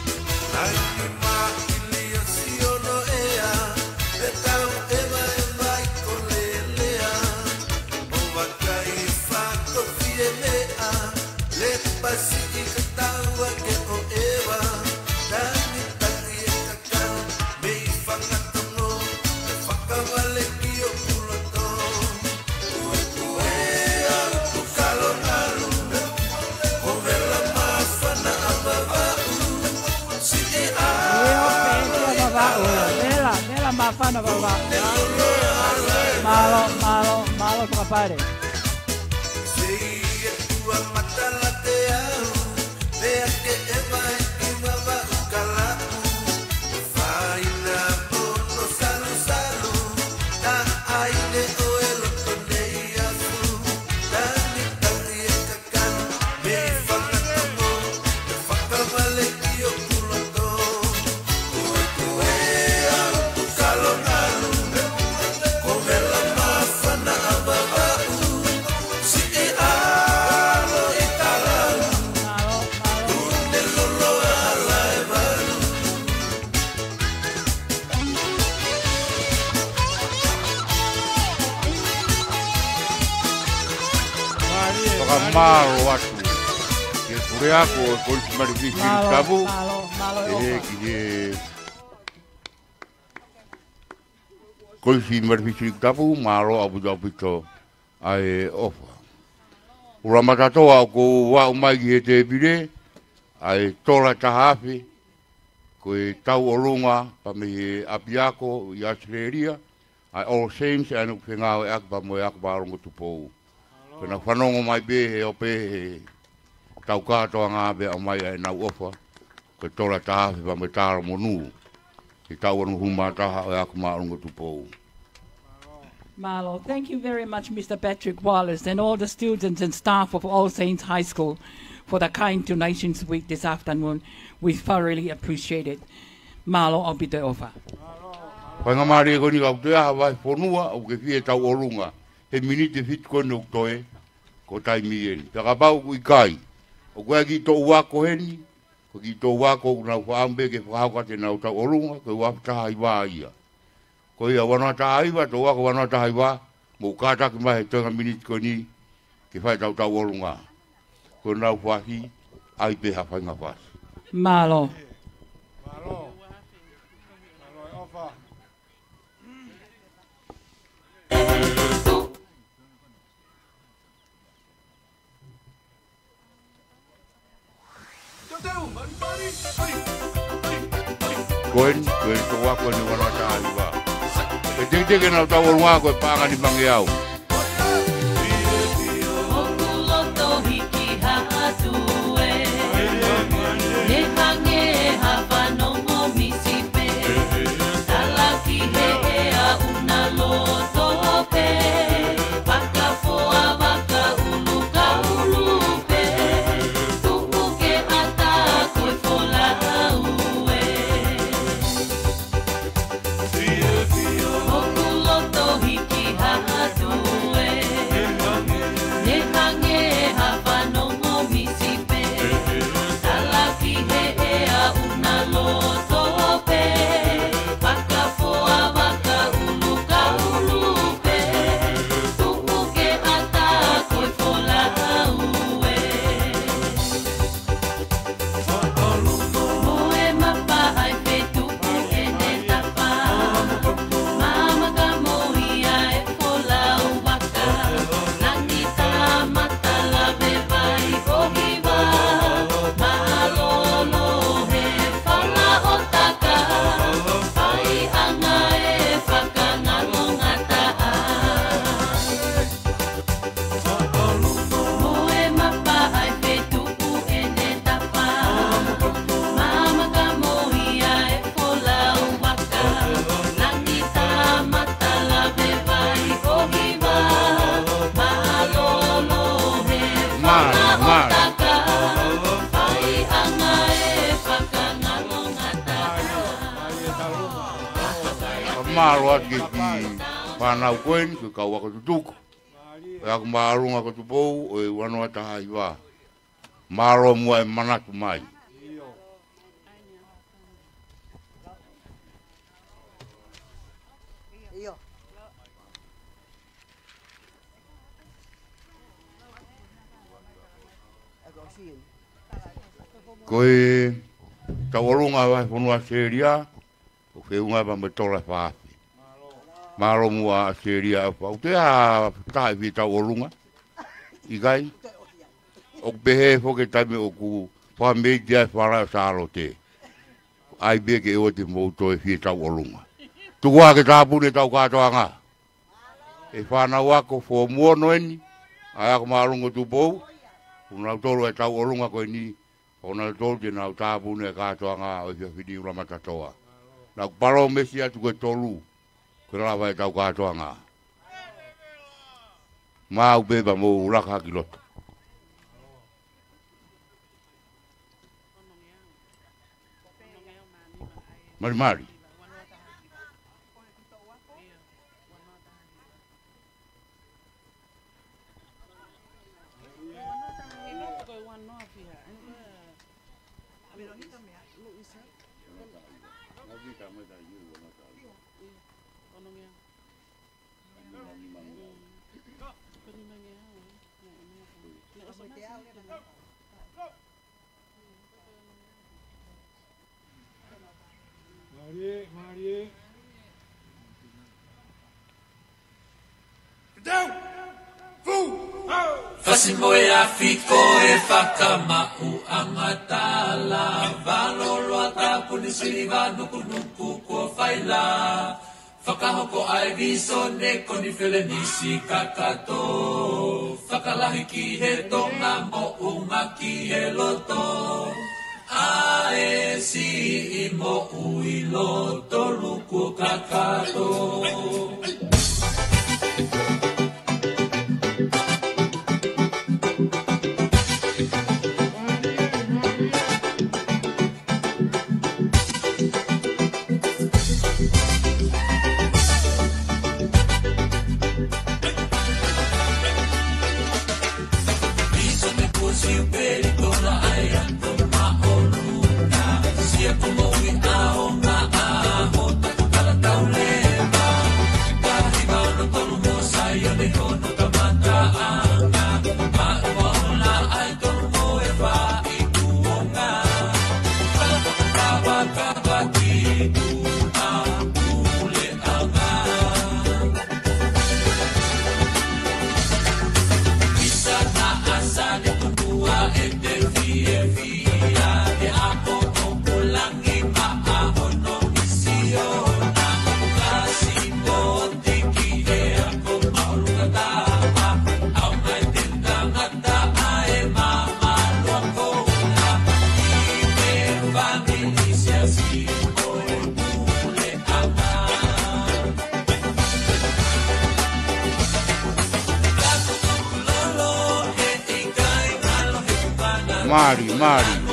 ʻIo, pē kia Vavaʻu. Vela, vela māfana Vavaʻu. Mālō, mālō, mālō Tokapale. Fakamālō atu ki he puleako ʻo e Kolisi Maile Fisi Silikutapu. Mālō, mālō, mālō e ʻofa. Ki he Kolisi Maile Fisi Silikutapu, mālō ʻaupito ʻaupito ʻa e ʻofa. ʻUluaki Matatoa ʻoku ou aʻu mai ki he tēpile, ʻa e tola taha afe, Ko e tauʻolunga pea mei he ʻapiako ʻi ʻAositelēlia, ʻa e All Saints, ʻa ē naʻa ku fengāueʻaki pea mo e Ako Māʻolunga Tupou. Ko ʻenau fanongo mai pē he ope he tau kātoanga pea ʻomai ʻa ʻenau ʻofa, ko e tola taha afe pea mo e tala monū, he taʻu ono hongofulu mā taha ʻo e Ako Māʻolunga Tupou. Mālō. Thank you very much, Mister Patrick Wallace, and all the students and staff of All Saints High School for the kind donations week this afternoon. We thoroughly appreciate it. Mālō ʻaupito e ʻofa. Faingamālie ko eni ka ʻoku toe ʻi ai ha vahefonua ʻoku ke fie tauʻolunga he miniti fitu ko eni ʻoku toe, ko e taimi eni. Pea kapau ʻoku ʻikai, ʻoku ʻi ai e kiʻi toʻu ako heni, ko e kiʻi toʻu ako ʻoku nau faʻa ʻamu pē ke fakahoko atu ʻenau tauʻolunga, ko e ua afe taha hiva ia. Ko ia ua noa taha hiva, toʻu ako ua noa taha hiva, mou kātaki mai he toenga miniti ko eni ke fai ʻetau tauʻolunga. Ko ʻenau fasi, ʻai pē ha faʻahinga fasi. Mālō. Mālō. Mālō e ʻofa. Ko eni, ko e toʻu ako eni ua noa taha hiva. Ke teketeke ʻenau tauʻolunga ko e paʻanga nimangeau. Hoku loto hiki hake atu ē, ne hangē ha fanongo misi pē. Talaki he ʻea ʻuna loto pē, fakafoa vaka ʻulu ka ʻulu pē, tuku ke ʻatā ko e folau ē. Hoku loto hiki hake atu ē, ne hangē ha fanongo misi pē. Talaki he ʻea ʻuna loto pē, fakafoa vaka ʻulu ka ʻulu pē, tuku ke ʻatā ko e folau ē. Mo e mapa ʻai fetuku ʻene tapa. Mama ka mohi ʻa e folau vaka. Langi tā mata lave vai ʻo hiva. Mālōlō he fala ʻo taka. Faiʻanga e fakangalo ngataʻa. Mo e mapa ʻai fetuku ʻene tapa. Mama ka mohi ʻa e folau vaka. Langi tā mata lave vai ʻo hiva. Mālōlō he fala ʻo taka. Faiʻanga e fakangalo ngataʻa. Mālō atu ki he kiʻi fānau ko eni, ko e kau ako tutuku ʻo e Ako Māʻolunga ko Tupou ʻo e ua noa taha hiva. Mālō muʻa e manatu mai. Ko e tauʻolunga vahefonua ʻAositelēlia, ʻoku feʻunga pea mo e tola fā afe. Mālō muʻa ʻAositelēlia ʻofa. ʻOku toe ʻi ai ha taha ʻe fie tauʻolunga? ʻIkai? ʻOku pehē foki e taimi ʻoku fakameʻite ai e fala ʻo Sālote. ʻAi pē ke ʻoua te mou toe fie tauʻolunga. Tuku ā ke tāpuni ʻetau kātoanga. ʻE fānau ako foomu ono eni ʻa e Ako Māʻolunga Tupou, ʻoku nau tolo e tauʻolunga ko eni, ʻoku nau tolo te nau tāpuni e kātoanga ʻo e efiafi ni ʻuluaki mata toa. Naʻa ku palōmesi atu ko e tolu, ko e lava ʻetau kātoanga. Maʻu pē pea mou laka ki loto. Malimali. Mālie, mālie. Teu! Fū! Hau! Pasi mo e afi ko e fakamaʻu angatala, valoloa tāpuni siliva nukunuku kuo faila. Fakahoko ai visone konifelenisi kakato, fakalahi ki he Tonga moʻunga ki he loto. ʻA e siʻi moʻui loto luku kakato. Mali, mali.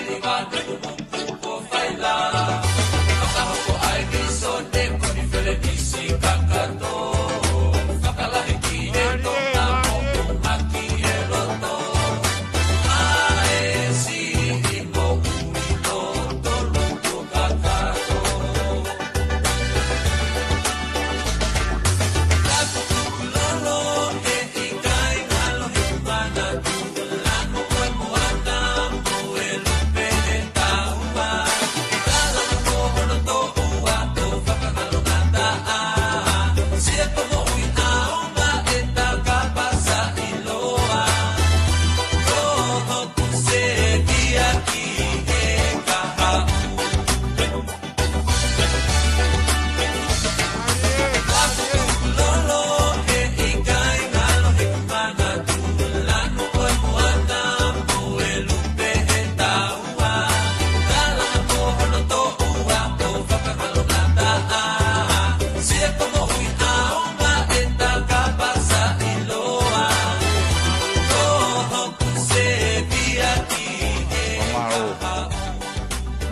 Mālō.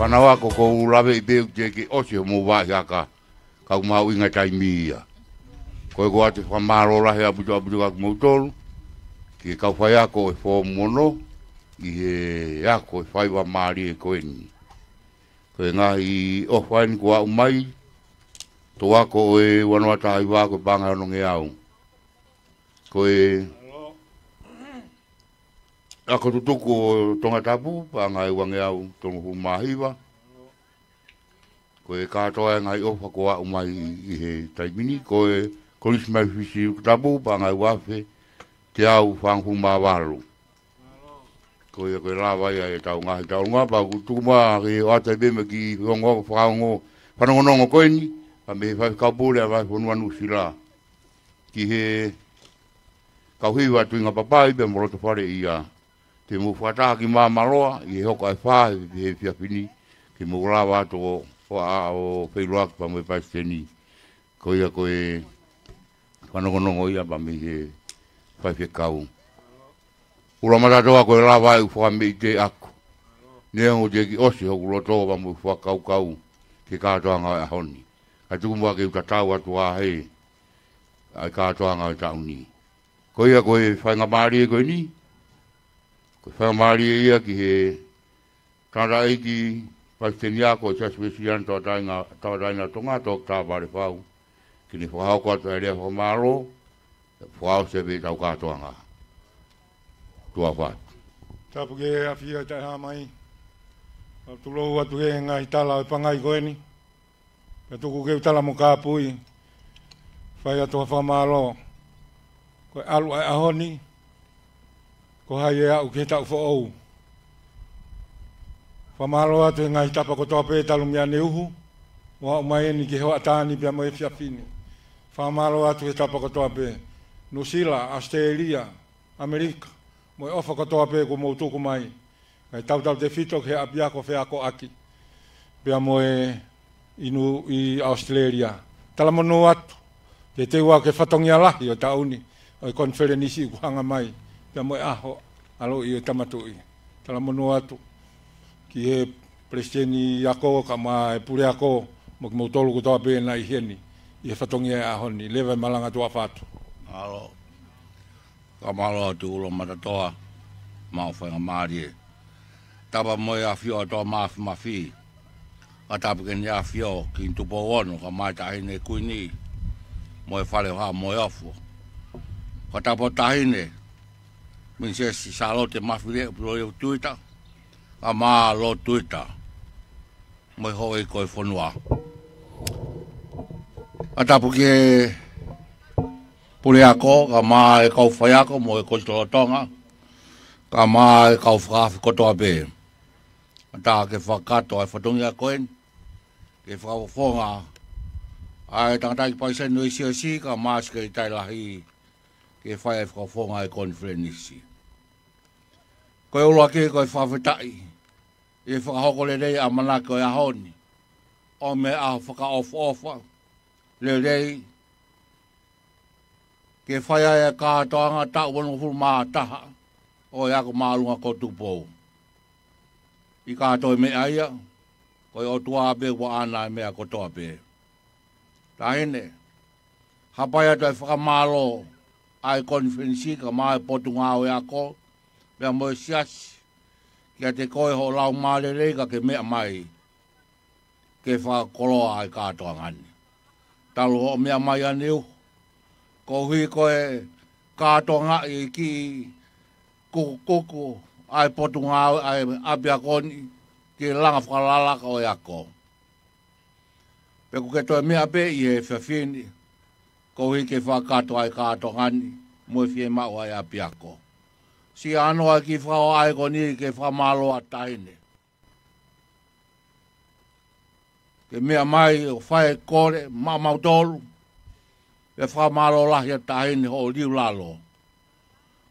Fānau ako, ʻoku ou laveʻi pē ʻoku teʻeki ke ʻosi hoʻomou vaʻi haka, ka ʻoku mahuʻinga e taimi ia. Ko ia ʻoku ou ʻoatu e fakamālō lahi ʻaupito ʻaupito kiate kimoutolu, ki he kau faiako ʻo e Foomu Ono, ʻi he ako ʻo e faingamālie ko eni. Ko e ngaahi ʻofa eni kuo aʻu mai, tō ako ʻo e ua noa taha hiva ko e paʻanga ʻe ono ngeau. Ko e ako tutuku ʻo Tongatapu, paʻanga ʻe ua ngeau tolungofulu mā hiva. Ko e kātoa e ngaahi ʻofa kuo aʻu mai ʻi he taimi ni, ko e Kolisi Maʻi Fisi Ukutapu, paʻanga ʻe ua afe teau fāngofulu mā valu. Ko ia ko e lava ia ʻetau ngaahi taulunga, pea ʻoku tuku mai ke ʻoatu pē mo e kiʻi ongo, fakaongo, fanongonongo ko eni, pea mei he Faifekau Pule ʻa e Vahefonua Nuʻusila. Ki he kau hiva Tuʻinga Papai pea mo Lotofale ia. Te mou fakataha ki Māmaloa, ʻi he hoko ʻa e fā he, he efiafi ni, ke mou lava atu ʻo, ʻo, ʻo feʻiloaki pea mo e Palesiteni. Ko ia ko e Fanongonongo ia pea mei he faifekau. ʻUluaki, Matatoa, ko e lava ʻeku fakameʻite ʻaku. Neongo teʻeki ʻosi hoku loto pea mo e fakakaukau ki he kātoanga ʻo e ʻaho ni. Ka tuku muʻa ke u tatau atu ʻa e, ʻa e kātoanga ʻo e taʻu ni. Ko ia ko e faingamālie ko eni. Ko e faingamālie ia ki he tangataʻeiki palesiteni ako ʻo e Siasi Uēsiliana Tauʻatāina, Tauʻatāina ʻo Tonga, Toketā Vale Fau, ke ne fakahoko atu ʻa e lea fakamālō, fakaʻosi pē ʻetau kātoanga. Tuʻa ʻofa atu. Tapu ki he ʻAfio ʻi Taʻehāmai. Kau tulou atu he ngaahi tala ʻo e pangai ko eni. Pea tuku ke u tala mo kāpui, fai atu ha fakamālō. Ko e ʻalu ʻa e ʻaho ni, ko hai ʻe aʻu ki he taʻu foʻou. Fakamālō atu he ngaahi tapa kotoa pē talu mei ʻaneuhu, ʻo aʻu mai eni ki he hoʻatā ni pea mo e efiafi ni. Fakamālō atu he tapa kotoa pē, Nuʻusila, ʻAositelēlia, ʻAmelika, mo e ʻofa kotoa pē kuo mou tuku mai. Kae tautautefito ki he ʻapiako feakoʻaki pea mo e inu ʻi ʻAositelēlia. Talamonū atu, ke teu ʻa e fatongia lahi ʻo e taʻu ni, ʻo e konifelenisi ʻoku hanga mai, pea mo e ʻaho ʻaloʻi ʻo e Tama Tuʻi. Talamonū atu ki he palesiteni ako, kae ʻumaʻā e puleako, mo kimoutolu kotoa pē naʻe ʻi heni ʻi he fatongia ʻo e ʻaho ni. Leva e malanga, tuʻa ʻofa atu. Mālō. Fakamālō atu ʻUluaki Matatoa, maʻu faingamālie. Tapu mo e ʻAfio ʻa Toa Mafimafi. Ka tapu ki he ʻAfio Kingi Tupou Ono, kae ʻumaʻā e Taʻahine Kuini, mo e Fale ʻo Haʻa Moheofo. Ka tapu Taʻahine Pilinisesi Sālote Mafileʻo Puleʻo Tuita, kae ʻumaʻā Lord Tuita, mo e houʻeiki ʻo e fonua. Ka tapu ki he puleako, kae ʻumaʻā e kau faiako mo e kosipeli Tonga, kae ʻumaʻā e kau fakaafe kotoa pē. Ka tā ke fakakakato ʻa e fatongia ko eni, ke fakafofonga ʻa e tangataʻeiki palesiteni ʻo e Siasi, kae ʻumaʻā e Sekelitali Lahi, ke fai e fakafofonga ʻa e konifelenisi. Ko e ʻuluaki ko e fakafetaʻi ʻi he fakahoko lelei ʻamanaki ʻo e ʻaho ni, ʻo meʻa ʻo fakaʻofoʻofa lelei, ke fai ai e kātoanga taʻu onongofulu mā taha ʻo e ako māʻolunga ko Tupou. ʻIkai toe meʻa ia, ko e ʻOtua pē ʻoku ʻaʻana e meʻa kotoa pē. Taʻahine, hapai atu e fakamālō ʻa e konifelenisi kae ʻumaʻā e Potungāue Ako, pea mo e Siasi, kiate koe hoʻo laumālie lelei ka ke meʻa mai ke fakakoloa ʻa e kātoanga ni. Talu hoʻo meʻa mai ʻaneuhu, koeʻuhi ko e kātoangaʻi e kiʻi kukukuku ʻa e Potungāue, ʻa e ʻapiako ni, ke langa fakalakalaka ʻo e ako. Pea ʻoku ke toe meʻa pē ʻi he efiafi ni, koeʻuhi ke fakakakato ʻa e kātoanga ni, mo e fiemaʻu ʻa e ʻapiako. Siʻi ʻānoa e kiʻi fakaʻofoʻofa ko eni ke fakamālō atu Taʻahine. Ke meʻa mai ʻo fai e kole maʻamautolu, pea fakamālō lahi atu Taʻahine hoʻo liu lalo.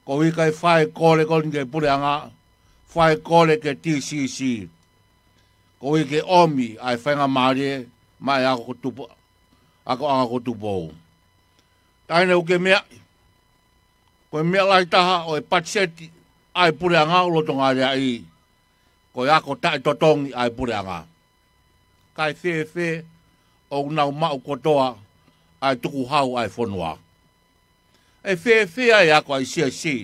Koeʻuhi kae fai e kole ko eni ki he puleʻanga, fai e kole ki he TCC. Koeʻuhi ke ʻomi ʻa e faingamālie maʻa e ako ko Tupu-, ako, ako ko Tupou. Taʻahine, ʻoku ke meaʻi, ko e meʻa lahi taha ʻo e patiseti ʻa e puleʻanga ʻoku lolotonga lea ai, ko e ako taʻetotongi ʻa e puleʻanga. Kae fēfē ʻoku nau maʻu kotoa ʻa e tukuhau ʻa e fonua? ʻE fēfē ai e ako ʻa e Siasi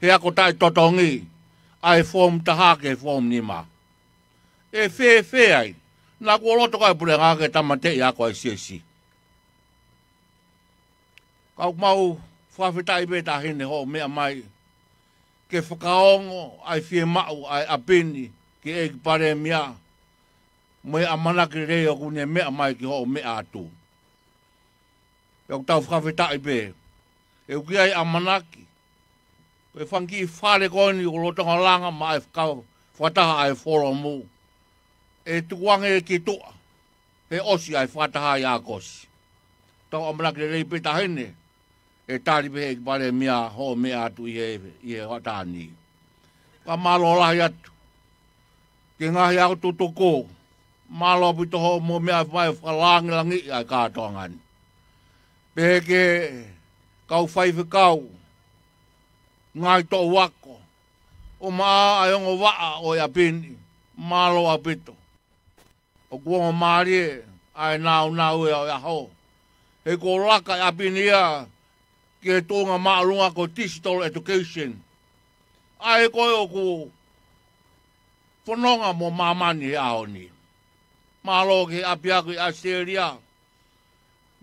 he ako taʻetotongi ʻa e foomu taha ki he foomu nima? ʻE fēfē ai, naʻa kuo loto koā e puleʻanga ke tāmateʻi e ako ʻa e Siasi? Ka ʻoku mau fakafetaʻi pē Taʻahine hoʻo meʻa mai ke fakaongo ʻa e fiemaʻu ʻa e ʻapi ni ki he ʻEiki Palēmia, mo e ʻamanaki lelei ʻoku ne meʻa mai ki hoʻo meʻa atu. Pea ʻoku tau fakafetaʻi pē, he ʻoku ʻi ai e ʻamanaki, ko e fanga kiʻi fale ko eni ʻoku lolotonga langa maʻa e faka-, fakataha ʻa e folomu, ʻe tukuange ki tuʻa he ʻosi ʻa e fakataha ʻi ʻAokosi. Tau ʻamanaki lelei pē Taʻahine, ʻe tali pē ʻe he ʻEiki Palēmia hoʻo meʻa atu ʻi he, ʻi he hoʻatā ni. Ka mālō lahi atu ki he ngaahi ako tutuku, mālō ʻaupito hoʻomou meʻa mai ʻo fakalāngilangiʻi ʻa e kātoanga ni. Pehē ki he kau faifekau, ngaahi toʻu ako, ʻo maʻa ʻa e ongo vaʻa ʻo e ʻapi ni, mālō ʻaupito. ʻOku ongo mālie ʻa e nāunau ʻo e ʻaho. He kuo laka e ʻapi ni ia ki he tuʻunga māʻolunga ko e digital education. ʻA ē ko ē ʻoku fononga mo māmani he ʻaho ni. Mālō ki he ʻapiako ʻi ʻAositelēlia.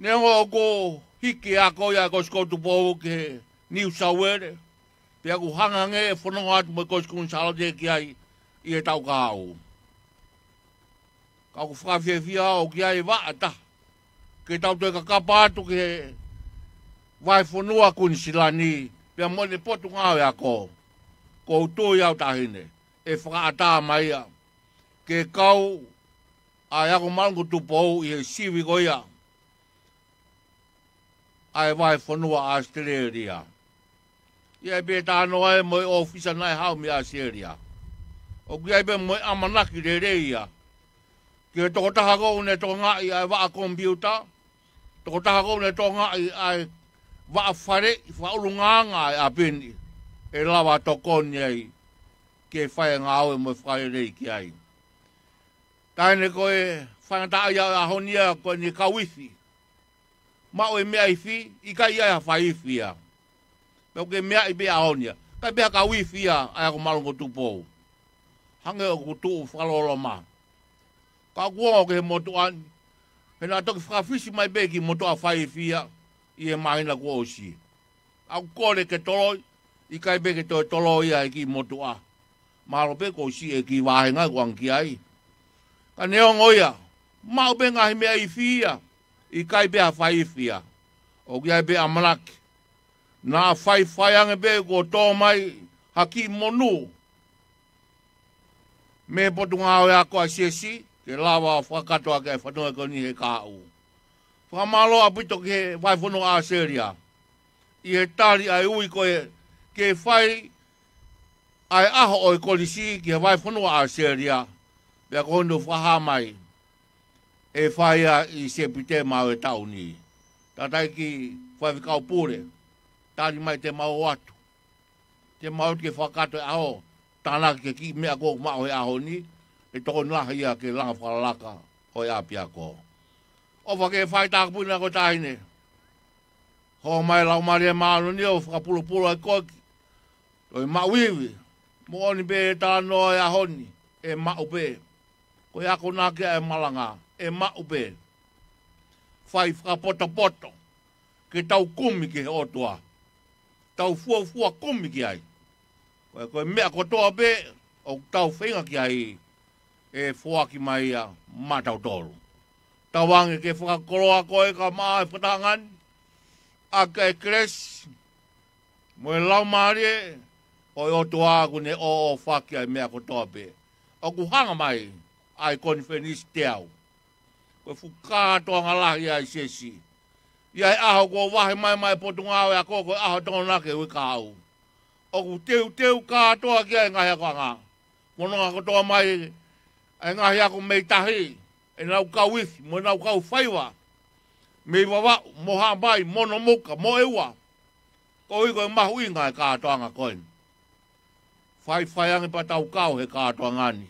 Neongo ʻoku hiki e ako ia ʻa e Kolisi ko Tupou ki New South Wales, pea ʻoku hangē ʻe fononga atu mo e Kolisi Kuini Sālote ki ai ʻi he taʻu kahaʻu. Ka ʻoku fakafiefia au ki ai e vaʻa ʻe taha, ke tau toe kakapa atu ki he vahefonua Kuinisilani, pea mo ʻene potungāue ako. ʻOku ou tui au, Taʻahine, ʻe fakaʻatā mai ia ke kau ʻa e Ako Māʻolunga ko Tupou ʻi he sivi ko ia ʻa e vahefonua ʻAositelēlia. ʻI ai pē e talanoa ia mo e ʻōfisa naʻe haʻu mei ʻAositelēlia. ʻOku ʻi ai pē mo e ʻamanaki lelei ia ki he tokotaha ʻoku ne tokangaʻi ʻa e vaʻa komipiuta, tokotaha ʻoku ne tokangaʻi ʻa e vaʻa faleʻi fakaʻulungaanga ʻa e ʻapi ni, ʻe lava tokoni ai ke fai e ngāue mo e fakalelei ki ai. Taʻahine, ko e faingataʻaʻia ʻo e ʻaho ni ia ko ʻene kau ifi. Maʻu e meʻa ifi, ʻikai ʻi ai ha fai ifi ia. Pea ʻoku ke meaʻi pē ʻaho ni ia. ʻIkai pē ha kau ifi ia ʻa e Ako Māʻolunga ko Tupou. Hangē ʻoku tuʻu fakaloloma. Ka ʻoku ongo ki he motuʻa ni, he naʻa toki fakafisi mai pē e kiʻi motuʻa fai ifi ia ʻi he māhina kuo ʻosi. ʻOku ou kole ke toloi, ʻikai pē ke toe toloi ia ʻe he kiʻi motuʻa. Mahalo pē kuo ʻosi e kiʻi vāhenga ʻoku ʻange ki ai. Ka neongo ia, maʻu pē ngaahi meʻa ifi ia, ʻikai pē ha fai ifi ia. ʻOku ʻi ai pē ʻamanaki. Naʻa faifai ange pē kuo tō mai ha kiʻi monū mei he Potungāue Ako ʻa e Siasi, ke lava ʻo fakakakato ʻaki ʻa e fatongia ko eni he kahaʻu. Fakamālō ʻaupito ki he vahefonua ʻAositelēlia ʻi he tali ʻa e ui ko ē ke fai ʻa e ʻaho ʻo e kolisi ki he vahefonua ʻAositelēlia, pea ko hono fakahā mai ʻe fai ia ʻi Sepitema ʻo e taʻu ni. Tangataʻeiki Faifekau Pule, tali mai te mau ō atu. Te mau ō atu ke fakakakato e ʻaho, tānaki ki he kiʻi meʻa kuo maʻu he ʻaho ni, ʻe tokoni lahi ia ke langa fakalaka ʻo e ʻapiako. ʻOfa ke fai tāpuekina koe, Taʻahine. Hoko mai e Laumālie Māʻoniʻoni ʻo fakapulupulu ai koe ki toe maʻu ivi. Moʻoni pē e talanoa ʻo e ʻaho ni, ʻe maʻu pē. Ko e akonaki ʻa e malanga, ʻe maʻu pē. Fai fakapotopoto ke tau kumi ki he ʻOtua. Tau fuofua kumi ki ai. Ko e, ko e meʻa kotoa pē ʻoku tau feinga ki ai, ʻe foaki mai ia maʻatautolu. Tauange ke fakakoloa koe kae ʻumaʻā e fakatahaʻanga ni ʻaki e kelesi mo e Laumālie ʻo e ʻOtua ʻoku ne ʻōʻōfaki ʻa e meʻa kotoa pē. ʻOku hanga mai ʻa e konifelenisi teau. Ko e fuʻu kātoanga lahi ʻa e Siasi. ʻI ai e ʻaho kuo vahe mai maʻa e Potungāue Ako ko e ʻaho Tokonaki ʻo e Uike Kahaʻu. ʻOku teuteu kātoa ki ai e ngaahi akoʻanga. Fononga kotoa mai ʻa e ngaahi ako mei tahi, ʻenau kau ifi mo ʻenau kau faiva mei Vavaʻu mo Haʻapai mo Nomuka mo ʻEua. Koeʻuhi ko e mahuʻinga e kātoanga ko eni. Faifai ange pea tau kau he kātoanga ni,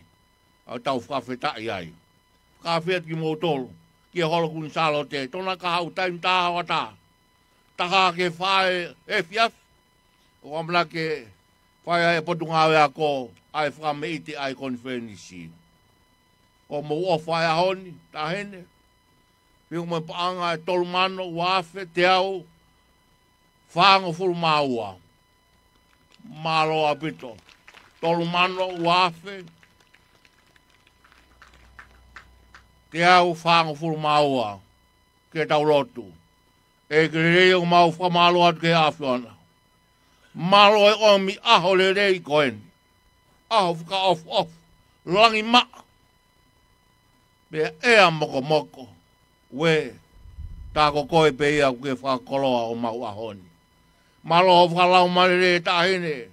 ʻo tau fakafetaʻi ai. Fakafetaʻi kimoutolu, kia Holo Kuini Sālote, tona kahaʻu taimi taha hoʻatā, taha ki he fā efiafi, ʻo ʻamanaki ke fai ai e Potungāue Ako ʻa e fakameʻite ʻa e konifelenisi. ʻOku mou ʻofa he ʻaho ni, Taʻahine. Pea ko e paʻanga ʻe tolu mano ua afe teau fāngofulu mā ua. Mālō ʻaupito. Tolu mano ua afe teau fāngofulu mā ua. Ke tau lotu. ʻEiki lelei, ʻoku mau fakamālō atu ki he ʻAfiona. Mālō e ʻomi ʻaho lelei ko eni. ʻAho fakaʻofoʻofa. Langi maʻa. Pea ʻea mokomoko. Uē, tā ko koe pē ia ʻoku ke fakakoloa homau ʻaho ni. Mālō hoʻo fakalaumālie, Taʻahine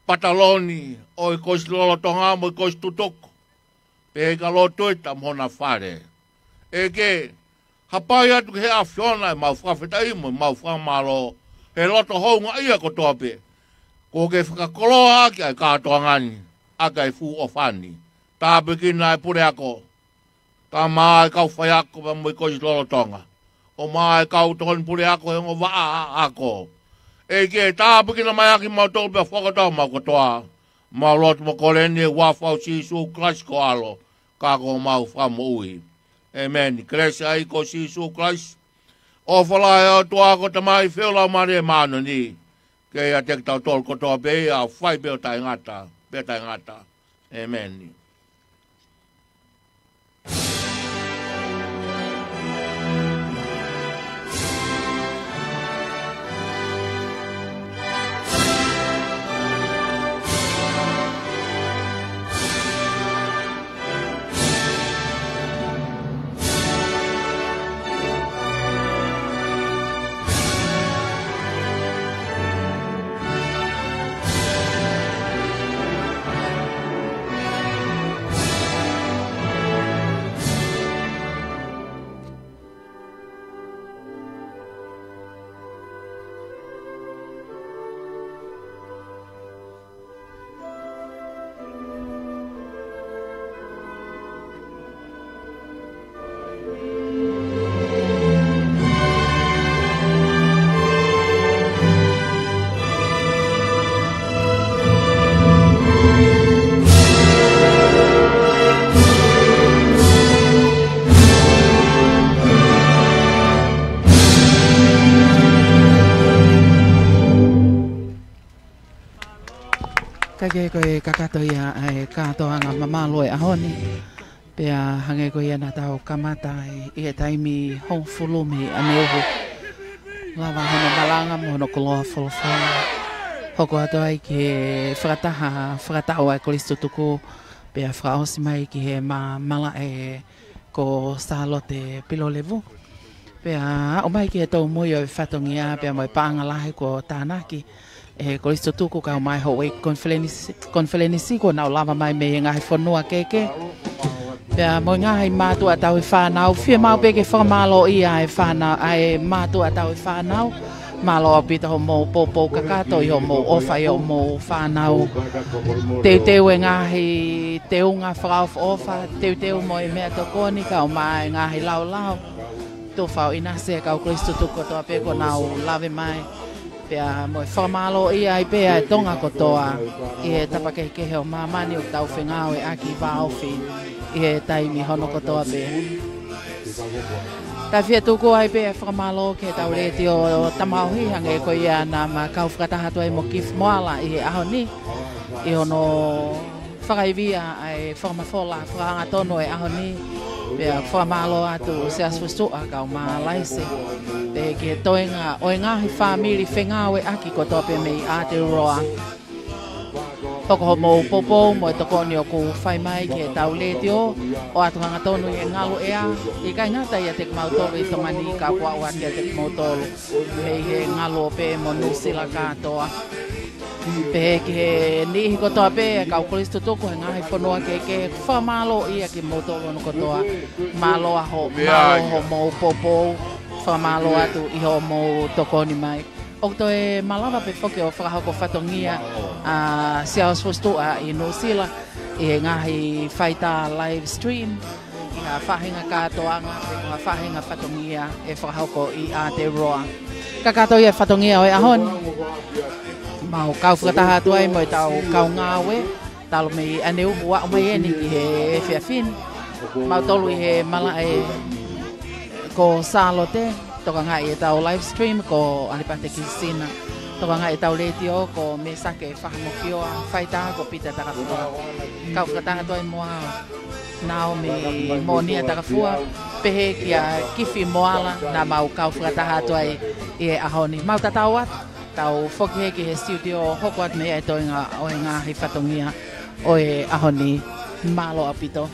Pataloni ʻo e Kolisi Lolotonga mo e Kolisi Tutuku, pehē ki Lolotuita mo hona fale. ʻEiki, ʻApaʻi atu ki he ʻAfiona ʻemau fakafetaʻi mo ʻemau fakamālō he loto houngaʻia kotoa pē kuo ke fakakoloa ʻaki ʻa e kātoanga ni, ʻaki ʻa e fuʻu ʻofa ni. Tāpuekina ʻa e puleako, kae ʻumaʻā ʻa e kau faiako pea mo e kau ʻi loto Tonga, ʻumaʻā ʻa e kau tokoni puleako he ongo vaʻa ako. ʻEiki, tāpuekina mai ʻa kimautolu pea fakatau mau kotoa. Mau lotu mo kole ni ʻi he huafa ʻo Sīsū Kalaisi ko ho ʻAlo ka ko homau Fakamoʻui. ʻĒmeni. Kelesi ʻa e ʻEiki ko Sīsū Kalaisi, ʻofa lahi ʻa e ʻOtua ko e Tamai, feohi ʻa e Laumālie Māʻoniʻoni, ke ʻiate kitautolu kotoa pē ʻo fai pē ʻo taʻengata pea taʻengata. ʻĒmeni. Ka ko e kakato ia ʻa e kātoanga mamalu ʻo e ʻaho ni. Pea hangē ko ia naʻa tau kamata ai ʻi he taimi hongofulu mei ʻaneuhu, lava hono malanga mo hono koloa folofola, hoko atu ai ki he fakataha fakatau ʻa e kolisi tutuku, pea fakaʻosi mai ki he ma-, malaʻe ko Sālote Pilolevu. Pea aʻu mai ki he tōmui ʻo e fatongia pea mo e paʻanga lahi kuo tānaki ʻe he kolisi tutuku kae ʻumaʻā e houʻeiki konifelenisi, konifelenisi kuo nau lava mai mei he ngaahi fonua kehekehe. Pea mo e ngaahi mātuʻa tauhi fānau, fiemaʻu pē ke fakamālōʻia ʻa e fānau, ʻa e mātuʻa tauhi fānau. Mālō ʻaupito hoʻomou poupou kakato ʻi hoʻomou ʻofa ʻi hoʻomou fānau. Teuteu e ngaahi teunga fakaʻofoʻofa, teuteu mo e meʻatokoni kae ʻumaʻā e ngaahi laulautufa ʻo ʻinasi e kau kolisi tutuku kotoa pē kuo nau lave mai. Pea mo e fakamālōʻia ai pē ʻa e Tonga kotoa ʻi he tapa kehekehe ʻo māmani ʻoku tau fengāueʻaki vāofi ʻi he taimi hono kotoa pē. Tau fie tuku ai pē ʻa e fakamālō ki heʻetau letiō tamaohi, hangē ko ia naʻa ma kau fakataha atu ai mo Kifi Moala ʻi he ʻaho ni, ʻi hono fakaivia ʻa e fakamafola fakahangatonu ʻo e ʻaho ni. Pea fakamālō atu Siaosi Fusituʻa kae ʻumaʻā Laise, pea ki he toenga ʻo e ngaahi fāmili fengāueʻaki kotoa pē mei Aotearoa. Hoko hoʻomou poupou mo e tokoni ʻoku fai mai ki heʻetau letiō, ʻoatu hangatonu ʻi he ngalu ʻea, ʻikai ngata ʻiate kimautolu ʻi Tonga ni ka kuo aʻu atu kiate kimautolu mei he ngalu ʻo pē mo Nuʻusila kātoa. Pehē ki he niʻihi kotoa pē ʻa e kau kolisi tutuku he ngaahi fonua kehekehe, fakamālōʻia kimoutolu hono kotoa. Mālō ʻa ho-, mālō hoʻomou poupou, fakamālō atu ʻi hoʻomou tokoni mai. ʻOku toe malava pē foki ʻo fakahoko fatongia ʻa Siaosi Fusituʻa ʻi Nuʻusila ʻi he ngaahi faitā live stream, ʻi ha faʻahinga kātoanga pe ko ha faʻahinga fatongia ʻe fakahoko ʻi Aotearoa. Kakato ia e fatongia ʻo e ʻaho ni. Mau kau fakataha atu ai mo ʻetau kau ngāue, talu mei ʻaneuhu aʻu mai eni ki he efiafi ni. Mautolu ʻi he malaʻe ko Sālote, tokangaʻi ʻetau live stream ko ʻAlipate Kisina. Tokangaʻi ʻetau letiō ko Mesake Fahamokioa, faitā ko Pita Takafua. Kau fakataha atu ai mo Naomi Moʻonia Takafua, pehē kia Kifi Moala naʻa mau kau fakataha atu ai ʻi he ʻaho ni. Mau tatau atu, tau foki hē ki he studio, hoko atu mei ai e toenga ʻo e ngaahi fatongia ʻo e ʻaho ni. Mālō ʻaupito.